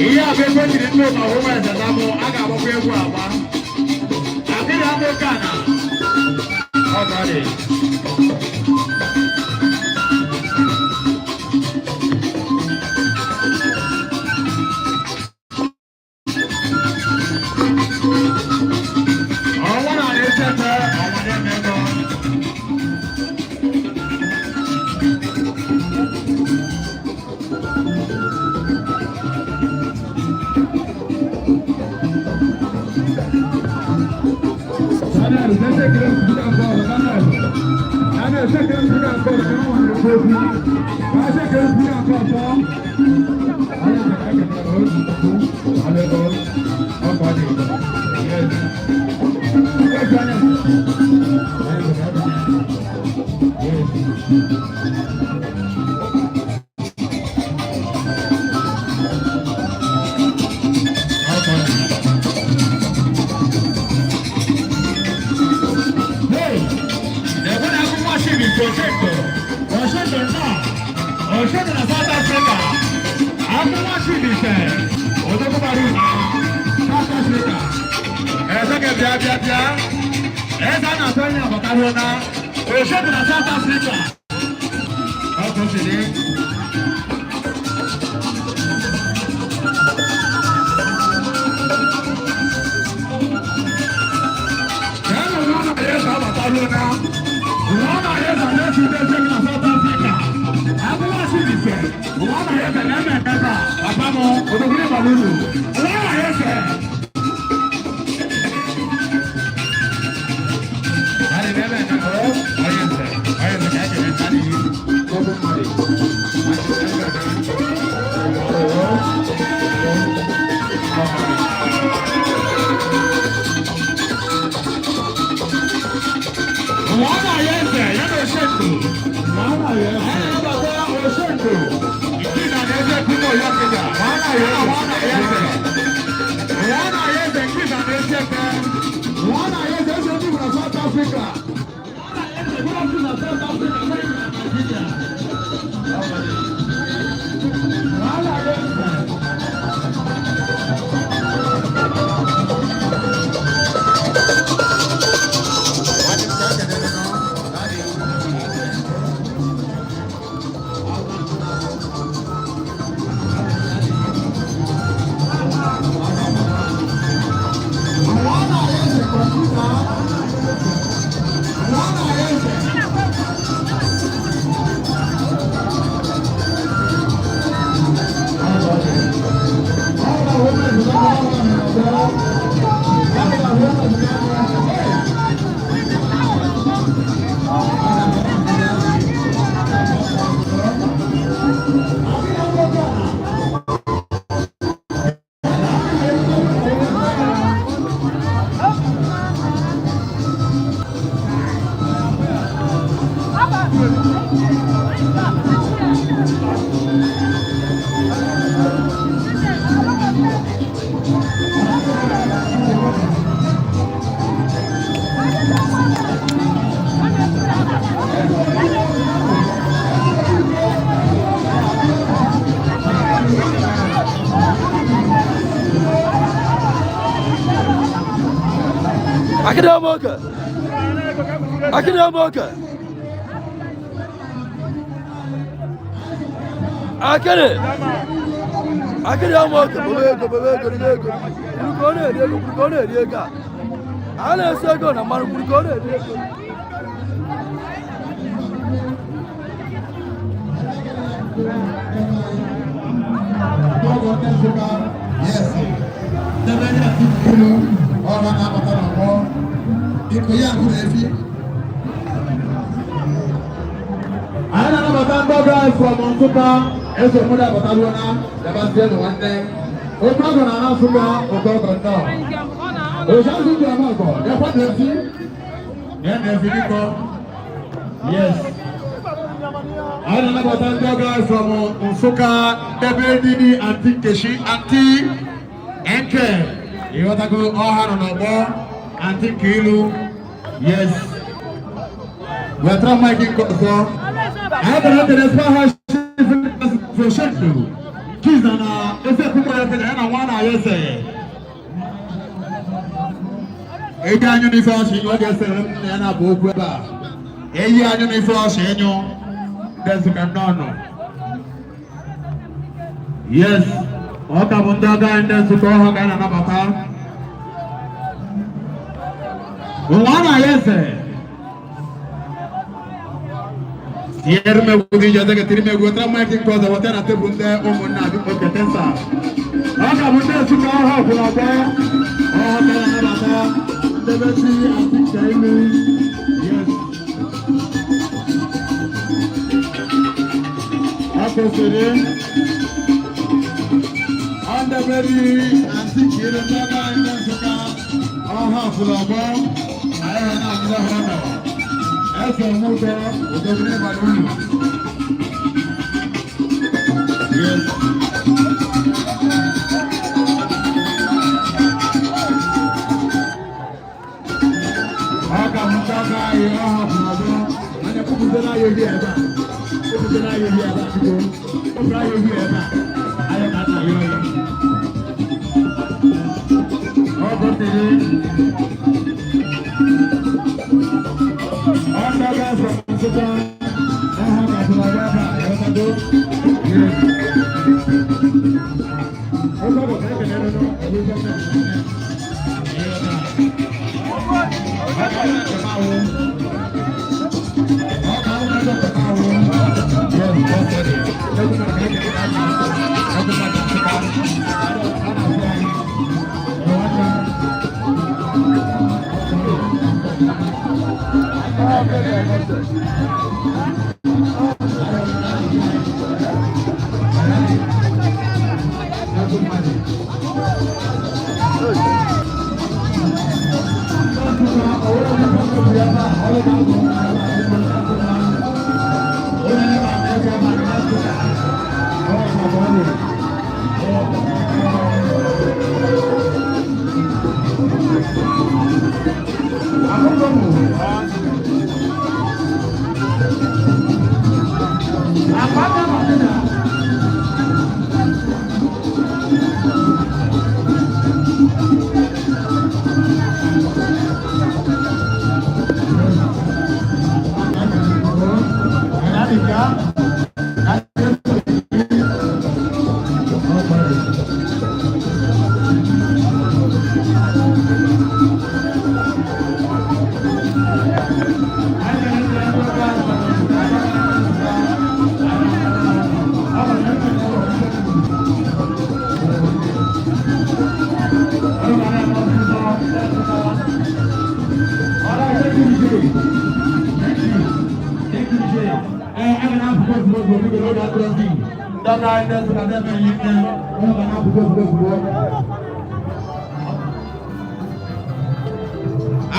Ihe a bụ ebe o jiri ndị ụka Women's Zamụ, a ga-agbakwa egwu agba. Akịrị ama oke ana. Ọ ka ọ dị. Ọnwa na-esi ete, ọnwa na-eme ego. Daniel, let's take it up to the Daniel. Akịdị ọmụoke. Akịdị ọmụoke. Akịdị. Akịdị ọmụoke bebe ego bebe ego ribe ego. Kwuru ka ọ na-eri ego kwuru ka ọ na-eri ego a. A na-esi ego na mmanụ kwuru ka ọ na-eri ego. Anyị na-anabata ndị ọbịa anyị from Nsụka, eze obodo abataruo na yabazie nụ nwanne. Oke ọgọ na-ana Nsụka, oke ọgọ nnọọ. Oṣù ji ama ọgọ, yakwa na-esi. Ya na-esi biko. Yes. Anyị na-anabata ndị ọbịa anyị from Nsụka, ndebe didi Aunty Nkechi, Aunty Nke. Ịghọtago ọha nọ n'ọgbọ, Aunty Nkiru. Yes. Wetara mic nke ọzọ. Anyị bịara ekele ha Foshendu. Kiza na eze kwukwa ya kele ya na nwa na ya eze. Eji anyụ n'ife ọchị ọ ga-esere m na ya na-abụ okwu ebe a. Eyi anyụ n'ife ọchị enyu ndị Nsụka nnọọ. Yes, ọ ka bụ ndị ọgọ anyị ndị Nsụka ọhụụ ka a na-anabata. Nwa na ya eze. Tinyere m egwu dị ije ọzọ tiri m egwu wetara mic nke ọzọ wetara na tebụl ndị ụmụnna gị oke tensa. Ọ ka bụ ndị Nsụka ọhụụ kwụ n'ọgbọ. Ọhụụ ka a na-anabata. Ndebe chi Aunty Nkiru. Yes. Ọkọsịrị. Ọndebere àti kiri ndị ọga anyị na Nsụka ọha fụlọgbọ anyị ha na-agụda ha nọ. Ese mụtọ odogwu n'ịbara unu. Yes. Ọ ka mụta aka anyị ọha fụlọgbọ anya kwupụtara anyị ehi ebe a. Kwupụtara anyị ehi ebe a biko. Kwupụtara anyị ehi ebe a. Anyị ka nna ya ọya. Ọ gosiri ọndaga from Nsụka ọha ka fụlọgbọ ebe a ịghọtago. Yes. Ọgbọ bụ ka ekele nụ ọgbụgbọ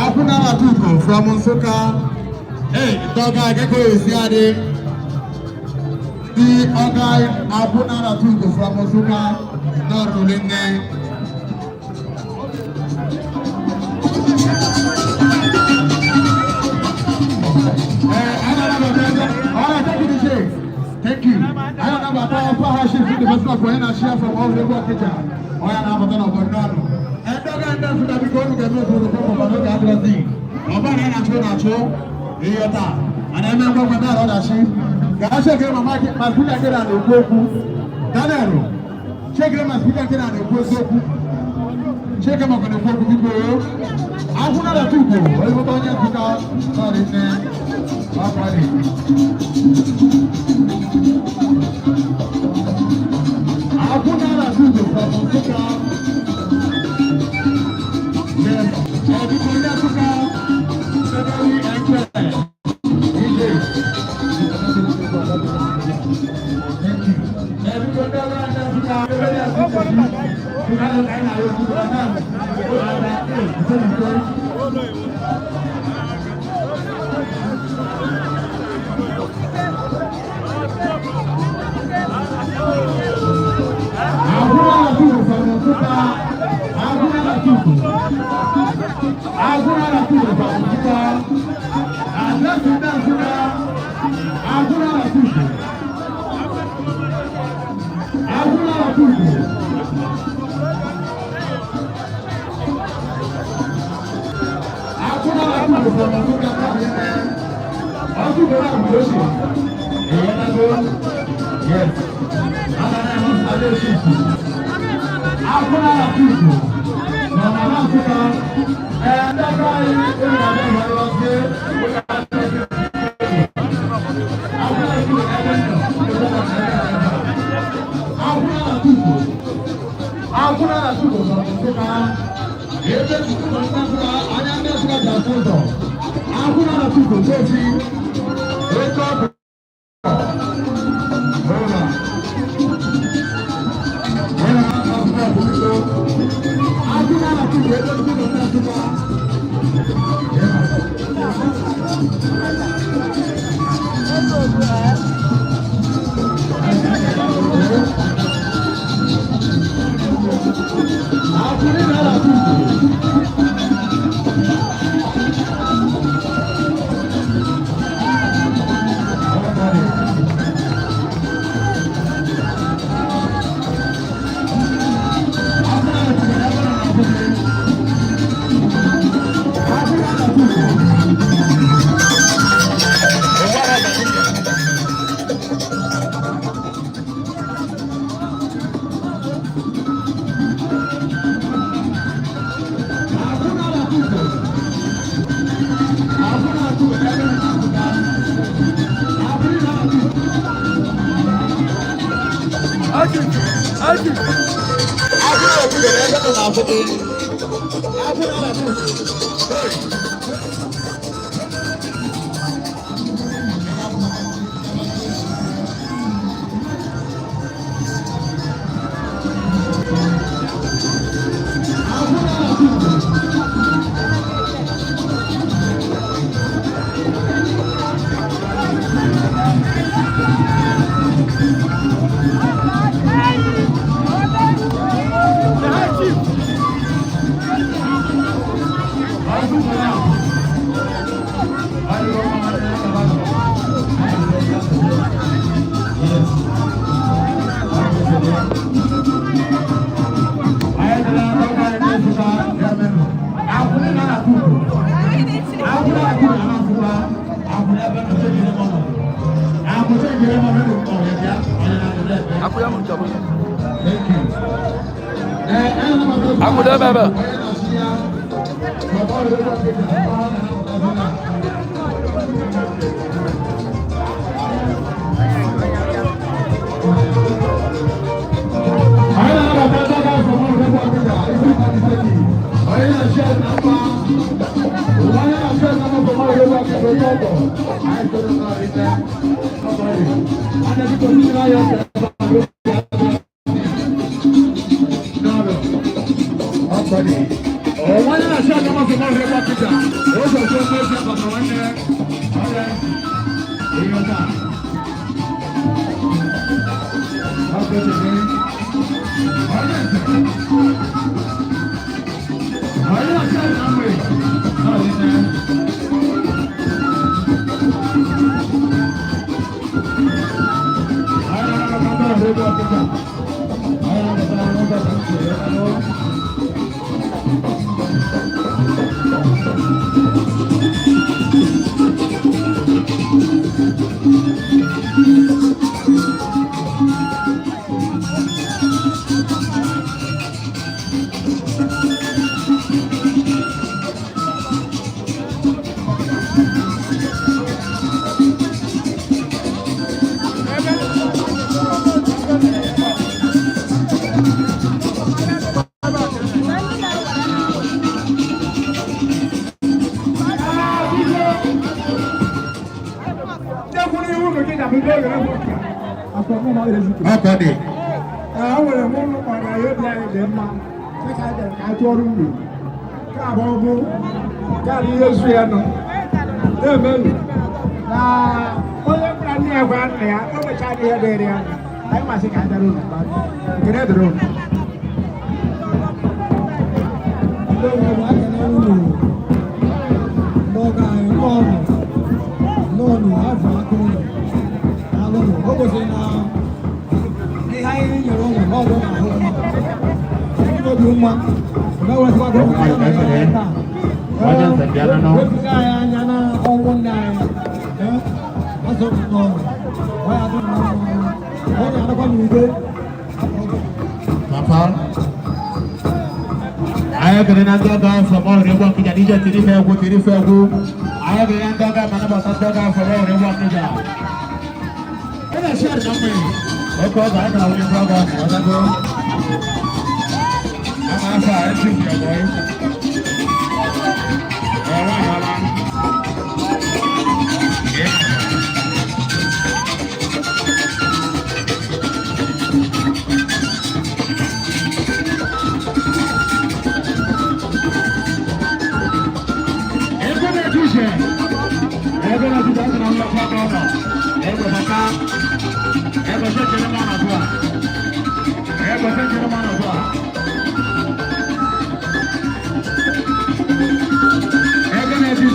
Akwụna Matuko from Nsụka. Hey, ndị ọga akẹ́kọ̀ọ́ esi adị. Ndị ọga Akwụna Matuko from Nsụka nọrọ nne. Thank you. I don't know about our power shift in the best of when I share from all the work teacher. I am not about no. And don't get that we go to get no for the proper no get the Ọba na na-achụ na-achụ ịghọta ana eme ngwa na ọdachi ka a chekere ma ma spika nke na-ekwu okwu Daniel chekere ma spika nke na-ekwu eziokwu chekere ma ọ na-ekwu okwu biko akwụna na tupu ezigbo onye Nsụka nọrị nne akwali akwụna na tupu from Nsụka. Yes, biko onye Nsụka. Aji, aji. Akwụdo ebe ebe. Enwere m ụlọ mara ya obi anyị dị mma dịka anyị bịara ka anyị tụọrọ uru nke abụọ bụ nke a ihe zu ya nọ na-emenụ na onye gwara nne ya gwa nna ya o mechara ihe dịrị ya anyị masị ka anyị bịara ụlọ mmadụ nke dịrị ụlọ. O gosiri na ihe anyị nyere ụmụ n'ọdụ n'ahụ obi mma wepụga anyị anya na ọnwụ nne anyị azụ n'ọnụ ọ ya ọ na-adakwa n'udo. Papa. Anyị kere na ndị ọga afọ ma ọhụrụ egwu ọkịja n'ije tiri ife egwu tiri ife egwu. Anyị kere na ndị ọga ma nabata ndị ọga afọ ma ọhụrụ egwu ọkịja. Ị na-esi arị na mmiri. Oke ọga anyị gara onye ọga ọga ọgago. Ama afọ a esi ndị ọgọ ị. Ọwa ahụla. Ego na-etuche. Ego na-etuche aka na onye ọkwa ọga ọnọ. Ego bata. Ego sechiri m ọnọdụ a. Ego sechiri m ọnọdụ a. Ego na-etuche.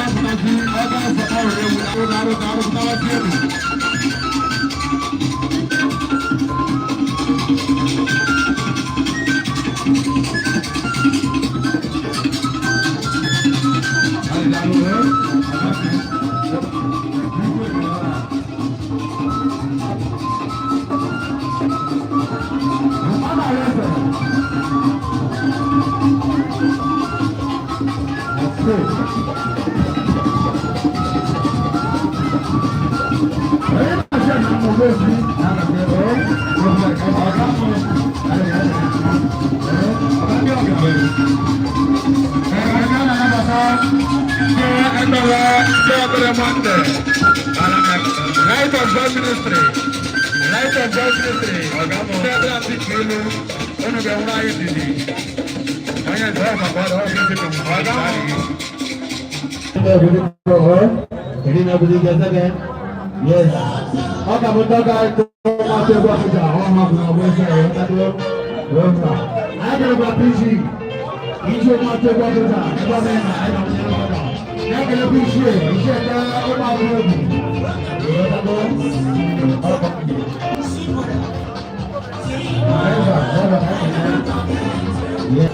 Na-apụtazi ọga afọ ọrụ ewu na-arụ na-arụpụtawazi elu. Light of God Ministry, Light of God Ministry, unu ga-enwere anyị ndidi. Onye nze ọ maka ọ ga-esi ọga. Yes. Ọ ka bụ ndị ọga na-atụ egwu Ọkịja, ọ hapụ na ọgbọ eze ya, ọtago. Anyị gara PG, iji ụmụ atụ egwu Ọkịja, ebe ọ na anyị na-amụnye n'ọga. Na-ekelekwa ichie, ichie ndị ụmụ akwụkwọ egwu. Ọtago. Yes.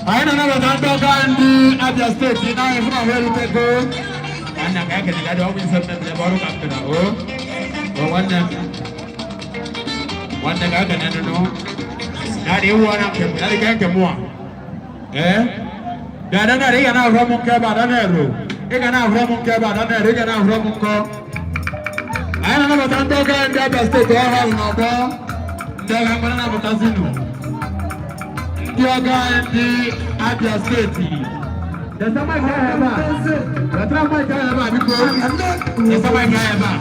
Anyị na-anabata ndị ọga ndị Abia Steeti n'anyị fún àwọn erutego. Anyị na-aga ekene gadị ọgwụ ise mmemme ebe ọrụ ka m bịara o. O nwanne m. Nwanne ga ekene nụnụ. Dadị iwu ọna nke m, dadị ka nke mụ a. Ee? Dada na ị ga na-ahụrụ m nke ebe ada na-ero. Ị ga na-ahụrụ m nke ebe ada na-ero, ị ga na-ahụrụ m nkọ. Anyị na-anabata ndị ọga ndị Abia Steeti ọhụrụ n'ọgbọ. Ndị ọga mgbara na-apụtazinụ. Ndị ọga ndị Abia Steeti. Desa mic ahụ ebe a. Wetara mic ahụ ebe a biko. Desa mic ahụ ebe a.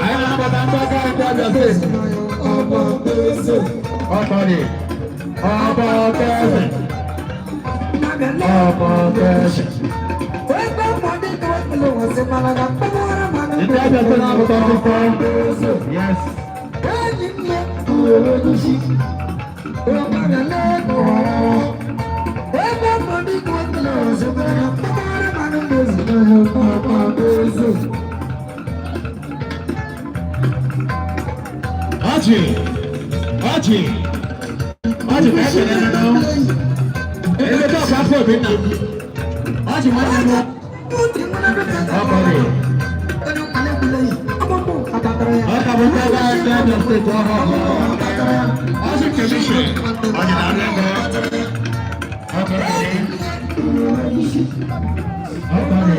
Anyị na-anabata ndị ọga ndị Abia Steeti. Ọkọ dị. Ọbọ kẹsẹ̀. Ọbọ kẹsẹ̀. Ndị Abia Steeti na-apụta ọkụkọ. Yes. Ọjị, ọjị, ọjị ka ekele nọ. Eleta ọkwa afọ obi nna. Ọjị nwanne m. Ọkọ dị. Ọ ka bụ ndị agha ndị Abia Steeti ọhụrụ. Ọjị Kemishi, ọjị na-arụ ego. Ọkọ dị. Ọkọ dị.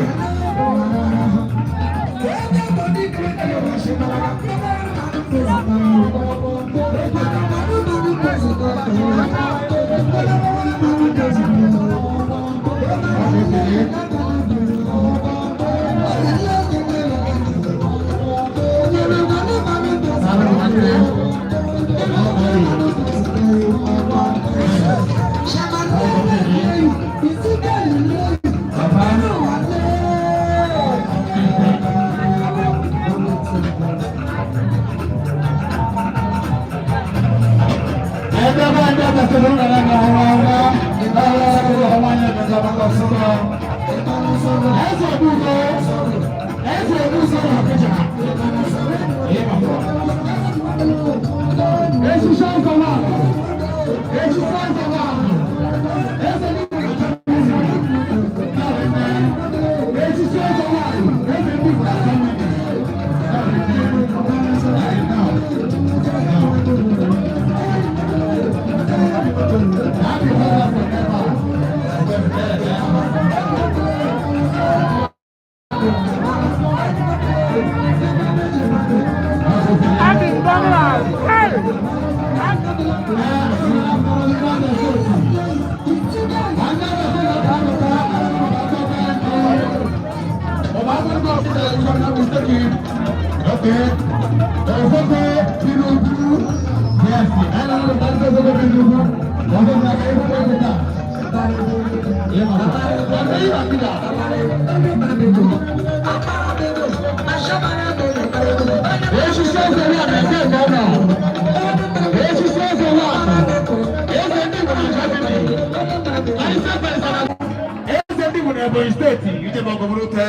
Ebonyi Steeti ije ma ọgọmụrụ te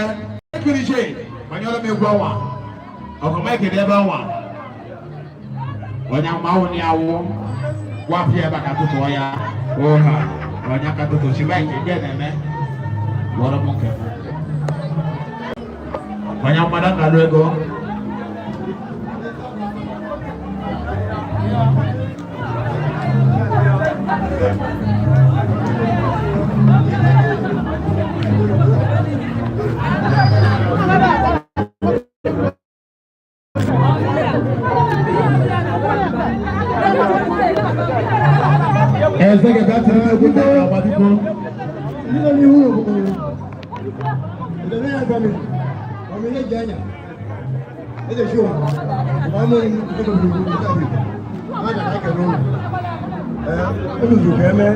ekiri je manyọrọ m egwu ọnwa ọgọma ekele ebe ọnwa onye mmanwụ ni awụ gwapịa ebe a ka tụtụọ ya ụha onye ka tụtụ si baik nke na-eme gwọrọ m nke onye mmadụ na-alụ ego. Eze ga tiri m egwu ndị ọgba biko. Ndị nọ n'ihu obodo ya gwa m ọmụ ihe ji anya eze shi ụwa ma ọmụ nke obodo nke abi a na ekele ụlọ ee unu zuru ka eme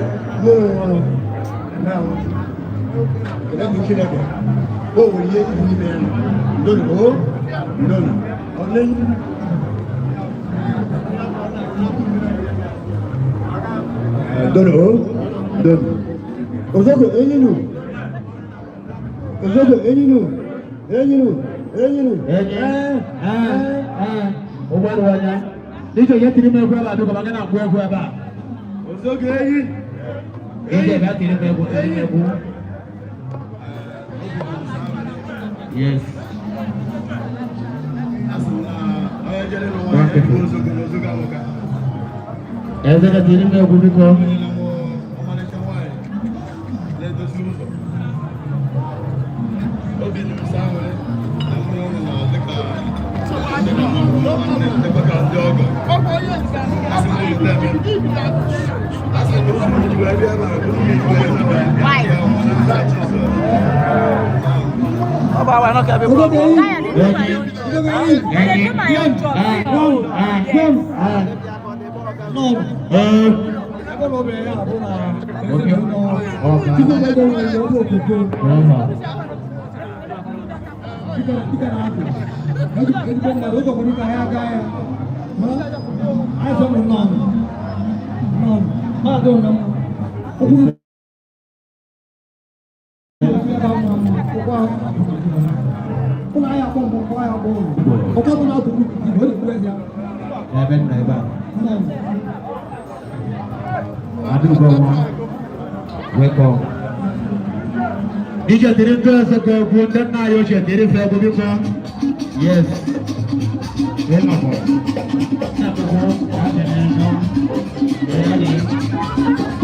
n'ụlọ ọrụ na ahụ kele bụ Chineke o nwere ihe ibu n'ime ya ndonu o ndonu ọnụ Dono, dono. Ozoko enyinu. Ozoko enyinu. Enyinu. Enyinu. Enyi. Ụgbọelu anya. N'ije onye tiri m egwu ebe a biko maka na-agụ egwu ebe a. Ozoko enyi. Ije bịa tiri m egwu, tiri m egwu. Yes. Eze ka tiri m egwu biko. N'ebe nna ebe a. Adaugo nwa, welcome. DJ tiri ndị ọzọ ka egwu ndị nna anyị ochie tiri fe egwu biko. Yes. Ịnọkọ.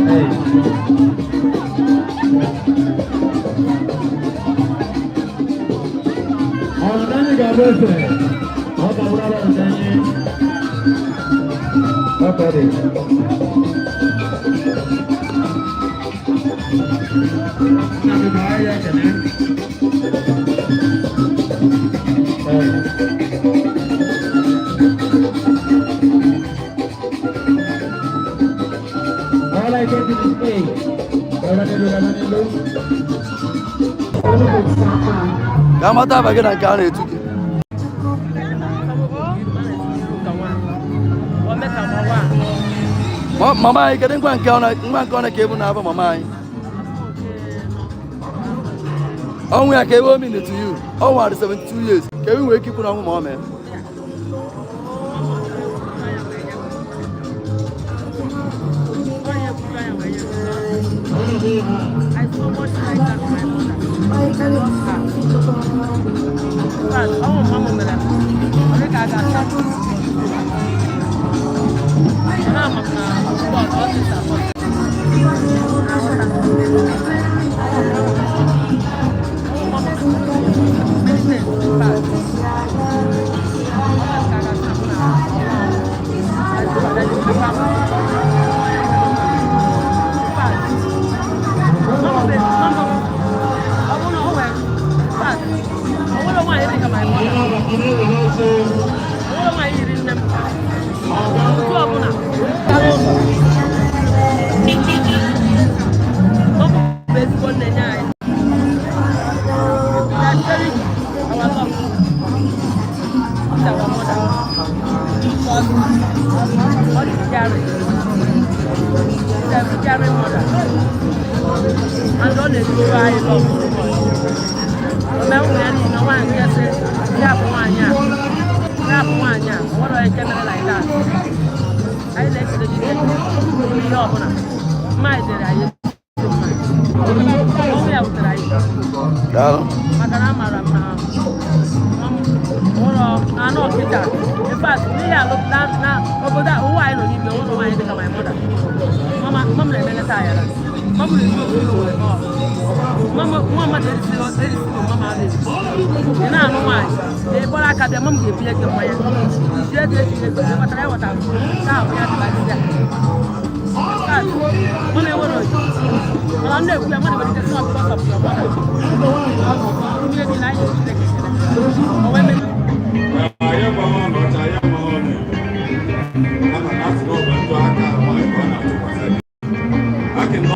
Hey. Ọ̀nà ga-abụ efe. Ọ ga-abụrụ ala ọ̀nà. Ọkọ dị. Nna m bụ ahịa ekene. Hey. All I get is A. Gaba n'ilu, gaba n'ilu. Ka amata aba gị na nke a na-etu gị. Mama anyị, kedu ngwa nke ọ ngwa nke ọ na ka ebu na-aba mama anyị? Ọnwụ ya ka ebe o mean to you? Ọ nwere 72 years. Ka ebe nwere ike ikwu na ọnwụ ma ọ mee? I so much like that my mother. I love her. In fact, ọnwụ mama mere ọ dị ka a ga-asa. Na ama m na God all things are possible. Ọnwụ mama many things, in fact. Ọ dị ka a ga-asa m na in fact, mama be mama ọ bụrụ na o nwere, in fact, ọ nwere nwaanyị dị ka my mother. Ọ nwere nwaanyị yiri nne m. Otu ọbụla gara ụlọ. Ọ bụ ezigbo nne nye anyị. We are sharing our love with our mother because all is caring. She's a caring mother. And ọ na-edoro anyị love so much. Ome ụmụ ya niile, nwaanyị ya sị ya bụ nwaanyị a, ya bụ nwaanyị a, o nwere onye nke mere like that. Anyị na-ekele Chineke n'ihe ọbụla. Mma anyị dere anyị ezigbo mma. Ọnwụ ya wutere anyị Daalụ. Maka na amaara m na ụlọ na anụ ọkịta, in fact, n'ihe alụ na obodo a, ụwa anyị nọ n'ime, ụlọ nwaanyị dịka my mother. Mama, mama na-emeleta anyị ala. Mama na-esi ofe ụlọ mama nwa mmadụ erisigo erisigo mama adịghị. Ị na-anụ nwaanyị ị kpọrọ aka bịa, mama ga-ebinye gị mmanya iji ego eji ego ị ghọtara ya ghọtara ka ahụ ya dịba ya. Mama enwere oyi mana m na-ekwu ya, mmadụ nwere ike sị na because of your mother. Ihe niile anyị na Chineke ekele. O wee mee. Anyị amaghị ọnọchị, anyị amaghị ọnụ kama na asị na ọ bụ ndụ aka nwaanyị ka ọ na-atụkwasị akị nọ.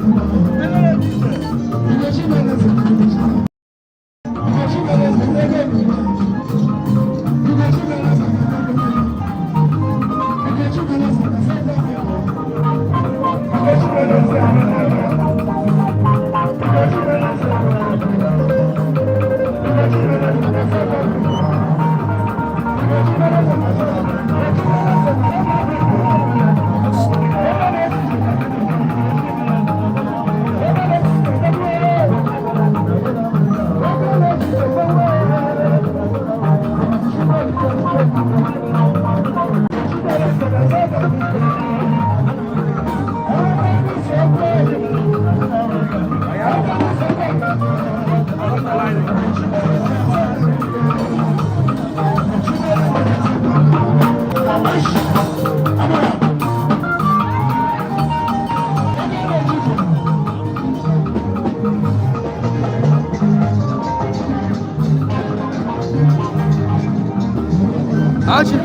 Achị.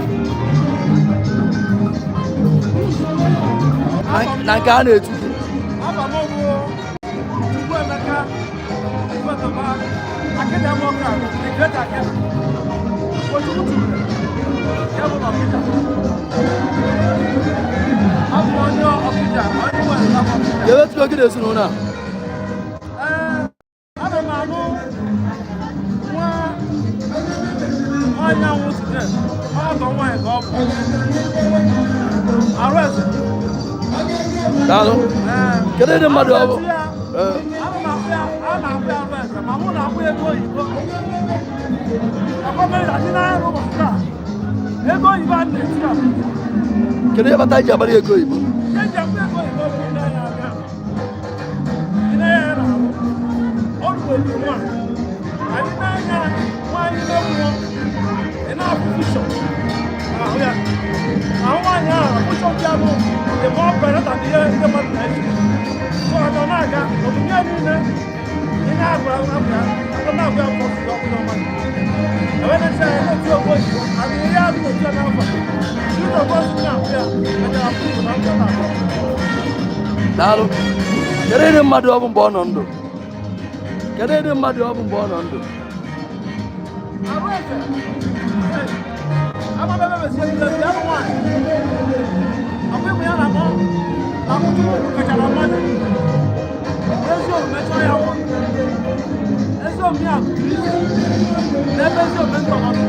Na nke a na-etu gị. Afa m bụ Chukwuemeka Ifeọma Akịdịamọka, the Great Akịdị. Ojukwu tubelu ya bụ n'Ọkịja. Abụ m onye Ọkịja, onye nwe afọ Ọkịja. Ka ewetugo gị na ezinụlọ a? Ee, ana m anụ nwa nwaanyị anwụ today, ọgọ nwaanyị ka ọ bụ. Arụ eze. Daalụ. Kedu ndị mmadụ ọ bụ? Ana m akwụ ya, a na-akwụ ya arụ eze, ma mụ na-akwụ ego oyibo. Akwa mere na dị n'ahịa n'ụbọchị taa. Ego oyibo a na-eti ya. Kedu ihe kpatara iji agbara ya ego oyibo? Ihe eji akwụ ego oyibo bụ ị na-anya anya. Ị na-anya ya n'ahụ. Ọ ruru ebi nwa. Anyị na-anya nwaanyị ime mmụọ. Ị na-afụ bishọp ahụ ya. Ahụ nwaanyị ahụ, bishọp ya bụ the more better than ihe ndị mmadụ na-eche. So ọ na-aga omume ya niile, ị na-agwa agwa ya, ọ na-agwa ya mkpọtụ ọbụla ọma. Enwe na-eche ya n'otu ogbo oyibo, and ihe ya bụ n'otu ya n'afọ. Ndị ọgbọ si na-akwụ ya, mechara kwụ na ndụ na-abụọ. Daalụ. Kedu ndị mmadụ ọ bụ mgbe ọ nọ ndụ? Kedu ndị mmadụ ọ bụ mgbe ọ nọ ndụ? Arụ eze, ama m ebe mesi elu elu ya bụ nwaanyị. Ọkwa ịmụ ya na-akpọ na Chukwu kachara mmadụ. Ezi omume chọọ ya nwa. Ezi omume ya kụrụ isi n'ebe ezi omume ndị ọzọ nọ.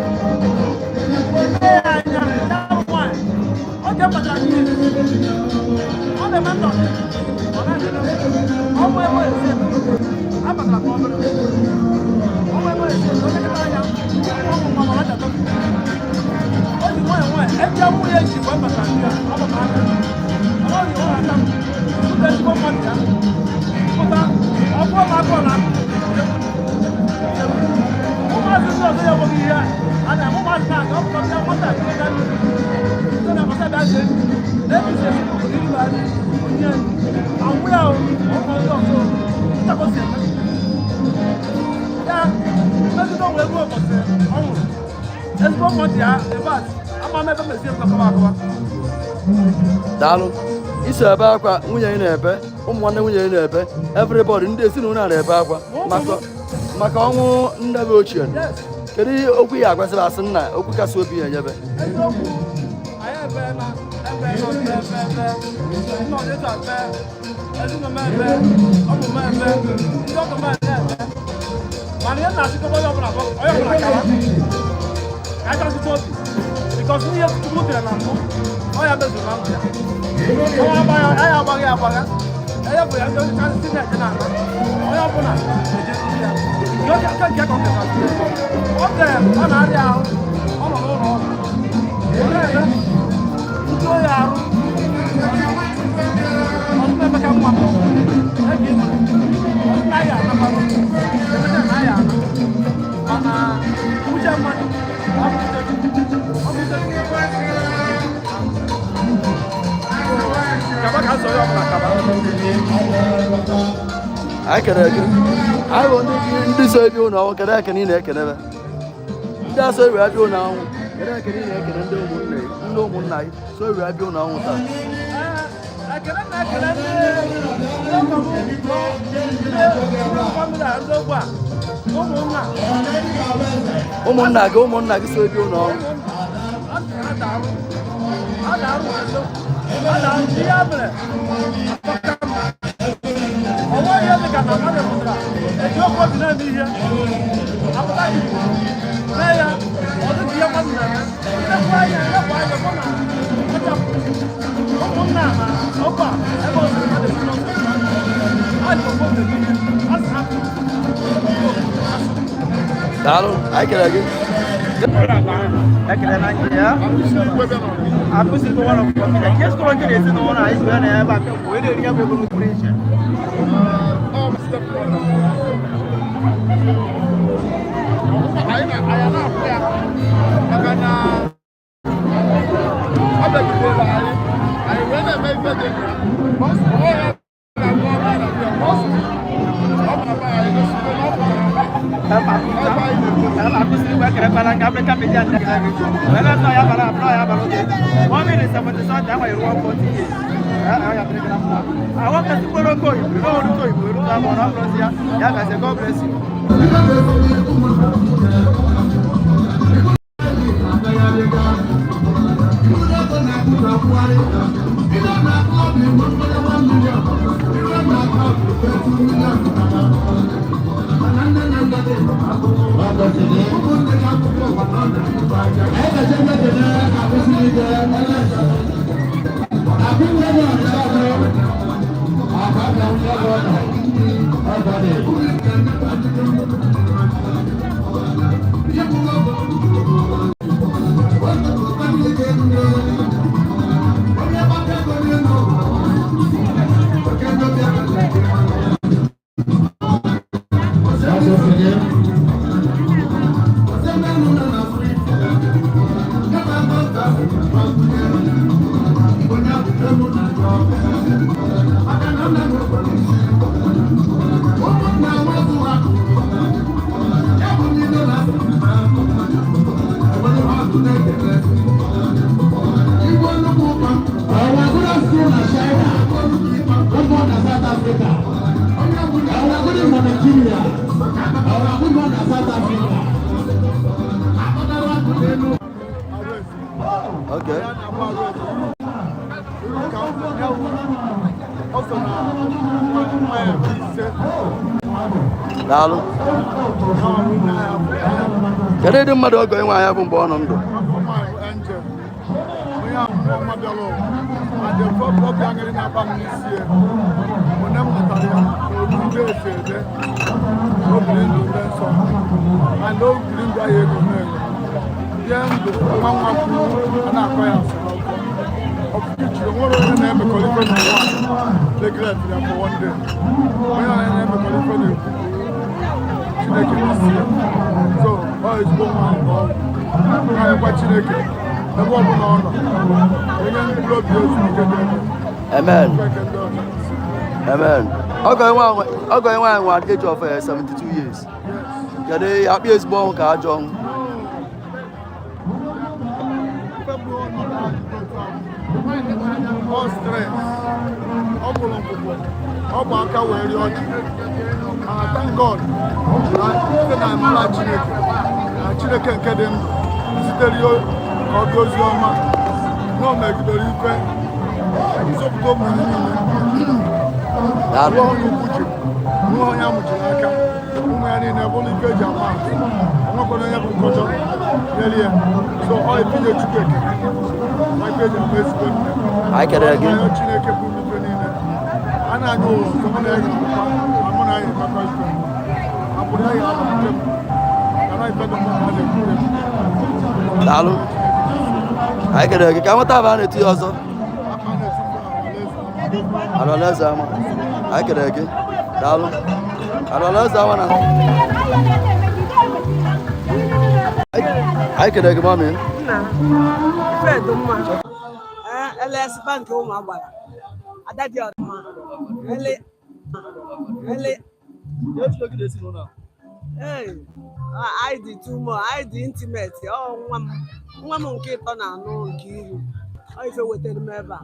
Lee ya anya, ya bụ nwaanyị. Oge m batara n'ihe, ọ na-eme ndọrọ, ọ na-eme ọ bụ ebe ezi eme. Abatara ka ọ bụrụ. Ọ bụ ebe ezi eme, onye kịta anya, ụmụ mama ọ na-atọ. O ji nwayọọ nwayọọ, eji amụ ya eji mgbe m batara ndị a, ọ batara aka. Ọ dị ọ aka m, ụzọ ezigbo mmadụ ya. Pụta, ọ bụrụ na agụụ na agụ. Ụmụazị ndị ọzọ ya enweghị ihe a na-eme ụmụazị na-aga ọ pụta bịa nwata bịa bịa ndị na-akpasa bịa jee na-ebisi esi iru anyị onye anyị anwụ ya o ụmụ ndị ọzọ ntakọsi eme ya mmegide onwe ego ụbọchị ọ nwụrụ ezigbo mmadụ ya ebat ama m ebe mezie m akọwa akọwa. Daalụ. Iso ebe akwa nwunye gị na-ebe, ụmụ nwanne nwunye gị na-ebe, everybody ndị ezinụlọ a na-ebe akwa maka ọnwụ nne gị ochie. Kedu ihe okwu ya agwasịrị asị nna okwu kasị obi ya enyebe? Eziokwu, anyị ebe na ebe nọ ebe ebe ebe nọ n'ịtụ ebe ezinụlọ m ebe ọmụ m ebe ndị ọgọ m ebe ebe mana ihe na-achịkọba onye ọbụla bụ onye ọbụla kawa ka anyị chọsịta obi because n'ihe Chukwu tere na mbụ ọ ya mezuru na ndụ ya. Ọnwa agbagha anyị agbagha ya agbagha onye bụ ya ndị onye chasị na-eje n'ala onye ọbụla na-eje ndị ya nke oge aka nke ka ọ kesa oge ọ na-arịa ahụ ọ nọ n'ụlọ ọgwụ ọ na-eme ndị oyi arụ ọtụtụ emeka nwa m ebe ị nọ ọtụtụ anyị anakwarụ emeka na anyị ana mana uche mmadụ ọ bụ uche Chukwu, ọ bụ uche Chukwu. Kaba ka azọ ya ọbụla kaba. Anyị kere gị. Anyị bụ ndị so ebi ụlọ ọnwụ, kedu ekene ị na-ekenebe? Ndị a so ebi abịa ụlọ ọnwụ, kedu ekene ị na-ekene ndị ụmụnne gị, ndị ụmụnna gị so ebi abịa ụlọ ọnwụ taa? Ekele na-ekele ndị ọgọ m, ndị famili a, ndị ogbe a, ụmụnna. Ụmụnna gị so ebi ụlọ ọnwụ. A na-arụ a na-arụ ihe a mere ọ nweghị ihe dị ka na mmadụ pụtara eji okwu obi na-eme ihe apụta Igbo mee ya ọ dịka ihe mmadụ na-eme nlekwa anya nlepụ anya hụ na ụmụnna na ogbe a ebe ọ sịrị mmadụ esi n'ọsọ a ji okwu obi eme ihe a sị hapụ. Daalụ, anyị kere gị. Ekele na nke ya. Akụziri one of the nke skọrọ nke na-ezinụlọ na anyị na ebe a kemgbe wee na-eri ya bụ ego pụrụ iche. Anyị na-akwụ ya maka na ọ bịagitere anyị, anyị wee na-eme ife dị ka ọ ya na-agwa ọma na bịa ọ bụ anyị gosiri na ọ pụtara Akụziri igwe ekerekwala nke African Media ndị ekele gị. Wee na-asọ ya bara abụọ ya bara oge. 1 minute 70 something, enwere 140 years. Àwọn kan tí gbọ́dọ̀ kó òyìnbó lọ́wọ́ orúkọ òyìnbó orúkọ àbọ̀ ọ̀nà ọ̀pọ̀ sí ya. Ya gàzẹ̀, God bless you. Africa. Ọ na-agụdị na Nigeria. Ọ na-agụdị na South Africa. Okay. Daalụ. Kedu ịdị mmadụ ọgọ nwaanyị bụ mgbe ọ nọ ndụ? Nwere onye na-emekọrọ ife n'ụwa regret ya for one day. Onye onye na-emekọrọ ife na-ekwu Chineke n'isi ya. So ọ ezigbo nwaanyị ka ọ bụ. Na-ayọkwa Chineke ebe ọ bụla ọ nọ, onye mkpụrụ obi ezumike dị ebe. Amen. Chineke ndị ọzọ. Amen. Ọgọ nwaanyị nwa at age of 72 years. Kedu akpị ezigbo ọnwụ ka ajọ ọnwụ? Ọ stress, ọ gwụrụ ngwụgwụ, ọ bụ aka wee rie ọjị. Mana thank God na site na amara Chineke na Chineke nke dị ndụ zitere ya ka ọ dị ozi ọma na o megidere ife nzọpụta ụmụ ya niile. Rụọ onye ukwu ji, rụọ onye amụchiri aka, ụmụ ya niile bụrụ ife eji ama atụ. O nwekwana onye bụ nkọjọ nyere ya. So ọ ifinye Chukwu ekele na ife eji ama ezigbo nne. Anyị kelere gị. Arịọ Chineke bụ ife niile. A na-anya ụlọ ọzọ, mụ na ya ga-abụkwa, ma mụ na ya ga-emekọ ife. Agbụrụ ya ga-amalite m. Mana ife dị mma ka a na-ekwute m. Daalụ. Anyị kelere gị ka nweta aba a na-etu ya ọzọ. Alalaeze ama. Anyị kelere gị. Daalụ. Alalaeze ama na. Anyị kelere gị, mami. Nna, Fred mma. LS Bank ụmụ agbara. Ada dị ọdịmma. Ele ele. Ee, anyị dị too much, anyị dị intimate. Ọ nwa m nke ịtọ na-anụ nke iru. Ọ ife wetara m ebe a.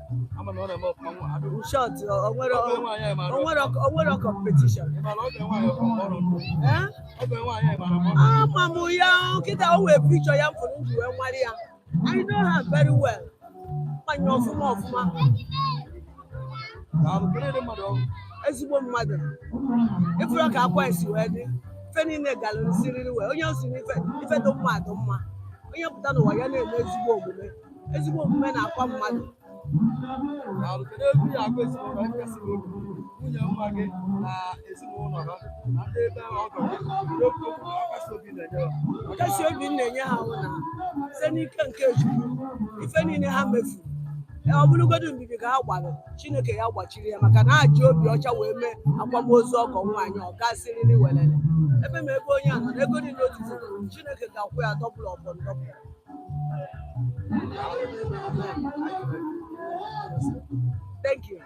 In short, o nwere competition. Eh? Ama m ya nkịta o wee picture ya m fụrụ m ji wee mara ya. I know her very well. Manye ọfụma ọfụma. Ezigbo mmadụ. Ifuru ka akwa esi wee dị. Ife niile galụrụ siriri wee. Onye osi n'ife ife dị mma dị mma. Onye pụta n'ụwa ya na-eme ezigbo omume. Ezigbo omume na-akwa mmadụ. Nkasi obi m na-enye ha hụ na site n'ike nke Chukwu, ife niile ha mefuru, ọ bụrụgodu mbibi ka ha gbara, Chineke ya gbachiri ya maka na ha ji obi ọcha wee mee akwamozu ọgọ nwaanyị ọ gasịrịrị welele. Ebe ma ebe onye a nọ na ego niile o tufuru, Chineke ga-akwụ ya double upon double. Thank you.